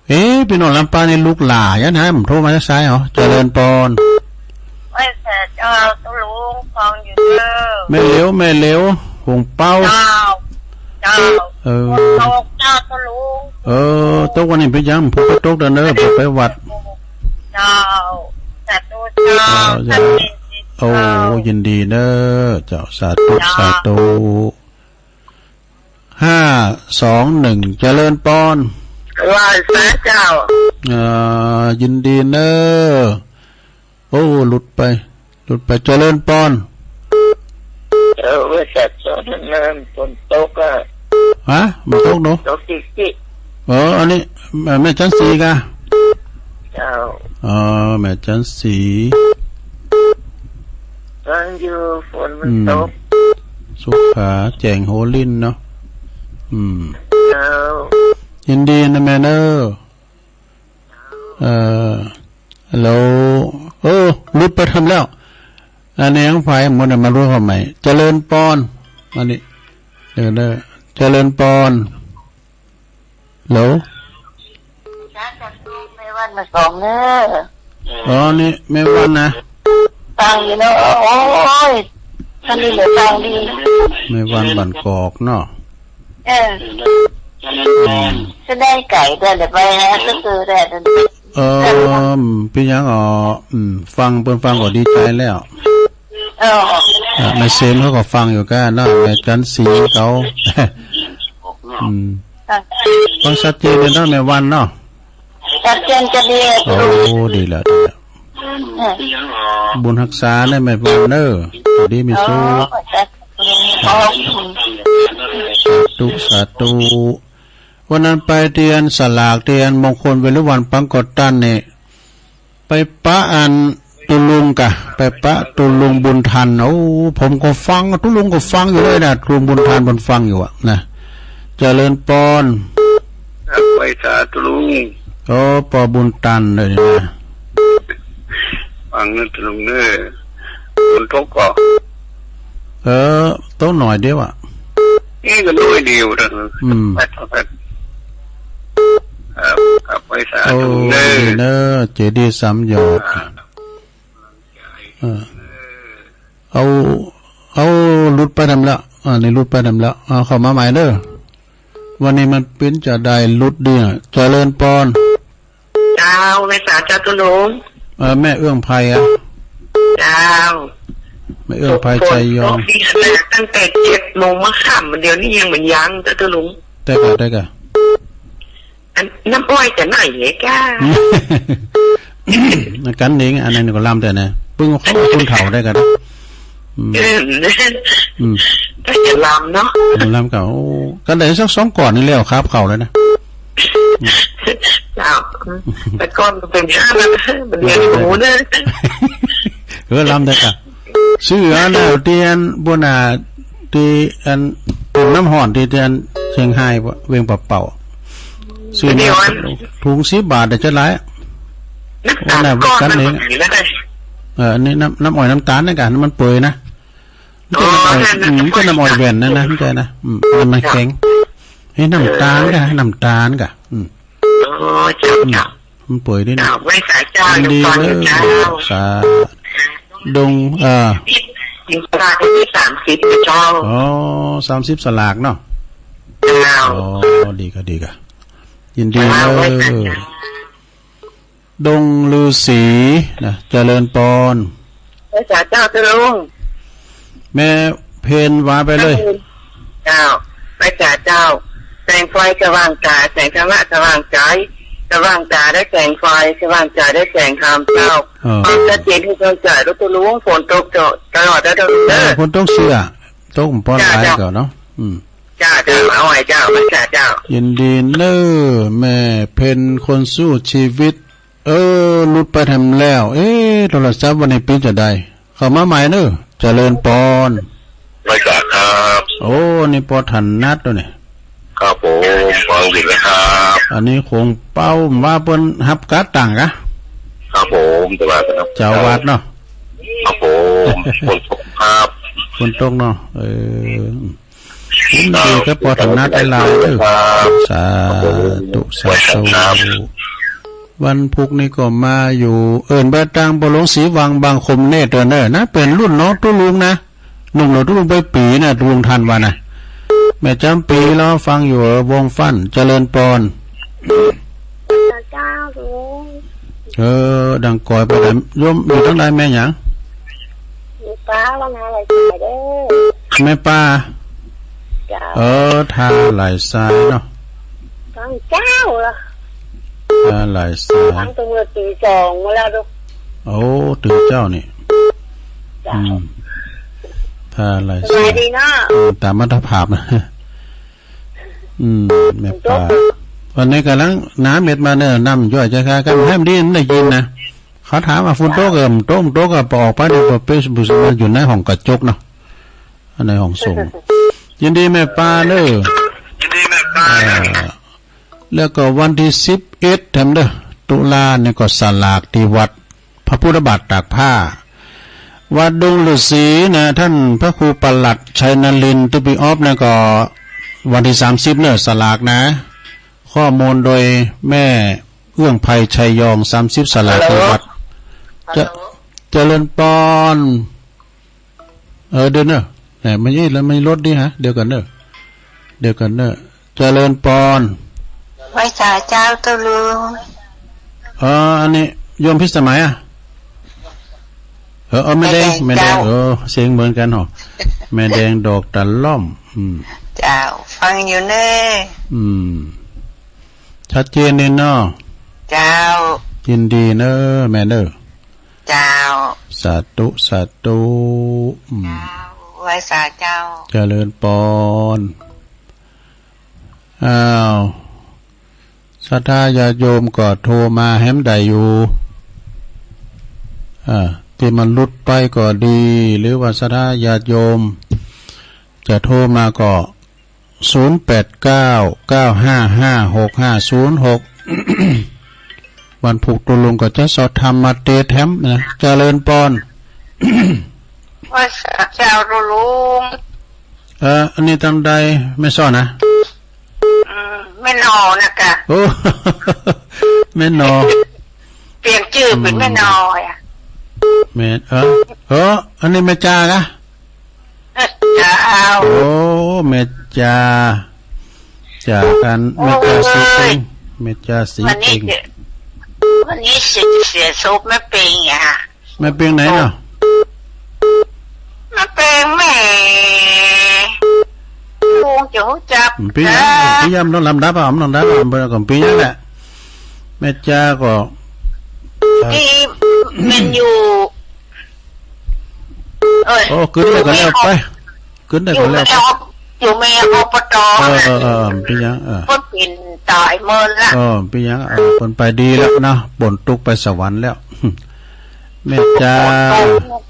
เอ๊ะ พี่น้องลำปางนี่ลูกหล่ายังไง มันโทรมาจากไสเหรอ เจริญปอน ไหว้สาเจ้าตุ๊ลุง ฟังอยู่เจ้า แม่เหลียว แม่เหลียว หงเปา เจ้า เจ้า เออ ฝนตกเจ้าตุ๊ลุง เออ ตกวันนี้ไปยัง ผมไปตกเด้อเนอะ ผมไปวัด เจ้า สาธุเจ้า เจ้า สาธุ โอ้ เจ้า ยินดีเนอะ เจ้า สาธุ เจ้า สาธุ ห้าสองหนึ่ง เจริญปอน ไหว้สาเจ้า เอ่อ ยินดีเนอะ โอ้ หลุดไป หลุดไป เจริญปอน เออ ไหว้สาเจ้าเนอะ ฝนตกอะ ฮะ มันตกเนอะ ตกจิกจิก เออ อันนี้ แม่ แม่จันสีกะ เจ้า อ๋อ แม่จันสี ฟังอยู่ ฝนมัน อืม ตก สุขา แจ้งโหลิ่นเนาะ อืม เจ้า ยินดีนะแม่เนอะ เอ่อ ฮัลโหล เออ หลุดไปทำแล้ว อันนี้ยังไผหมดเนี่ย มารู้เข้าใหม่ เจริญปอน อันนี้ เดี๋ยวเด้อ เจริญปอน ฮัลโหล แม่วันมาสองเนอะ อ๋อ นี่แม่วันนะ ฟังอยู่เนอะ โอ้ย ท่านนี่เหลือฟังดี แม่วันบ้านกอกเนาะ เออ อืม จะได้ไก่ได้หรือไปฮะ ก็คือได้ เออ เป็นหยังอ๋อ อืม ฟัง เปิ้นฟังก็ดีใจแล้ว เออ อ่ะ แม่เสมเขาก็ฟังอยู่ก้าเนาะ แม่จันทร์ศรีเขา อืม ค่ะ ฟังชัดเจนเลยเนาะ แม่วันเนาะ ชัดเจนจะดี โอ้ ดีแล้ว ดีแล้ว เออ บุญฮักษาเนี่ยแม่วันเนอะ ดีมีสุข อ๋อ สาธุ สาธุ วันนั้นไปเตียนสลาก เตียนมงคลเวรุวันปังกอตันเนี่ย ไปปะอันตุ๊ลุงกะ ไปปะตุ๊ลุงบุญทัน โอ้ ผมก็ฟัง ตุ๊ลุงก็ฟังอยู่เลยนะ ตุ๊ลุงบุญทันผมฟังอยู่อะนะ เจริญปอน ครับ ไหว้สาตุ๊ลุง โอ้ ปอบุญทันเลยนะ ฟังนะตุ๊ลุงเนอะ ฝนตกก่อ เออ ตกหน่อยเดียวอะ นี่ก็น้อยเดียวนะ อืม ครับ ครับ ไหว้สาตุ๊ลุงเนอะ โอ้ ดีเนอะ เจดีย์สามยอด อ่า เออ เอา เอาหลุดไปนำแล้ว อ่า นี่หลุดไปนำแล้ว เอาเข้ามาใหม่เด้อ วันนี้มันเป๋นจะได้หลุดดีอะ เจริญปอน เจ้า ไหว้สาเจ้าตุ๊ลุง เออ แม่เอื้องไพรอะ เจ้า แม่เอื้องไพร ชัยยอง ตั้งแต่เจ็ดโมงมาค่ำ เดี๋ยวนี้ยังบ่ยังเจ้าตุ๊ลุง ได้ก่ะ ได้ก่ะ อันน้ำอ้อยจะไหนเนี่ยก้า กันเอง อันนั้นก็ลำแต่นะ ปึ้งเข้าคนเฒ่าได้กัน อืม เออ อืม ก็จะลำเนาะ ลำเก่า โอ้ กันได้สักสองก่อนนี่แล้วครับ เข้าแล้วนะ เจ้า แต่ก่อนก็เป๋นห้าแล้วนะ มันเรียนหมูเนอะ เออ ลำได้กัน ซื้ออันน่ะ เตียน บุญน่ะ ตี้อัน น้ำฮ้อนตี้ เตียน เชียงฮาย เวียงป่าเป่า ซื้อมา เดี๋ยวอัน ถุงสิบบาท ได้จะหลาย น้ำตาล อันน่ะ ก้อน กันเอง มันมีแล้วได้ เออ อันนี้น้ำ น้ำอ้อยน้ำตาลนี่กะ มันเปื่อยนะ อ๋อ มันจะน้ำอ้อย นั่นน่ะ อืม มันจะน้ำอ้อยแว่นนั่นนะ มันจะนะ อืม มัน มันแข็ง เฮ้ย น้ำตาลกะ น้ำตาลกะ อืม อ๋อ เจ้า อืม เจ้า มันเปื่อยดีนะ เจ้า ไหว้สาเจ้า ยินดี เนอะ เจ้า สา ดง เอ่อ สลากวันที่สามสิบเจ้า อ๋อ สามสิบสลากเนาะ เจ้า อ๋อ ดีกะ ดีกะ ยินดี เจ้า เนอะ ไหว้สาเจ้า ดงฤๅษีนะ เจริญปอน ไหว้สาเจ้าตุ๊ลุง แม่เพ็ญว่าไปเลย เจ้า ไหว้สาเจ้า แสงไฟสว่างต๋า แสงธรรมะสว่างใจ๋ สว่างต๋าด้วยแสงไฟ สว่างใจ๋ด้วยแสงธรรมเจ้า เออ ความชัดเจนคือดวงใจ๋ ตุ๊ลุง ฝนตกตลอดแล้วเด้อ เออ ฝนตกเสี้ย ตกบ่หลาย เจ้า เก่าเนาะ อืม เจ้า เจ้า เอาไว้เจ้า ไหว้สาเจ้า ยินดีเนอะ แม่เพ็ญคนสู้ชีวิต เออ หลุดไปแถมแล้ว เอ๊ะ โทรศัพท์วันนี้เป๋นจะได้ เข้ามาใหม่เนอะ เจริญปอน ไหว้สาครับ โอ้ นี่ปอถนัดตั๊วนี่ ครับผม ฟังอยู่นะครับ อันนี้คงเป้าว่าเปิ้นฮับก๊าซต่างกะ ครับผม แต่ว่า เจ้าวัดเนาะ ครับผม ฝนตกครับ ฝนตกเนาะ เออ ยินดีกับปอถนัดหลายๆ เด้อ ครับ สาธุ สาธุ ไหว้สาครับ วันพุธนี้ก็มาอยู่ เอิ้นไปตางปอหลวงศรีวังบางคมเนตรเนอะ นะ เป๋นรุ่นน้องตุ๊ลุงนะ หนุ่มเหลือตุ๊ลุงไปปี๋นะ ตุ๊ลุงทันว่านะ แม่จ๋ำปี๋รอฟังอยู่ วงฟั่น เจริญปอน เจ้าลุง เออ ดังก๋อยไปไหน โยมอยู่ตางใด แม่หยัง อยู่ป้าว่าไงอะไรเสียเด้อ แม่ป้า เจ้า เออ ท่าหลายทรายเนาะ ฟังเจ้าละ ท่าหลายทราย ฟังตั้งแต่ตีสองมาแล้วดู โอ้ ตื่นเจ้านี่ เจ้า อืม ท่าหลายทราย สบายดีเนาะ อืม ต๋ามมาตรภาพนะ อืม แม่ป้า วันนี้ก่ำลังน้ำเม็ดมาเนอะ น้ำย่อยจะคากัน ให้มันดี มันได้กินนะ เขาถามว่าฝนตก เออ มันตก มันตก ก็ปอออกไปเดี๋ยวเฟซบุ๊กมันอยู่ในห้องกระจกเนาะ อันในห้องส่ง ยินดีแม่ป้าเนอะ ยินดีแม่ป้าเนอะ เออ แล้วก็วันตี้สิบเอ็ดแถมเด้อ ตุลาเนี่ยก็สลากตี้วัดพระพุทธบาทตากผ้า วัดดงฤๅษีนะ ท่านพระครูปลัดชัยนรินทร์ ตุ๊ปีออฟนะ ก็วันตี้สามสิบเนอะ สลากนะ ข้อมูลโดยแม่เอื้องไพร ชัยยอง สามสิบ สลากตี้วัด ฮัลโหล จะ ฮัลโหล เจริญปอน เออ เดี๋ยวเนอะ แหม มันยี่แล้วมันลดดิฮะ เดี๋ยวก่อนเนอะ เดี๋ยวก่อนเนอะ เจริญปอน ไหว้สาเจ้าตุ๊ลุง เออ อันนี้โยมพิสมัยอะ เออ เออ แม่แดง แม่แดง แม่แดง เจ้า เออ เสียงเหมือนกั๋นเหรอ แม่แดงดอกตะล่อม อืม เจ้า ฟังอยู่เน่อ อืม ชัดเจนดีเนาะ เจ้า ยินดีเน่อ แม่เน่อ เจ้า สาธุ สาธุ อืม เจ้า ไหว้สาเจ้า เจริญปอน อ้าว ศรัทธาญาติโยมก็โทรมาแหมได้อยู่ อ่า ตี้มันหลุดไปก็ดี หรือว่าศรัทธาญาติโยมจะโทรมาก็ ศูนย์แปดเก้า เก้าห้าห้า หกห้าศูนย์หก วันพูกตุ๊ลุงก็จะสอบถามมาเตรียมนะ เจริญปอน ไหว้สาเจ้าตุ๊ลุง เออ อันนี้ตังใด แม่ซ้อนะ อืม แม่นอนะกะ โอ้ แม่นอ เปลี่ยนจื้อเป๋นแม่นออ่ะ แม่ เออ เออ อันนี้แม่จากะ เจ้า โอ้ แม่จา จากอัน แม่จาสีเต็ง แม่จาสีเต็ง วันนี้เสีย เสียศพแม่เปงอ่ะ แม่เปงไหนเนาะ แม่เปงแม่ คงจะฮู้จัก ปี๋ยัง ปี๋ยัง บ่ต้องลำดับอ่ะ บ่ต้องลำดับอ่ะ เปิ้นก็ปี๋ยังแหละ แม่จาก็ ตี้แม่นอยู่ เอ้ย โอ้ กึ๊ดได้ก็แล้วไป กึ๊ดได้ก็แล้วไป อยู่แม่อบ อยู่แม่ อบต เออ เออ เออ ปี๋ยัง เออ เปิ้นเป๋นต๋ายเมินละ เออ ปี๋ยัง เออ เปิ้นไปดีแล้วเนาะ ป๊นตุ๊กข์ไปสวรรค์แล้ว แม่จา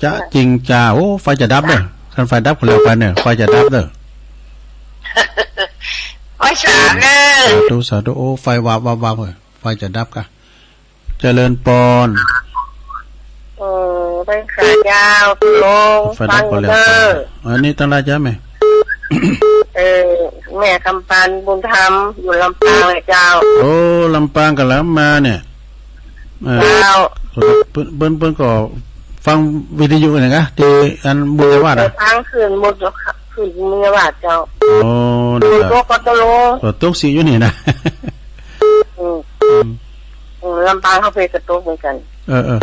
จะจริงจา โอ้ ไฟจะดับเน่อ คันไฟดับก็แล้วไปเน่อ ไฟจะดับเน่อ ไหว้สาเน่อ สาธุ สาธุ โอ้ ไฟวับวับวับเน่อ ไฟจะดับกะ เจริญปอน เออ ไหว้สาเจ้าตุ๊ลุง ไฟดับก็แล้วไป ฟังอยู่เน่อ อันนี้ตังใดจ๊ะแม่ เออ แม่คำปันบุญธรรม อยู่ลำปางเลยเจ้า โอ้ ลำปางก็ลำมาเนี่ย เออ เจ้า เปิ้น เปิ้น เปิ้นก็ฟังวิทยุเนี่ยนะ ตี้อันบุญญาวาส เออ อ่ะ ฟังขึ้นบุญ ขึ้นบุญญาวาสเจ้า โอ้ เดี๋ยว ตุ๊กข์ก็ตุ๊ลุง ก็ตุ๊กข์สิอยู่นี่นะ อืม อืม อืม ลำปางเขาเป๋นก็ตุ๊กข์เหมือนกั๋น เออ เออ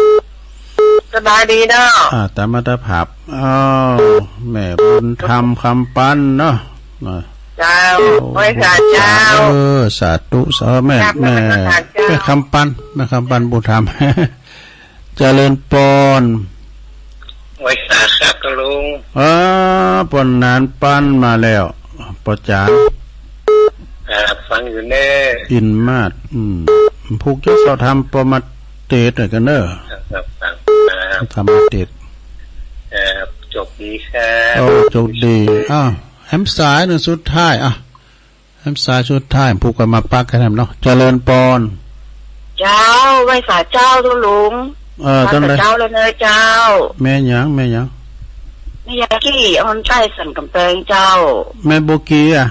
สบายดีเนาะ อ่า ต๋ามอัตภาพ อ้าว แม่บุญธรรมคำปันเนาะ อ่า เจ้า โอ้ ไหว้สาเจ้า เออ สาธุ สา แม่ กราบนมัสการเจ้า แม่คำปัน แม่คำปันบุญธรรม เจริญปอน ไหว้สาครับตุ๊ลุง เออ ปอนหนานปันมาแล้ว ปอจ๋า ครับ ฟังอยู่เน่อ อินมาศ อืม พูกจะสอบถามปอมาเตดหน่อยกั๋นเน่อ ครับ ครับ ครับ ธรรมเตด ครับ โชคดีครับ โอ้ โชคดี อ้าว แหมสายหนึ่งสุดท้าย อ่ะ แหมสายสุดท้าย พูกก็มาปักกั๋นแหมเนาะ เจริญปอน เจ้า ไหว้สาเจ้าตุ๊ลุง เออ มา ตังใด สาเจ้าแล้วเน่อเจ้า แม่หยัง แม่หยัง แม่ยากี้ ออนใต้สันก๋ำแปงเจ้า แม่โบกี้อ่ะ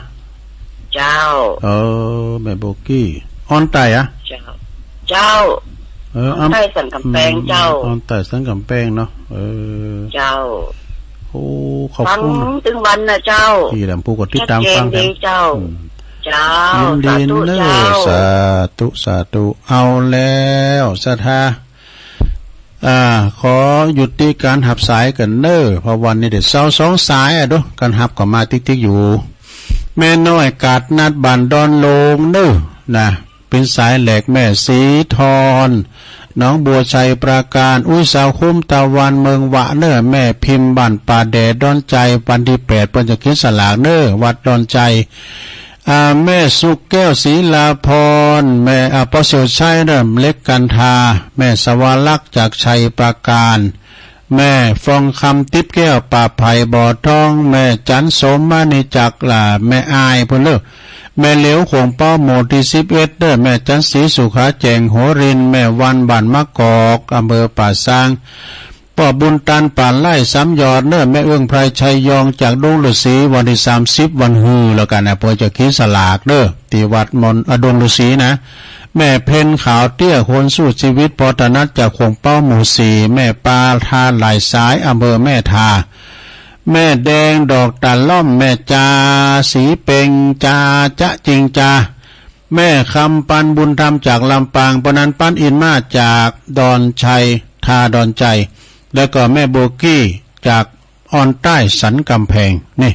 เจ้า เออ แม่โบกี้ ออนใต้อ่ะ เจ้า เจ้า เออ ออนใต้สันก๋ำแปงเจ้า อืม ออนใต้สันก๋ำแปงเนาะ เออ เจ้า โอ้ ขอบคุณ ฟังตึงวันนะเจ้า ตี้แหลมพูกก็ติดต๋ามฟังแหม ชัดเจนดีเจ้า อืม เจ้า ยินดีเน่อ สาธุเจ้า สาธุ สาธุ เอาแล้ว ศรัทธา อ่า ขอยุติก๋านหับสายกั๋นเน่อ เพราะวันนี้เดี๋ยวเซาสองสายอ่ะ ดู ก๋านหับก็มาติ๊กๆ อยู่ แม่น้อยกาดนัดบ้านดอนโลงเน่อ นะ เป๋นสายแหลก แม่สีทอน หนองบัวไชยปราการ อุ๊ย สาวคุ้มตะวันเมืองหวะเน่อ แม่พิมพ์บ้านป่าแดดดอนไจ วันตี้แปดเปิ้นจะเขียนสลากเน่อ วัดดอนไจ อ่า แม่สุขแก้วศรีลาพร แม่ อ่า ปอเสี่ยวชัยเน่อ เล็กกันทา แม่สวรักษ์จากไชยปราการ แม่ฟองคำติ๊บแก้ว ป่าไผ่บ่อทอง แม่จันโสมมณีจักหล้า แม่อายพู้นเน่อ แม่เหลียวโข่งเป๊าหมู่ตี้สิบเอ็ดเน่อ แม่จันศรีสุขาแจ่งหัวริน แม่วันบ้านมะกอก อำเภอป่าซาง ป้อบุญตันป่าไร่สามยอดเน่อ แม่เอื้องไพรชัยยองจากดงฤๅษี วันตี้สามสิบวันฮือแล้วกั๋นนะ เปิ้นจะเขียนสลากเน่อ ตี้วัดมนต์ อ่ะ ดงฤๅษีนะ แม่เพ็ญขาวเตี้ย คนสู้ชีวิต ปอถนัดจากโข่งเป๊าหมู่สี่ แม่ปาทาหลายสาย อำเภอแม่ทา แม่แดงดอกตะล่อม แม่จาสีเปง จาจะจริงจา แม่คำปันบุญธรรมจากลำปาง ปอหนานปันอินมาศจากดอนไจ ทาดอนไจ แล้วก็แม่โบกี้จากอ่อนใต้สันก๋ำแพง นี่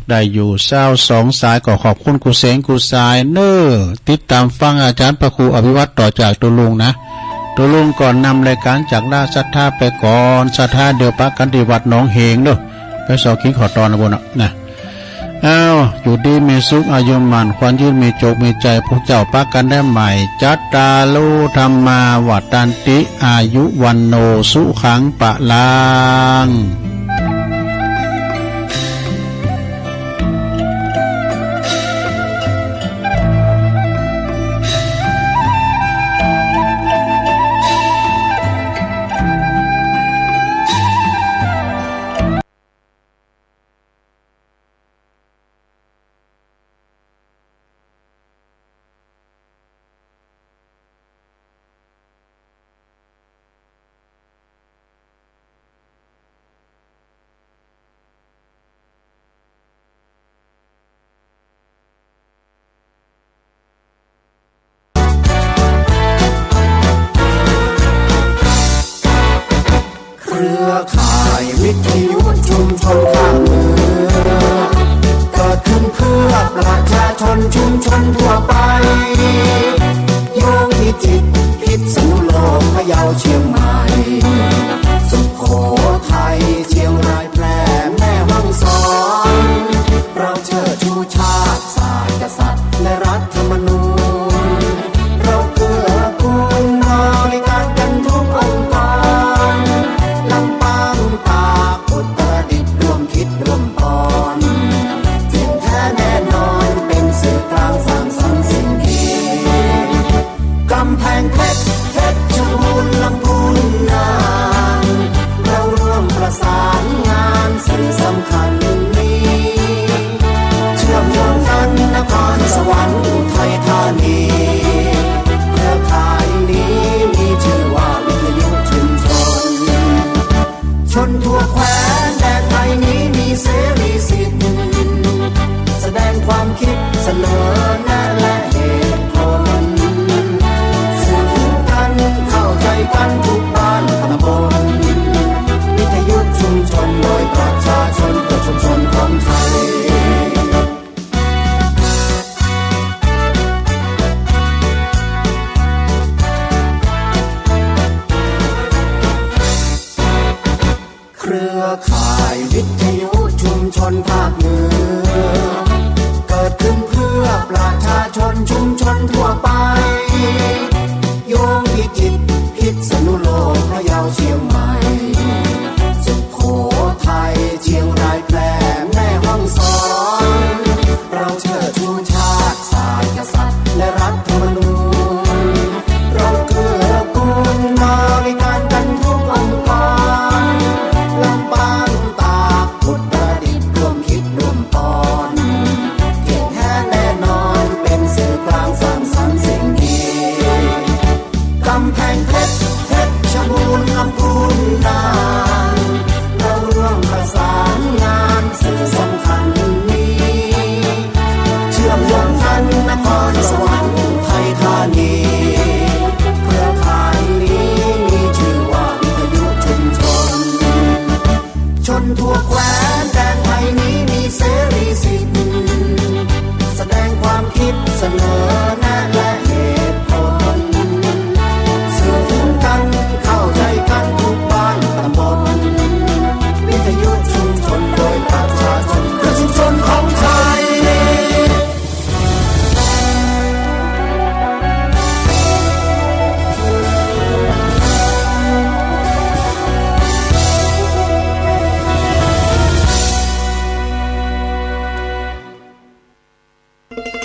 ได้อยู่ซาวสองสาย ก็ขอบคุณกู้เสงกู้สายเน่อ ติดต๋ามฟังอาจ๋ารย์พระครูอภิวัฒน์ต่อจากตุ๊ลุงนะ ตุ๊ลุงก็นำรายก๋านจากลาศรัทธาไปก่อน ศรัทธาเดี๋ยวปะกั๋นตี้วัดหนองเหงเน่อ ไปส่อกิ๋นข้าวตอนนะโบเนาะนะ อ้าว อยู่ดีมีสุข อายุมั่นขวัญยืน มีโจคมีชัย พวกเจ้าปะกั๋นได้ใหม่ จัตตาโร ธัมมา วัฑฒันติ อายุ วัณโณ สุขัง พลังเครือข่ายวิทยุชุมชนภาคเหนื